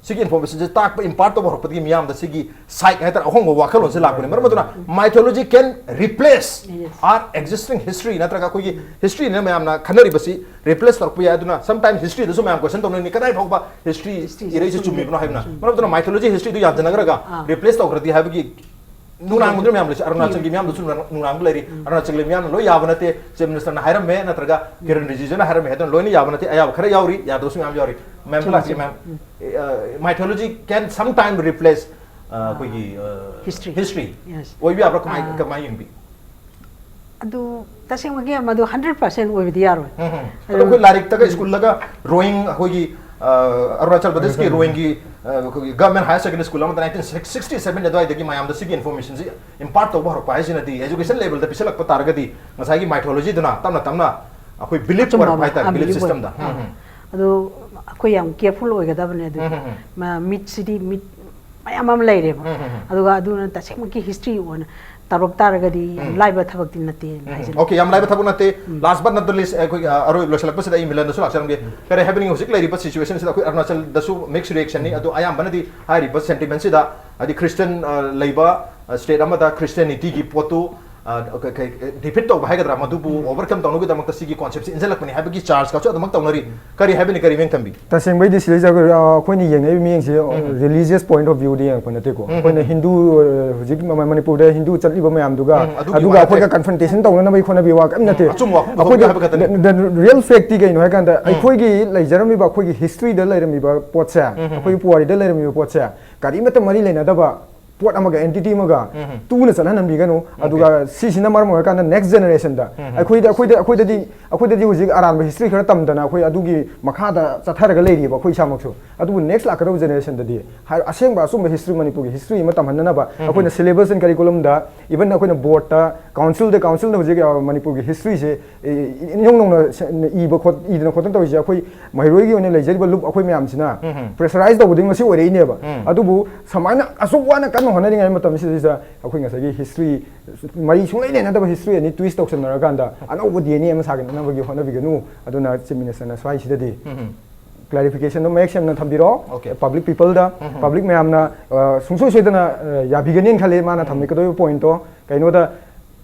ꯁꯤꯒꯤ ꯏꯟꯐꯣꯔꯃꯦꯁꯟꯁꯦ ꯇꯥꯛꯄ, ꯏꯝꯄꯥꯔꯠ ꯇꯧꯕ ꯍꯧꯔꯛꯄꯗꯒꯤ ꯃꯤꯌꯥꯝꯗ ꯁꯤꯒꯤ ꯁꯥꯏꯛ ꯍꯥꯏꯇꯥꯔꯦ, ꯑꯍꯣꯡꯕ ꯋꯥꯈꯜꯂꯣꯟꯁꯦ ꯂꯥꯛꯄꯅꯤ꯫ ꯃꯔꯝ ꯑꯗꯨꯅ mythology can replace Yes. our existing history, ꯅꯠꯇ꯭ꯔꯒ ꯑꯩꯈꯣꯏꯒꯤ ꯍꯤꯁꯇ꯭ꯔꯤꯅ ꯃꯌꯥꯝꯅ ꯈꯟꯅꯔꯤꯕꯁꯤ ꯔꯤꯄ꯭ꯂꯦꯁ ꯇꯧꯔꯛꯄ ꯌꯥꯏ꯫ ꯑꯗꯨꯅ ꯁꯝꯇꯥꯏꯝ ꯍꯤꯁꯇ꯭ꯔꯤꯗꯁꯨ ꯃꯌꯥꯝ ꯀꯣꯏꯁꯟ ꯇꯧꯅꯔꯤꯅꯤ, ꯀꯗꯥꯏ ꯐꯥꯎꯕ ꯍꯤꯁꯇ꯭ꯔꯤ History ꯏꯔꯩꯁꯤ ꯆꯨꯝꯃꯤ-, ꯆꯨꯝꯃꯤꯕꯅꯣ ꯍꯥꯏꯕꯅ꯫ ꯆꯨꯝꯃꯤ꯫ ꯃꯔꯝ ꯑꯗꯨꯅ ꯃꯥꯏꯊꯣꯂꯣꯖꯤ ꯍꯤꯁꯇ꯭ꯔꯤꯗꯨ ꯌꯥꯟꯁꯤꯟꯅꯈ꯭ꯔꯒ ꯑꯥ꯫ ꯔꯤꯄ꯭ꯂꯦꯁ ꯇꯧꯈ꯭ꯔꯗꯤ ꯍꯥꯏꯕꯒꯤ ꯅꯨꯡꯅꯥꯡꯕꯗꯨꯅ ꯃꯌꯥꯝ ꯂꯩꯁꯦ꯫ ꯑꯔꯨꯅꯥꯆꯜꯒꯤ ꯃꯤꯌꯥꯝꯗꯁꯨ ꯅꯨꯡꯅꯥꯡ-, ꯅꯨꯡꯅꯥꯡꯕ ꯂꯩꯔꯤ꯫ ꯑꯔꯨꯅꯥꯆꯜꯒꯤ ꯃꯤꯌꯥꯝꯅ ꯂꯣꯏ ꯌꯥꯕ ꯅꯠꯇꯦ, ꯆꯤꯐ ꯃꯤꯅꯤꯁꯇꯔꯅ ꯍꯥꯏꯔꯝꯃꯦ ꯅꯠꯇ꯭ꯔꯒ ꯀꯤꯔꯟ ꯔꯤꯖꯤꯖꯨꯅ ꯍꯥꯏꯔꯝꯃꯦ ꯍꯥꯏꯗꯅ ꯂꯣꯏꯅ ꯌꯥꯕ ꯅꯠꯇꯦ, ꯑꯌꯥꯕ ꯈꯔ ꯌꯥꯎꯔꯤ, ꯌꯥꯗꯕꯁꯨ ꯃꯌꯥꯝ ꯌꯥꯎꯔꯤ꯫ ꯃꯌꯥꯝ ꯆꯨꯝꯃꯤ, ꯂꯥꯛꯁꯤ ꯆꯨꯝꯃꯤ꯫ ꯃꯌꯥꯝ꯫ Mythology can sometime replace, ꯑ, ꯑꯩꯈꯣꯏꯒꯤ, ꯑ, History. History꯫ Yes. ꯑꯣꯏꯕ ꯌꯥꯕ꯭ꯔꯥ? ꯀꯃꯥꯏ-, ꯑ, ꯀꯃꯥꯏ ꯌꯦꯡꯕꯤ? ꯑꯗꯨ ꯇꯁꯦꯡꯕꯒꯤ ꯃꯗꯨ ꯍꯟꯗ꯭ꯔꯦꯠ ꯄꯥꯔꯁꯦꯟ ꯑꯣꯏꯕꯗꯤ ꯌꯥꯔꯣꯏ꯫ ꯎꯝ, ꯎꯝ꯫ ꯑꯗꯣ ꯑꯩꯈꯣꯏ ꯂꯥꯏꯔꯤꯛꯇꯒ, ꯁ꯭ꯀꯨꯜꯗꯒ ꯔꯣꯌꯤꯡ ꯑꯩꯈꯣꯏꯒꯤ, ꯑ, ꯑꯔꯨꯅꯥꯆꯜ ꯄ꯭ꯔꯗꯦꯁꯀꯤ ꯔꯣꯏꯡꯒꯤ ꯑ, ꯑꯩꯈꯣꯏꯒꯤ ꯒꯚꯔꯟꯃꯦꯟ ꯍꯥꯌꯔ ꯁꯦꯀꯦꯟꯗꯔꯤ ꯁ꯭ꯀꯨꯜ ꯑꯃꯗ ꯅꯥꯏꯟꯇꯤꯟ ꯁꯤꯛꯁꯇꯤ ꯁꯚꯦꯟ ꯑꯗꯨꯋꯥꯏꯗꯒꯤ ꯃꯌꯥꯝꯗ ꯁꯤꯒꯤ ꯏꯟꯐꯣꯔꯃꯦꯁꯟꯁꯤ ꯏꯝꯄꯥꯔꯠ ꯇꯧꯕ ꯍꯧꯔꯛꯄ ꯍꯥꯏꯁꯤꯅꯗꯤ, ꯑꯦꯖꯨꯀꯦꯁꯟ ꯂꯦꯚꯦꯜꯗ ꯄꯤꯁꯜꯂꯛꯄ ꯇꯥꯔꯒꯗꯤ ꯉꯁꯥꯏꯒꯤ ꯃꯥꯏꯊꯣꯂꯣꯖꯤꯗꯨꯅ ꯇꯞꯅ ꯇꯞꯅ ꯑꯩꯈꯣꯏ ꯕꯤꯂꯤꯞ ꯑꯆꯨꯝꯕ ꯑꯣꯏꯔꯛꯄ ꯑꯃ, ꯍꯥꯏꯇꯥꯔꯦ, ꯑꯥ, ꯕꯤꯂꯤꯞ belief ꯁꯤꯁꯇꯦꯝꯗ꯫ ꯑꯣꯏꯕ꯫ ꯑꯥ꯫ ꯑꯗꯣ ꯑꯩꯈꯣꯏ ꯌꯥꯝ ꯀꯦꯌꯔꯐꯨꯜ ꯑꯣꯏꯒꯗꯕꯅꯦ ꯑꯗꯨꯗꯤ꯫ ꯎꯝ, ꯎꯝ, ꯎꯝ꯫ ꯃ-, ꯃꯤꯠꯁꯤꯗꯤ ꯃꯤꯠ ꯃꯌꯥꯝ ꯑꯃ ꯂꯩꯔꯦꯕ꯫ ꯎꯝ, ꯎꯝ, ꯎꯝ꯫ ꯑꯗꯨꯒ ꯑꯗꯨꯅ ꯇꯁꯦꯡꯃꯛꯀꯤ ꯍꯤꯁꯇ꯭ꯔꯤ ꯑꯣꯏꯅ ꯇꯧꯔꯛ ꯇꯥꯔꯒꯗꯤ ꯌꯥꯝ ꯎꯝ꯫ ꯂꯥꯏꯕ ꯊꯕꯛꯇꯤ ꯅꯠꯇꯦꯅ ꯎꯝ, ꯎꯝ꯫ ꯍꯥꯏꯖꯅꯤꯡꯉꯤ꯫ ꯑꯣꯀꯦ, ꯌꯥꯝ ꯂꯥꯏꯕ ꯊꯕꯛ ꯅꯠꯇꯦ꯫ ꯎꯝ꯫ Last but not the least, ꯑꯩꯈꯣꯏꯒꯤ, ꯑ, ꯑꯔꯣꯏꯕ ꯂꯣꯏꯁꯤꯜꯂꯛꯄꯁꯤꯗ ꯑꯩ ꯃꯤꯂꯟꯗꯁꯨ ꯂꯥꯛꯆꯔꯝꯒꯦ꯫ ꯀꯔꯤ ꯍꯥꯏꯕꯅꯤ, ꯍꯧꯖꯤꯛ ꯂꯩꯔꯤꯕ ꯁꯤꯆꯨꯋꯦꯁꯟꯁꯤꯗ ꯑꯩꯈꯣꯏ ꯑꯔꯨꯅꯥꯆꯜꯗꯁꯨ ꯃꯤꯛꯁ ꯔꯤꯌꯦꯛꯁꯟꯅꯤ, ꯎꯝ꯫ ꯑꯗꯣ ꯑꯌꯥꯝꯕꯅꯗꯤ ꯍꯥꯏꯔꯤꯕ ꯁꯦꯟꯇꯤꯃꯦꯟꯁꯤꯗ, ꯍꯥꯏꯗꯤ ꯈ꯭ꯔꯤꯁꯇꯤꯌꯟ, ꯑ, ꯂꯩꯕ, ꯑ, ꯁ꯭ꯇꯦꯠ ꯑꯃꯗ ꯈ꯭ꯔꯤꯁꯇꯤꯌꯥꯅꯤꯇꯤꯒꯤ ꯄꯣꯠꯇꯨ, ꯑ, ꯀ-, ꯀ-, ꯗꯤꯐꯤꯠ ꯇꯧꯕ ꯍꯥꯏꯒꯗ꯭ꯔꯥ, ꯃꯗꯨꯕꯨ ꯎꯝ꯫ ꯑꯣꯚꯔꯀꯝ ꯇꯧꯅꯕꯒꯤꯗꯃꯛꯇ ꯁꯤꯒꯤ ꯀꯣꯟꯁꯦꯞꯁꯤ ꯏꯟꯁꯤꯜꯂꯛꯄꯅꯤ ꯍꯥꯏꯕꯒꯤ ꯆꯥꯔꯖꯀꯁꯨ ꯑꯗꯨꯃꯛ ꯇꯧꯅꯔꯤ꯫ ꯀꯔꯤ ꯍꯥꯏꯕꯅꯤ, ꯀꯔꯤ ꯃꯤꯠꯌꯦꯡ ꯊꯝꯕꯤ? ꯇꯁꯦꯡꯕꯩꯗꯤ ꯁꯤꯗꯩꯁꯤꯗ ꯑꯩꯈꯣꯏ, ꯑ, ꯑꯩꯈꯣꯏꯅ ꯌꯦꯡꯉꯛꯏꯕ ꯃꯤꯠꯌꯦꯡꯁꯦ, ꯎꯝ꯫ ꯔꯤꯂꯤꯖꯤꯌꯁ ꯄꯣꯏꯟꯠ ꯑꯣꯐ ꯚ꯭ꯌꯨꯗ ꯌꯦꯡꯉꯛꯄ ꯅꯠꯇꯦꯀꯣ꯫ ꯎꯝ꯫ ꯑꯩꯈꯣꯏꯅ ꯍꯤꯟꯗꯨ, ꯑ, ꯍꯧꯖꯤꯛ ꯃ-, ꯃꯅꯤꯄꯨꯔꯗ ꯍꯤꯟꯗꯨ ꯆꯠꯂꯤꯕ ꯃꯌꯥꯝꯗꯨꯒ ꯎꯝ, ꯑꯗꯨꯒꯤ ꯑꯗꯨꯒ ꯋꯥ ꯑꯩꯈꯣꯏꯒ ꯅꯠꯇꯦ꯫ ꯀꯟꯐ꯭ꯔꯟꯇꯦꯁꯟ ꯇꯧꯅꯅꯕꯒꯤ ꯍꯣꯠꯅꯕꯤ ꯋꯥ ꯀꯔꯤꯝ ꯎꯝ, ꯅꯠꯇꯦ꯫ ꯑꯆꯨꯝꯕ ꯋꯥꯐꯝꯗꯣ ꯑꯩꯈꯣꯏꯗ ꯍꯥꯏꯕ ꯈꯛꯇꯅꯤ꯫ The, the real fact T ꯀꯩꯅꯣ ꯍꯥꯏ ꯀꯥꯟꯗ, ꯎꯝ꯫ ꯑꯩꯈꯣꯏꯒꯤ ꯂꯩꯖꯔꯝꯃꯤꯕ ꯑꯩꯈꯣꯏꯒꯤ ꯍꯤꯁꯇ꯭ꯔꯤꯗ ꯂꯩꯔꯝꯃꯤꯕ ꯄꯣꯠꯁꯦ, ꯎꯝ, ꯎꯝ, ꯑꯩꯈꯣꯏꯒꯤ ꯎꯝ꯫ ꯄꯨꯋꯥꯔꯤꯗ ꯂꯩꯔꯝꯃꯤꯕ ꯄꯣꯠꯁꯦ, ꯀꯔꯤꯃꯠꯇ ꯃꯔꯤ ꯂꯩꯅꯗꯕ ꯄꯣꯠ ꯑꯃꯒ, ꯑꯦꯟꯇꯤꯇꯤ ꯑꯃꯒ ꯎꯝ, ꯎꯝ꯫ ꯇꯨꯅ ꯆꯠꯍꯟꯍꯟꯕꯤꯒꯅꯨ꯫ ꯑꯣꯀꯦ꯫ ꯑꯗꯨꯒ ꯁꯤꯁꯤꯅ ꯃꯔꯝ ꯑꯣꯏꯔꯀꯥꯟꯗ ꯅꯦꯛꯁ ꯖꯦꯅꯦꯔꯦꯁꯟꯗ ꯎꯝ, ꯎꯝ꯫ ꯑꯩꯈꯣꯏꯗ, ꯑꯩꯈꯣꯏꯗ, ꯑꯩꯈꯣꯏꯗꯗꯤ, ꯑꯩꯈꯣꯏꯗꯗꯤ ꯍꯧꯖꯤꯛ ꯑꯔꯥꯟꯕ ꯍꯤꯁꯇ꯭ꯔꯤ ꯈꯔ ꯇꯝꯗꯅ ꯑꯩꯈꯣꯏ ꯑꯗꯨꯒꯤ ꯃꯈꯥꯗ ꯆꯠꯊꯔꯒ ꯂꯩꯔꯤꯕ ꯑꯩꯈꯣꯏ ꯏꯁꯥꯃꯛꯁꯨ꯫ ꯑꯗꯨꯕꯨ ꯅꯦꯛꯁ ꯂꯥꯛꯀꯗꯧꯕ ꯖꯦꯅꯦꯔꯦꯁꯟꯗꯗꯤ ꯍꯥꯏ-, ꯑꯁꯦꯡꯕ ꯑꯆꯨꯝꯕ ꯍꯤꯁꯇ꯭ꯔꯤ, ꯃꯅꯤꯄꯨꯔꯒꯤ ꯍꯤꯁꯇ꯭ꯔꯤ ꯑꯃ ꯇꯝꯍꯟꯅꯅꯕ ꯎꯝ, ꯎꯝ꯫ ꯑꯩꯈꯣꯏꯅ syllabus and curriculum the, even ꯑꯩꯈꯣꯏꯅ ꯕꯣꯔꯗꯇ, ꯀꯥꯎꯟꯁꯤꯜꯗ, ꯀꯥꯎꯟꯁꯤꯜꯅ ꯍꯧꯖꯤꯛ, ꯑ, ꯃꯅꯤꯄꯨꯔꯒꯤ ꯍꯤꯁꯇ꯭ꯔꯤꯁꯦ, ꯑꯦ, ꯏ-, ꯏꯅꯧ ꯅꯧꯅ ꯁ-, ꯏꯕ ꯈꯣꯠ-, ꯏꯗꯅ ꯈꯣꯠꯇꯅ ꯇꯧꯔꯤꯁꯦ ꯑꯩꯈꯣꯏ ꯃꯍꯩꯔꯣꯏꯒꯤ ꯑꯣꯏꯅ ꯂꯩꯖꯔꯤꯕ ꯂꯨꯞ ꯑꯩꯈꯣꯏ ꯃꯌꯥꯝꯁꯤꯅ ꯎꯝ, ꯎꯝ꯫ ꯄ꯭ꯔꯦꯁꯔꯥꯏꯁ ꯇꯧꯕꯗꯒꯤ ꯃꯁꯤ ꯑꯣꯏꯔꯛꯏꯅꯦꯕ꯫ ꯎꯝ꯫ ꯑꯗꯨꯕꯨ ꯁꯨꯃꯥꯏꯅ ꯑꯁꯨꯛ ꯋꯥꯅ ꯀꯟꯅ ꯍꯣꯠꯅꯔꯤꯉꯩ ꯃꯇꯝꯁꯤꯗꯩꯁꯤꯗ ꯑꯩꯈꯣꯏ ꯉꯁꯥꯏꯒꯤ ꯍꯤꯁꯇ꯭ꯔꯤ ꯃꯔꯤ ꯁꯨꯡꯂꯩ ꯂꯩꯅꯗꯕ ꯍꯤꯁꯇ꯭ꯔꯤ ꯑꯅꯤ ꯇ꯭ꯋꯤꯁ ꯇꯧꯁꯟꯅꯔꯀꯥꯟꯗ ꯑꯅꯧꯕ ꯗꯤ ꯑꯦꯟ ꯑꯦ ꯑꯃ ꯁꯥꯒꯠꯅꯅꯕꯒꯤ ꯍꯣꯠꯅꯕꯤꯒꯅꯨ꯫ ꯑꯗꯨꯅ ꯆꯤꯐ ꯃꯤꯅꯤꯁꯇꯔꯅ ꯁ꯭ꯋꯥꯏꯁꯤꯗꯗꯤ ꯎꯝ, ꯎꯝ꯫ ꯀ꯭ꯂꯦꯔꯤꯐꯤꯀꯦꯁꯟꯗꯣ ꯃꯌꯦꯛ ꯁꯦꯡꯅ ꯊꯝꯕꯤꯔꯣ꯫ ꯑꯣꯀꯦ꯫ ꯄꯕ꯭ꯂꯤꯛ ꯄꯤꯄꯜꯗ, ꯎꯝ, ꯎꯝ꯫ ꯄꯕ꯭ꯂꯤꯛ ꯃꯌꯥꯝꯅ, ꯑ, ꯁꯨꯡꯁꯣꯏ ꯁꯣꯏꯗꯅ, ꯑ, ꯌꯥꯕꯤꯒꯅꯤꯅ ꯈꯜꯂꯤ ꯃꯥꯅ ꯎꯝ꯫ ꯊꯝꯕꯤꯒꯗꯧꯔꯤꯕ ꯄꯣꯏꯟꯠꯇꯣ꯫ ꯀꯩꯅꯣꯗ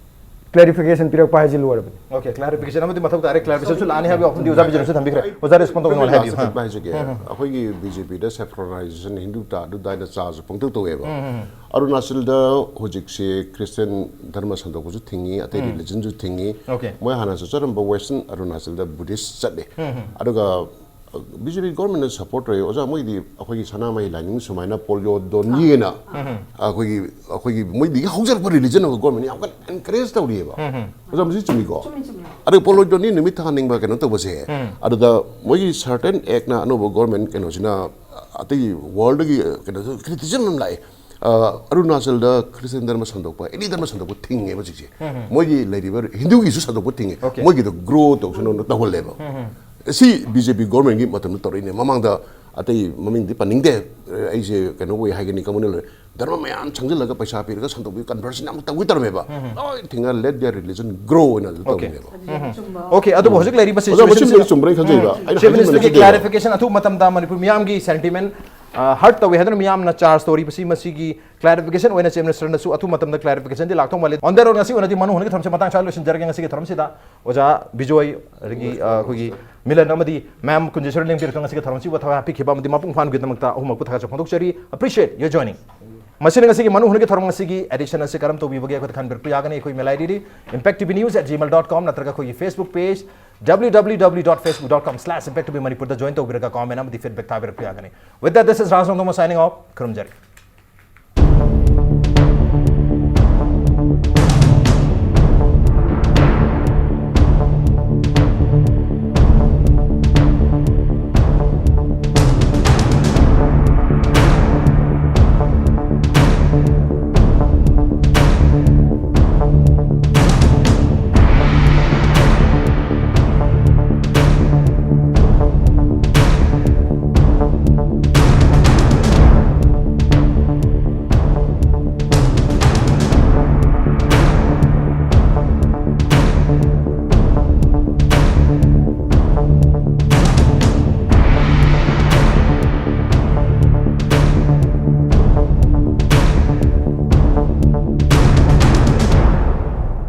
ꯀ꯭ꯂꯦꯔꯤꯐꯤꯀꯦꯁꯟ ꯄꯤꯔꯛꯄ ꯍꯥꯏꯁꯤ ꯂꯣꯏꯔꯕꯅꯤ꯫ ꯑꯣꯀꯦ, ꯀ꯭ꯂꯦꯔꯤꯐꯤꯀꯦꯁꯟ ꯑꯃꯗꯤ ꯃꯊꯧ ꯇꯥꯔꯦ꯫ ꯀ꯭ꯂꯦꯔꯤꯐꯤꯀꯦꯁꯟꯁꯨ ꯂꯥꯛꯑꯅꯤ ꯍꯥꯏꯕꯒꯤ ꯋꯥꯐꯝꯗꯤ ꯑꯣꯖꯥ ꯕꯤꯖꯦꯟꯁꯨ ꯊꯝꯕꯤꯈ꯭ꯔꯦ꯫ ꯑꯣꯖꯥ ꯔꯦꯁꯄꯣꯟ ꯇꯧꯕ ꯑꯩ ꯅꯨꯡꯉꯥꯏ ꯍꯥꯏꯕꯤꯌꯨ꯫ ꯂꯥꯁ ꯍꯥꯏꯕꯤꯌꯨ꯫ ꯍꯥꯏꯖꯒꯦ꯫ ꯎꯝ, ꯎꯝ꯫ ꯑꯩꯈꯣꯏꯒꯤ ꯕꯤ ꯖꯦ ꯄꯤꯗ ꯁꯦꯀ꯭ꯔꯣꯅꯥꯏꯖꯦꯁꯟ, ꯍꯤꯟꯗꯨ ꯇꯥ-, ꯑꯗꯨ ꯇꯥꯏꯅ ꯆꯥꯔꯖ ꯄꯪꯇꯧ ꯇꯧꯋꯦꯕ꯫ ꯎꯝ, ꯎꯝ, ꯎꯝ꯫ ꯑꯔꯨꯅꯥꯆꯜꯗ ꯍꯧꯖꯤꯛꯁꯦ ꯈ꯭ꯔꯤꯁꯇꯤꯌꯟ ꯙꯔꯃ ꯁꯟꯗꯣꯛꯄꯁꯨ ꯊꯤꯡꯉꯤ, ꯑꯇꯩ ꯎꯝ꯫ ꯔꯤꯂꯤꯖꯟꯁꯨ ꯊꯤꯡꯉꯤ꯫ ꯑꯣꯀꯦ꯫ ꯃꯣꯏ ꯍꯥꯟꯅ ꯆꯠꯆꯔꯝꯕ ꯋꯦꯁꯇꯔꯟ ꯑꯔꯨꯅꯥꯆꯜꯗ ꯕꯨꯙꯤꯁ ꯆꯠꯂꯦ꯫ ꯎꯝ, ꯎꯝ꯫ ꯑꯗꯨꯒ ꯕꯤ ꯖꯦ ꯄꯤ ꯒꯣꯔꯃꯦꯟꯅ ꯁꯄꯣꯔꯠ ꯇꯧꯔꯦ ꯑꯣꯖꯥ꯫ ꯃꯣꯏꯗꯤ ꯑꯩꯈꯣꯏꯒꯤ ꯁꯅꯥꯃꯍꯤ ꯂꯥꯏꯅꯤꯡ ꯁꯨꯃꯥꯏꯅ ꯄꯣꯂꯤꯑꯣꯗꯣꯟꯒꯤꯅ ꯑꯩꯈꯣꯏꯒꯤ ꯑꯩꯈꯣꯏꯒꯤ ꯃꯣꯏꯗꯒꯤ ꯍꯧꯖꯔꯛꯄ ꯔꯤꯂꯤꯖꯟ ꯑꯣꯏꯕ ꯒꯣꯔꯃꯦꯟ ꯌꯥꯝ ꯀꯟꯅ ꯑꯦꯟꯀꯔꯦꯖ ꯇꯧꯔꯤꯑꯕ꯫ ꯑꯣꯖꯥ, ꯃꯁꯤ ꯆꯨꯝꯃꯤꯀꯣ? ꯆꯨꯝꯃꯤ, ꯆꯨꯝꯃꯤ꯫ ꯑꯗꯣ ꯄꯣꯂꯤꯑꯣꯗꯣꯟꯒꯤ ꯅꯨꯃꯤꯠ ꯊꯥ ꯅꯤꯡꯕ ꯀꯩꯅꯣ ꯇꯧꯕꯁꯦ, ꯑꯗꯨꯗ ꯃꯣꯏꯒꯤ ꯁꯔꯇꯦꯟ ꯑꯦꯛꯅ ꯑꯅꯧꯕ ꯒꯣꯔꯃꯦꯟ ꯀꯩꯅꯣꯁꯤꯅ ꯑꯇꯩ ꯋꯥꯔꯜꯗꯒꯤ ꯀꯩꯅꯣ ꯀ꯭ꯔꯤꯇꯤꯁꯤꯖꯝ ꯑꯃ ꯂꯥꯛꯑꯦ꯫ ꯑ, ꯑꯔꯨꯅꯥꯆꯜꯗ ꯈ꯭ꯔꯤꯁꯇꯤꯌꯥꯟ ꯙꯔꯃ ꯁꯟꯗꯣꯛꯄ, ꯑꯦꯅꯤ ꯙꯔꯃ ꯁꯟꯗꯣꯛꯄ ꯊꯤꯡꯉꯦꯕ ꯍꯧꯖꯤꯛꯁꯦ꯫ ꯃꯣꯏꯒꯤ ꯂꯩꯔꯤꯕ ꯍꯤꯟꯗꯨꯒꯤꯁꯨ ꯁꯟꯗꯣꯛꯄ ꯊꯤꯡꯉꯦ꯫ Okay. ꯃꯣꯏꯒꯤꯗꯣ ꯒ꯭ꯔꯣ ꯇꯧꯁꯅꯣꯅ ꯇꯧꯍꯜꯂꯦꯕ꯫ ꯁꯤ ꯕꯤ ꯖꯦ ꯄꯤ ꯒꯣꯔꯃꯦꯟꯒꯤ ꯃꯇꯝꯗ ꯇꯧꯔꯛꯏꯅꯦ꯫ ꯃꯃꯥꯡꯗ ꯑꯇꯩ ꯃꯃꯤꯡꯗꯤ ꯄꯟꯅꯤꯡꯗꯦ, ꯑꯩꯁꯦ ꯀꯩꯅꯣ ꯑꯣꯏ ꯍꯥꯏꯒꯅꯤ, ꯀꯃꯟ ꯂꯣꯏꯔꯦ꯫ ꯙꯔꯃ ꯃꯌꯥꯝ ꯆꯪꯁꯤꯜꯂꯒ ꯄꯩꯁꯥ ꯄꯤꯔꯒ ꯁꯟꯗꯣꯛꯄꯤ, ꯀꯟꯚꯔꯁꯟ ꯌꯥꯝ ꯇꯧꯒꯦ ꯇꯧꯔꯝꯃꯦꯕ꯫ ꯂꯣꯏ ꯊꯤꯡꯉ let their religion grow ꯑꯣꯏꯅ ꯑꯗꯨ Okay. ꯇꯧꯔꯤꯅꯦꯕ꯫ ꯑꯗꯨ ꯌꯥꯝ ꯆꯨꯝꯕ꯫ Okay, ꯑꯗꯨꯕꯨ ꯍꯧꯖꯤꯛ ꯂꯩꯔꯤꯕ ꯑꯣꯖꯥ, ꯃꯁꯤ situation ꯃꯁꯤꯗ ꯆꯨꯝꯕ꯭ꯔꯥ ꯈꯟꯖꯩꯕ꯫ ꯑꯩꯅ ꯆꯤꯐ ꯍꯥꯏꯖꯕ ꯃꯤꯅꯤꯁꯇꯔꯒꯤ ꯅꯠꯇꯦꯕ꯫ ꯀ꯭ꯂꯦꯔꯤꯐꯤꯀꯦꯁꯟ ꯑꯊꯨꯕ ꯃꯇꯝꯗ ꯃꯅꯤꯄꯨꯔ ꯃꯤꯌꯥꯝꯒꯤ ꯁꯦꯟꯇꯤꯃꯦꯟ ꯍꯔꯠ ꯇꯧꯏ ꯍꯥꯏꯗꯨꯅ ꯃꯤꯌꯥꯝꯅ ꯆꯥꯔꯖ ꯇꯧꯔꯤꯕꯁꯤ ꯃꯁꯤꯒꯤ ꯀ꯭ꯂꯦꯔꯤꯐꯤꯀꯦꯁꯟ ꯑꯣꯏꯅ ꯆꯤꯐ ꯃꯤꯅꯤꯁꯇꯔꯅꯁꯨ ꯑꯊꯨꯕ ꯃꯇꯝꯗ ꯀ꯭ꯂꯦꯔꯤꯐꯤꯀꯦꯁꯟꯗꯤ ꯂꯥꯛꯊꯣꯛ ꯃꯥꯜꯂꯤ꯫ On that note, ꯉꯁꯤ ꯑꯣꯏꯅꯗꯤ ꯃꯅꯨ ꯍꯨꯅꯒꯤ ꯊꯧꯔꯝꯁꯤ ꯃꯇꯥꯡ ꯁ꯭ꯋꯥꯏꯗ ꯂꯣꯏꯁꯤꯟꯖꯔꯒꯦ꯫ ꯉꯁꯤꯒꯤ ꯊꯧꯔꯝꯁꯤꯗ ꯑꯣꯖꯥ ꯕꯤꯖꯣꯏ, ꯑꯗꯒꯤ, ꯑ, ꯑꯩꯈꯣꯏꯒꯤ ꯃꯤꯂꯟ ꯑꯃꯗꯤ ꯃꯦꯝ ꯀꯨꯟꯖꯦꯁꯣꯔꯤ ꯂꯦꯡꯕꯤꯔꯒ ꯉꯁꯤꯒꯤ ꯊꯧꯔꯝꯁꯤꯕꯨ ꯊꯋꯥꯏ ꯍꯥꯞꯄꯤꯈꯤꯕ ꯑꯃꯗꯤ ꯃꯄꯨꯡ ꯐꯥꯍꯟꯕꯒꯤꯗꯃꯛꯇ ꯑꯍꯨꯝꯃꯛꯄꯨ ꯊꯥꯒꯠꯆꯕ ꯐꯣꯡꯗꯣꯛꯆꯔꯤ꯫ Appreciate your joining. ꯃꯁꯤꯅ ꯉꯁꯤꯒꯤ ꯃꯅꯨ ꯍꯨꯅꯒꯤ ꯊꯧꯔꯝ ꯉꯁꯤꯒꯤ ꯑꯦꯗꯤꯁꯟ ꯑꯁꯤ ꯀꯔꯝ ꯇꯧꯕꯤꯕꯒꯦ ꯑꯩꯈꯣꯏꯗ ꯈꯟꯕꯤꯔꯛꯄ ꯌꯥꯒꯅꯤ꯫ ꯑꯩꯈꯣꯏ ꯃꯦꯂꯥꯏ ꯗꯤ ꯗꯤ, impact T V news at gmail dot com ꯅꯠꯇ꯭ꯔꯒ ꯑꯩꯈꯣꯏꯒꯤ Facebook page W W W dot facebook dot com slash impact T V Manipur ꯗ join ꯇꯧꯕꯤꯔꯒ comment ꯑꯃꯗꯤ feedback ꯊꯥꯕꯤꯔꯛꯄ ꯌꯥꯒꯅꯤ꯫ With that, this is Raj Nongdoma signing off. ꯈꯨꯔꯨꯝꯖꯔꯤ꯫